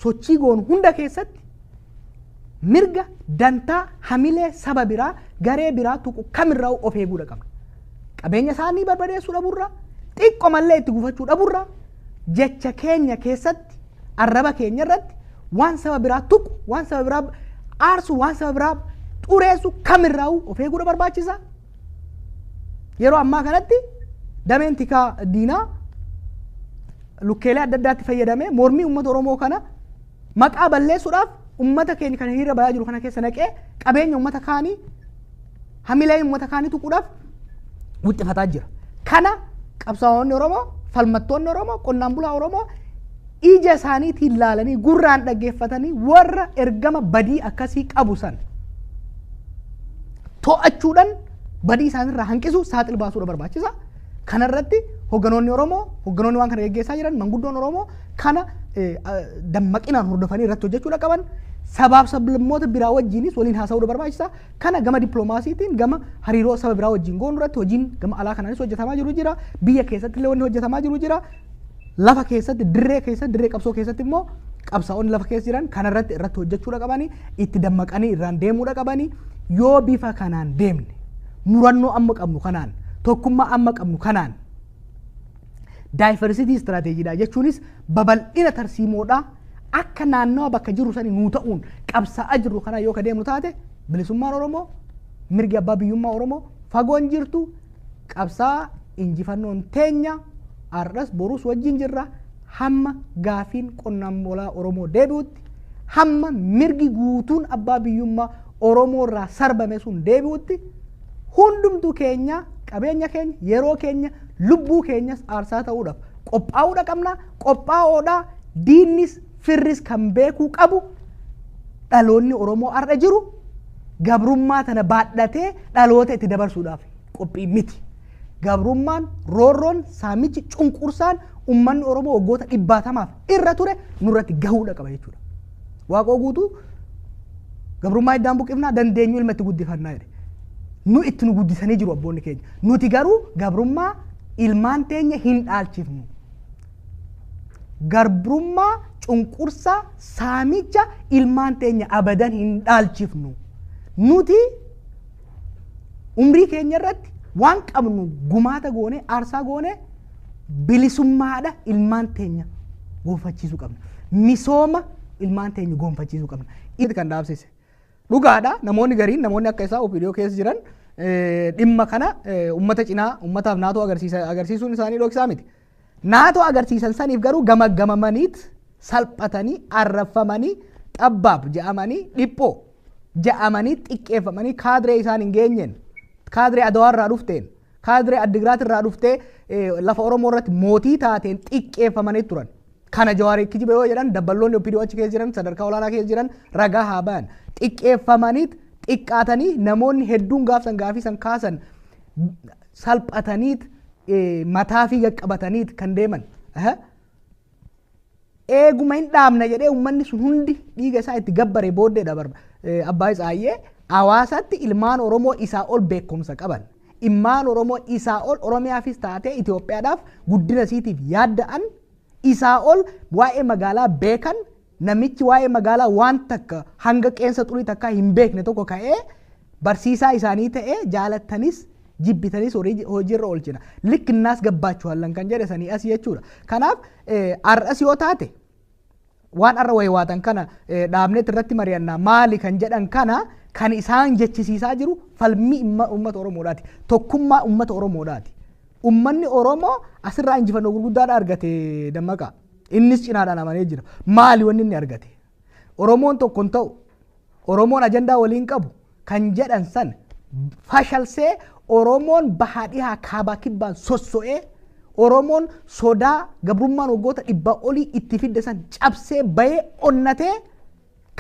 sochii goonu hunda keessatti mirga, dantaa, hamilee saba biraa, garee biraa tuqu kamirraa of eeguudha qabna. Qabeenya isaanii barbadeessuu dhabuurraa, xiqqoo mallee itti gufachuu dhabuurraa, jecha keenya keessatti, arraba keenya irratti waan saba biraa tuqu, waan saba biraa aarsu, waan saba biraa xureessu kamirraa of eeguudha barbaachisa. Yeroo ammaa kanatti dameen tikaa diinaa lukkeelee adda addaatti fayyadamee mormii uummata Oromoo kana maqaa balleessuudhaaf uummata keenya kan hiriira bayaa jiru kana keessa naqee qabeenya uummata kaanii, hamilee uummata kaanii tuquudhaaf wixxifataa jira. Kana qabsaa'onni Oromoo, falmattoonni Oromoo, qonnaan bulaa Oromoo ija isaaniitiin laalanii, gurraan dhaggeeffatanii, warra ergama badii akkasii qabu san to'achuudhaan badii isaaniirraa hanqisu, saaxil baasuudha barbaachisa. Kanarratti hogganoonni Oromoo, hogganoonni waan kana geggeessaa jiran, manguddoon Oromoo kana dammaqinaan hordofanii irratti hojjechuudha qaban. Sabaaf sablammoota biraa wajjinis waliin haasa'uudha barbaachisa. Kana gama dippiloomaasiitiin, gama hariiroo saba biraa wajjin goonu irratti hojiin gama alaa kanaanis hojjetamaa jiru jira. Biyya keessatti illee wanni hojjetamaa jiru jira. Lafa keessatti, dirree keessatti, dirree qabsoo keessatti immoo qabsaa'onni lafa keessa jiran kanarratti irratti hojjechuudha qabanii, itti dammaqanii irraan deemuudha qabanii. Yoo bifa kanaan deemne, murannoo amma qabnu kanaan, tokkummaa amma qabnu kanaan, diversity strategydha jechuunis babal'ina tarsiimoodha, akka naannawa bakka jirru sani nuu ta'uun qabsaa'aa jirru kanaan yoo ka deemnu taate, bilisummaan Oromoo, mirgi abbaa biyyummaa Oromoo fagoon jirtu. Qabsaa injifannoon teenya har'as borus wajjin jirra. Hamma gaafiin qonnaan bulaa Oromoo deebi'utti, hamma mirgi guutuun abbaa biyyummaa Oromoo irraa sarbame sun deebi'utti, hundumtuu keenya qabeenya keenya, yeroo keenya, lubbuu keenyas aarsaa ta'uudhaaf qophaa'uudha qabna. Qophaa'oodha. Diinnis firris kan beekuu qabu, dhaloonni Oromoo har'a jiru gabrummaa tana baadhatee dhaloota itti dabarsuudhaaf qophii miti. Gabrummaan, roorroon, saamichi, cunqursaan uummanni Oromoo waggoota dhibbaatamaaf irra ture nurratti gahuudha qaba jechuudha. Waaqoo Guutuu gabrummaa iddaan buqifnaa, dandeenyu ilma itti guddifannaa jedhe. Nu itti nu guddisanii jiru abboonni keenya. Nuti garuu gabrummaa ilmaan teenya hin dhaalchifnu. Gabrummaa, cunqursaa, saamicha ilmaan teenya abadan hin dhaalchifnu. Nuti umrii keenya irratti waan qabnu gumaata goone, aarsaa goone, bilisummaadha ilmaan teenya gonfachiisuu qabna. Misooma ilmaan teenya gonfachiisuu qabna. Inni kan dhaabsise. Dhugaadha, namoonni gariin, namoonni akka isaa OPDO keessa jiran, dhimma kana uummata cinaa uummataaf naatoo agarsiisuun isaanii dhoksaa miti. Naatoo agarsiisan saniif garuu gamaggamamaniit salphatanii, arrafamanii, xabbaab je'amanii, dhiphoo je'amanii, xiqqeeffamanii, kaadiree isaan hin geenyeen, kaadiree Adawaa irraa dhufteen, kaadiree Addigiraat irraa dhuftee lafa Oromoo irratti mootii taateen xiqqeeffamanii turan. Kana Jawaarii kijiba yoo jedhan, dabballoonni OPDO achi keessa jiran, sadarkaa olaanaa keessa jiran ragaa haa bayan. Xiqqeeffamaniit, xiqqaatanii, namoonni hedduun gaafsan gaafii san kaasan salphataniit, mataa fi qaqqabataniit kan deeman. Eeguma hin dhaabna jedhee uummanni sun hundi dhiiga isaa itti gabbare booddeedha barba. Abbaa Isaayyee hawaasatti ilmaan Oromoo isaa ol beekumsa qaban. Ilmaan Oromoo isaa ol Oromiyaafis taatee Itoophiyaadhaaf guddina isiitiif yaadda'an, isaa ol waa'ee magaalaa beekan, namichi waa'ee magaalaa waan takka hanga qeensa xurii takkaa hin beekne tokko ka'ee barsiisaa isaanii ta'ee, jaalattanis jibbitanis hojiirra oolchina. Likkinnaas gabbaachuhallan kan jedhe sanii asii jechuudha. Kanaaf har'as yoo taate waan har'a waywaatan kana dhaabneet irratti mari'annaa maali kan jedhan kana kan isaan jechisiisaa jiru falmii uummata Oromoodhaati. Tokkummaa uummata Oromoodhaati. Uummanni Oromoo asirraa injifannoo gurguddaadha argate, Dammaqaa. Innis cinaadhaan amanee jira. Maali wanni inni argate? Oromoon tokko hin ta'u. Oromoon ajandaa waliin qabu kan jedhan san fashalsee, Oromoon bahaa dhihaa kaabaa kibbaan sosso'ee, Oromoon sodaa gabrummaan waggoota 100 olii itti fidde san cabsee bahee onnatee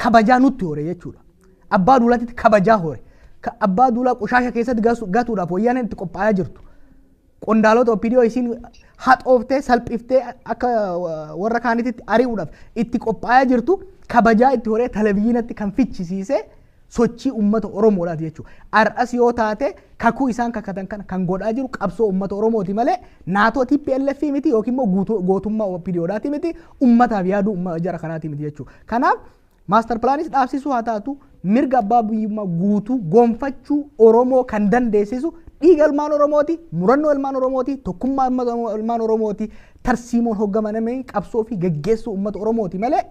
kabajaa nutti hore jechuudha. Abbaa Duulaatti kabajaa hore. Abbaa Duulaa qoshaasha keessatti gatuudhaaf wayyaaneen itti qophaa'aa jirtu. Qondaalota OPDO isiin haxooftee salphiftee akka warra kaanitti ari'uudhaaf itti qophaa'aa jirtu kabajaa itti horee televizyiinatti kan fichisiise sochii uummata Oromoodhaati jechuudha. Har'as yoo taate kakuu isaan kakatan kana kan godhaa jiru qabsoo uummata Oromooti malee naatoo TPLF miti yookiin immoo gootummaa OPDOdhaati miti, uummataaf yaaduu jara kanaati miti jechuudha. Kanaaf master planis dhaabsisuu haa taatu, mirga abbaa biyyummaa guutuu gonfachuu Oromoo kan dandeessisu dhiiga ilmaan Oromooti, murannoo ilmaan Oromooti, tokkummaa ilmaan Oromooti, tarsiimoon hoogganamee qabsoo fi geggeessuu uummata Oromooti malee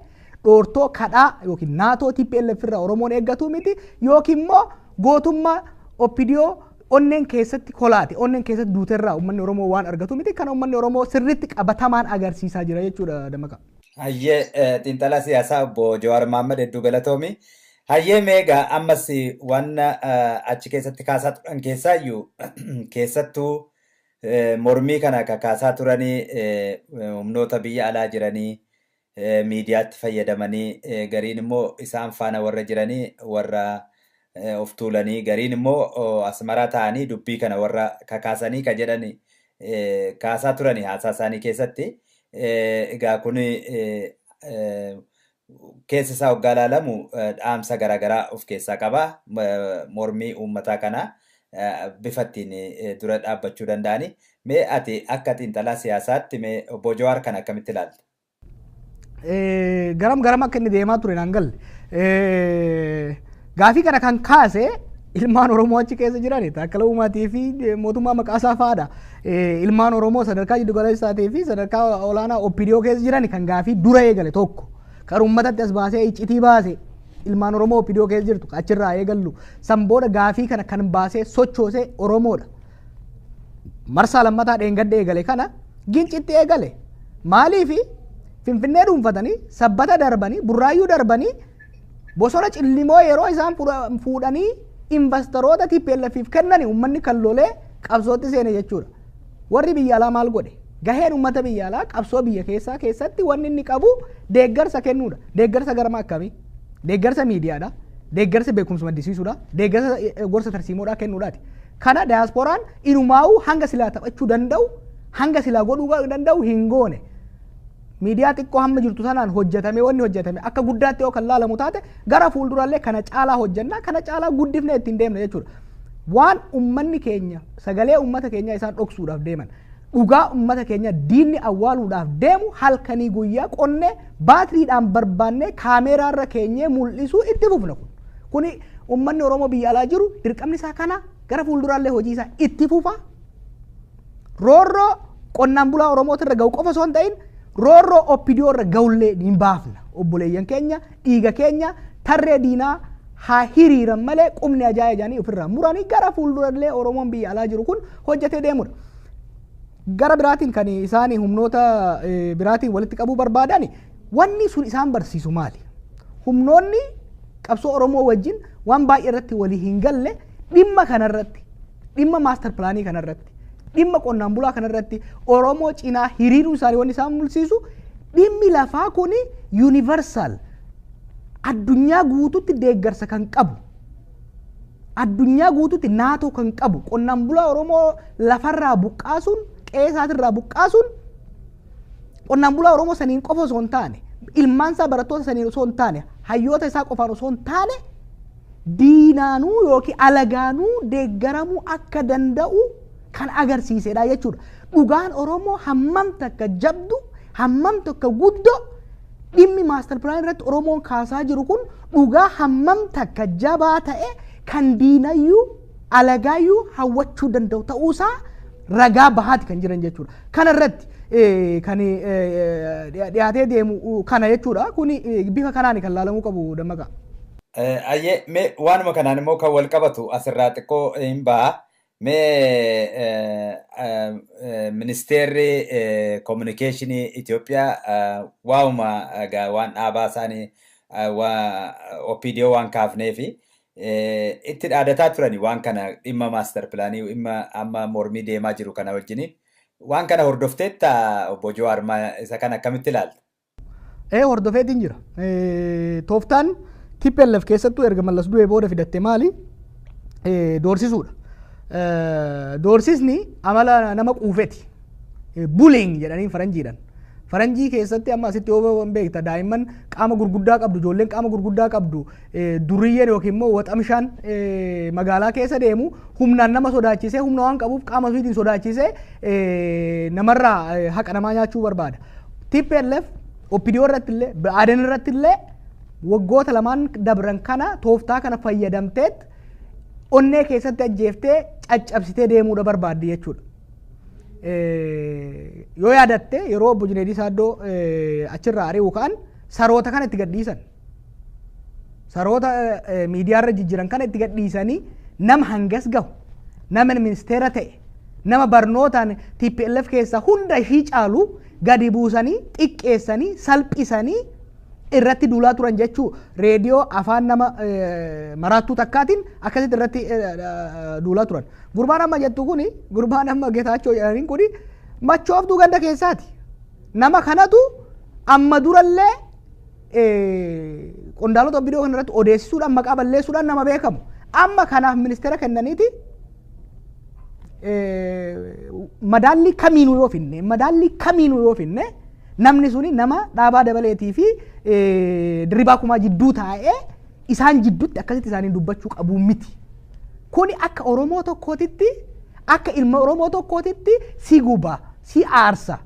dhoortoo kadhaa yookiin naatoo TPLF irraa Oromoon eeggatu miti, yookiin immoo gootummaa OPDO onneen keessatti kolaate, onneen keessatti duuterraa uummanni Oromoo waan argatu miti. Kana uummanni Oromoo sirriitti qabatamaan agarsiisaa jira jechuudha, Dammaqa. Hayyee, xiinxalaa siyaasaa obbo Jawaar Mohaammed, hedduu galatoomi. Hayyee, meegaa ammas waan achi keessatti kaasaa turan keessaayyuu, keessattuu mormii kana kakaasaa turanii humnoota biyya alaa jiranii miidiyaatti fayyadamanii, gariin immoo isaan faana warra jiranii warra of tuulanii, gariin immoo Asmaraa ta'anii dubbii kana warra kakaasanii ka jedhan kaasaa turanii haasaa isaanii keessatti. Egaa kun keessa isaa hoggaa ilaalamu dhaamsa garaagaraa of keessaa qaba. Mormii uummataa kana bifa ittiin dura dhaabbachuu danda'ani. Mee ati akka xiinxalaa siyaasaatti, mee obbo Jawaar kana akkamitti ilaalta? Garam garam akka inni deemaa ture naan galle. Gaafii kana kan kaase Ilmaan Oromoo achi keessa jiran Taakkala Uumaatii fi mootummaa maqaasaa fa'aadha. Ilmaan Oromoo sadarkaa jiddu galeessaatii fi sadarkaa olaanaa OPDO keessa jiran kan gaafii dura eegale tokko. Kan uummatatti as baasee iccitii baase ilmaan Oromoo OPDO keessa jirtu achirraa eegallu. San booda gaafii kana kan baasee sochoosee Oromoodha. Marsaa lammataa dheengadda eegale kana Gincitti eegale. Maaliifi Finfinnee dhuunfatanii, Sabbata darbanii, Burraayyuu darbanii, bosona Cillimoo yeroo isaan fuudhanii investoroota TPLFif kennani uummanni kan lolee qabsootti seene jechuudha. Warri biyya alaa maal godhe? Gaheen uummata biyya alaa qabsoo biyya keessaa keessatti wanni inni qabu deeggarsa kennuudha. Deeggarsa garma akkamii? Deeggarsa miidiyaadha. Deeggarsa beekumsa maddisiisuudha. Deeggarsa gorsa tarsiimoodhaa kennuudhaati. Kana daayasporaan inumaa'uu hanga silaa taphachuu danda'u, hanga silaa godhuu danda'u hin goone. Miidiyaa xiqqoo hamma jirtu sanaan hojjetamee wanni hojjetame akka guddaatti yoo kan laalamu taate, gara fuulduraallee kana caalaa hojjennaa, kana caalaa guddifnee ittiin deemna jechuudha. Waan uummanni keenya, sagalee uummata keenyaa isaan dhoksuudhaaf deeman, dhugaa uummata keenya diinni awwaaluudhaaf deemu halkanii guyyaa qonnee baatiriidhaan barbaannee kaameeraarra keenyee mul'isuu itti fufna kun. Kuni uummanni Oromoo biyya alaa jiru dirqamni isaa kana, gara fuulduraallee hojii isaa itti fufa. Roorroo qonnaan bulaa Oromootirra ga'u qofa osoo hin ta'in, roorroo OPDO irra ga'ullee ni baafna. Obboleeyyan keenya dhiiga keenya tarree diinaa haa hiriiran malee qubni ajaa'ee jedhanii ofirraa muranii gara fuuldurallee Oromoon biyya alaa jiru kun hojjetee deemudha. Gara biraatiin kan isaan humnoota biraatiin walitti qabuu barbaadan, wanni sun isaan barsiisu maali? Humnoonni qabsoo Oromoo wajjin waan baay'ee irratti walii hin galle dhimma kanarratti, dhimma master planii kanarratti, dhimma qonnaan bulaa kanarratti Oromoo cinaa hiriiruu isaanii wanni isaan mul'isu, dhimmi lafaa kun universal, addunyaa guututti deeggarsa kan qabu, addunyaa guututti naatoo kan qabu, qonnaan bulaa Oromoo lafarraa buqqaasuun, qe'ee isaatirraa buqqaasuun, qonnaan bulaa Oromoo saniin qofa osoo hin taane, ilmaan isaa barattoota saniin osoo hin taane, hayyoota isaa qofaan osoo hin taane, diinaanuu yookiin alagaanuu deeggaramuu akka danda'u kan agarsiisedha jechuudha. Dhugaan Oromoo hammam takka jabdu, hammam takka guddoo, dhimmi master plan irratti Oromoon kaasaa jiru kun dhugaa hammam takka jabaa ta'e kan diinayyuu alagaayyuu hawwachuu danda'u ta'uusaa ragaa bahaati kan jiran jechuudha. Kana irratti kan dhiyaatee deemu kana jechuudha. Kuni bifa kanaan kan laalamuu qabu, Dammaqa. Ayyee, mee waanuma kanaan immoo kan wal qabatu asirraa xiqqoo hin ba'a. Mee ministeerri kominikeeshinii Itoophiyaa waa'uma egaa waan dhaabaa isaanii OPDO waan kaafnee fi itti dhaadataa turani waan kana, dhimma master planii, dhimma amma mormii deemaa jiru kana wajjini. Waan kana hordofteetta, obbo Jawaar, isa kana akkamitti ilaalta? Ee, hordofeetiin jira. Tooftaan TPLF keessattuu erga Mallas du'ee booda fidatte maali? Doorsisuudha. Doorsisni amala nama quufeti. Bullying jedhanii faranjiidhaan. Faranjii keessatti amma asitti yoo beekta, daa'imman qaama gurguddaa qabdu, ijoolleen qaama gurguddaa qabdu, duriyyeen yookiin immoo waxamshaan magaalaa keessa deemu humnaan nama sodaachisee, humna waan qabuuf qaama ofiitiin sodaachisee namarraa haqa namaa nyaachuu barbaada. TPLF OPDO irratti illee, Ba'aaden irratti illee waggoota lamaan dabran kana tooftaa kana fayyadamteet onnee keessatti ajjeeftee caccabsitee deemuudha barbaaddi jechuudha. Yoo yaadatte, yeroo obbo Junaydii Saaddoo achirraa ari'u ka'an saroota kana itti gadhiisan. Saroota miidiyaarra jijjiiran kana itti gadhiisanii, nama hangas gahu, nama ministeera ta'e, nama barnootaan TPLF keessaa hunda ishii caalu gadi buusanii xiqqeessanii salphisanii irratti duulaa turan jechuu, reediyoo afaan nama maraattuu takkaatiin akkasitti irratti duulaa turan. Gurbaan amma jettu kuni, gurbaan amma Getaachoo jedhaniin kuni machooftuu ganda keessaati. Nama kanatu amma durallee qondaalota OPDO kana irratti odeessisuudhaan, maqaa balleessuudhaan nama beekamu. Amma kanaaf ministeera kennaniiti, madaallii kamiinuu yoo finne, namni suni nama Dhaabaa Dabaleetii fi Dirribaa Kumaa jidduu taa'ee isaan jidduutti akkasitti isaaniin dubbachuu qabu miti. Kuni akka Oromoo tokkootitti, akka ilma Oromoo tokkootitti si guba, si aarsa.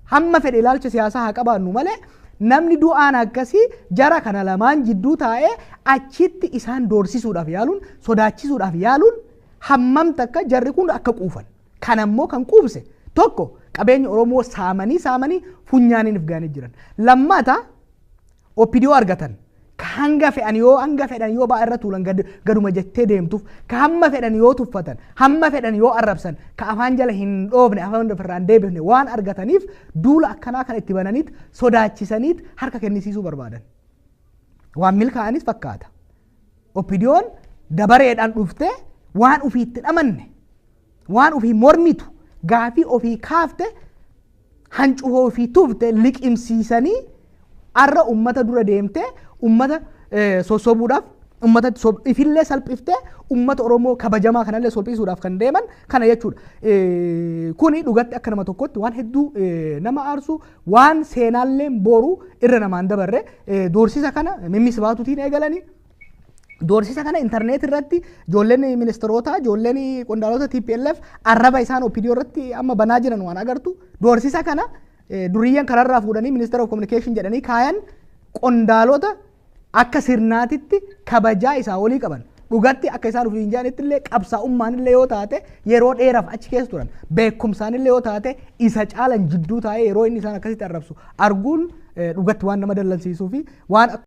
Hamma fedhe ilaalcha siyaasaa haa qabaannu malee, Namni du'aan akkasii jara kana lamaan jidduu taa'ee achitti isaan doorsisuudhaaf yaaluun, sodaachisuudhaaf yaaluun, hammam takka jarri kun akka quufan. Kanammoo kan quubse tokko qabeenya Oromoo saamanii saamanii funyaaniin if ga'anii jiran. Lammata OPDO argatan. Ka hanga fedhan yoo, hanga fedhan yoo ba'aa irra tuulan gaduma jettee deemtuuf, ka hamma fedhan yoo tuffatan, hamma fedhan yoo arrabsan, ka afaan jala hin dhoofne, afaan ofirraa hin deebifne waan argataniif, duula akkanaa kana itti bananiit sodaachisaniit harka kennisiisuu barbaadan. Waan milkaa'anis fakkaata. OPDOn dabareedhaan dhuftee waan ofii itti dhamanne, waan ofii mormitu, gaafii ofii kaafte, hancufoo ofii tufte liqimsiisanii, arra ummata dura deemtee ummata sossobuudhaaf, ummata ifillee salphiftee ummata Oromoo kabajamaa kanallee salphisuudhaaf kan deeman kana jechuudha. Kuni dhugatti akka nama tokkotti waan hedduu nama aarsu, waan seenaallee boru irra namaan dabarre. Doorsisa kana mimmisbaatuutiin eegalanii, doorsisa kana intarneet irratti ijoolleen ministeerotaa, ijoolleen qondaalota TPLF arraba isaan OPDO irratti amma banaa jiran waan agartu. Doorsisa kana duriyyan kanarraa fuudhanii Minister of Communication jedhanii kaayan. Qondaalota akka sirnaatitti kabajaa isaa olii qaban, dhugatti akka isaan ofiin jedhanitti illee qabsaa'ummaan illee yoo taate yeroo dheeraaf achi keessa turan, beekumsaan illee yoo taate isa caalan jidduu taa'ee yeroo inni isaan akkasitti arrabsu arguun dhugatti waan nama dallansiisuu fi waan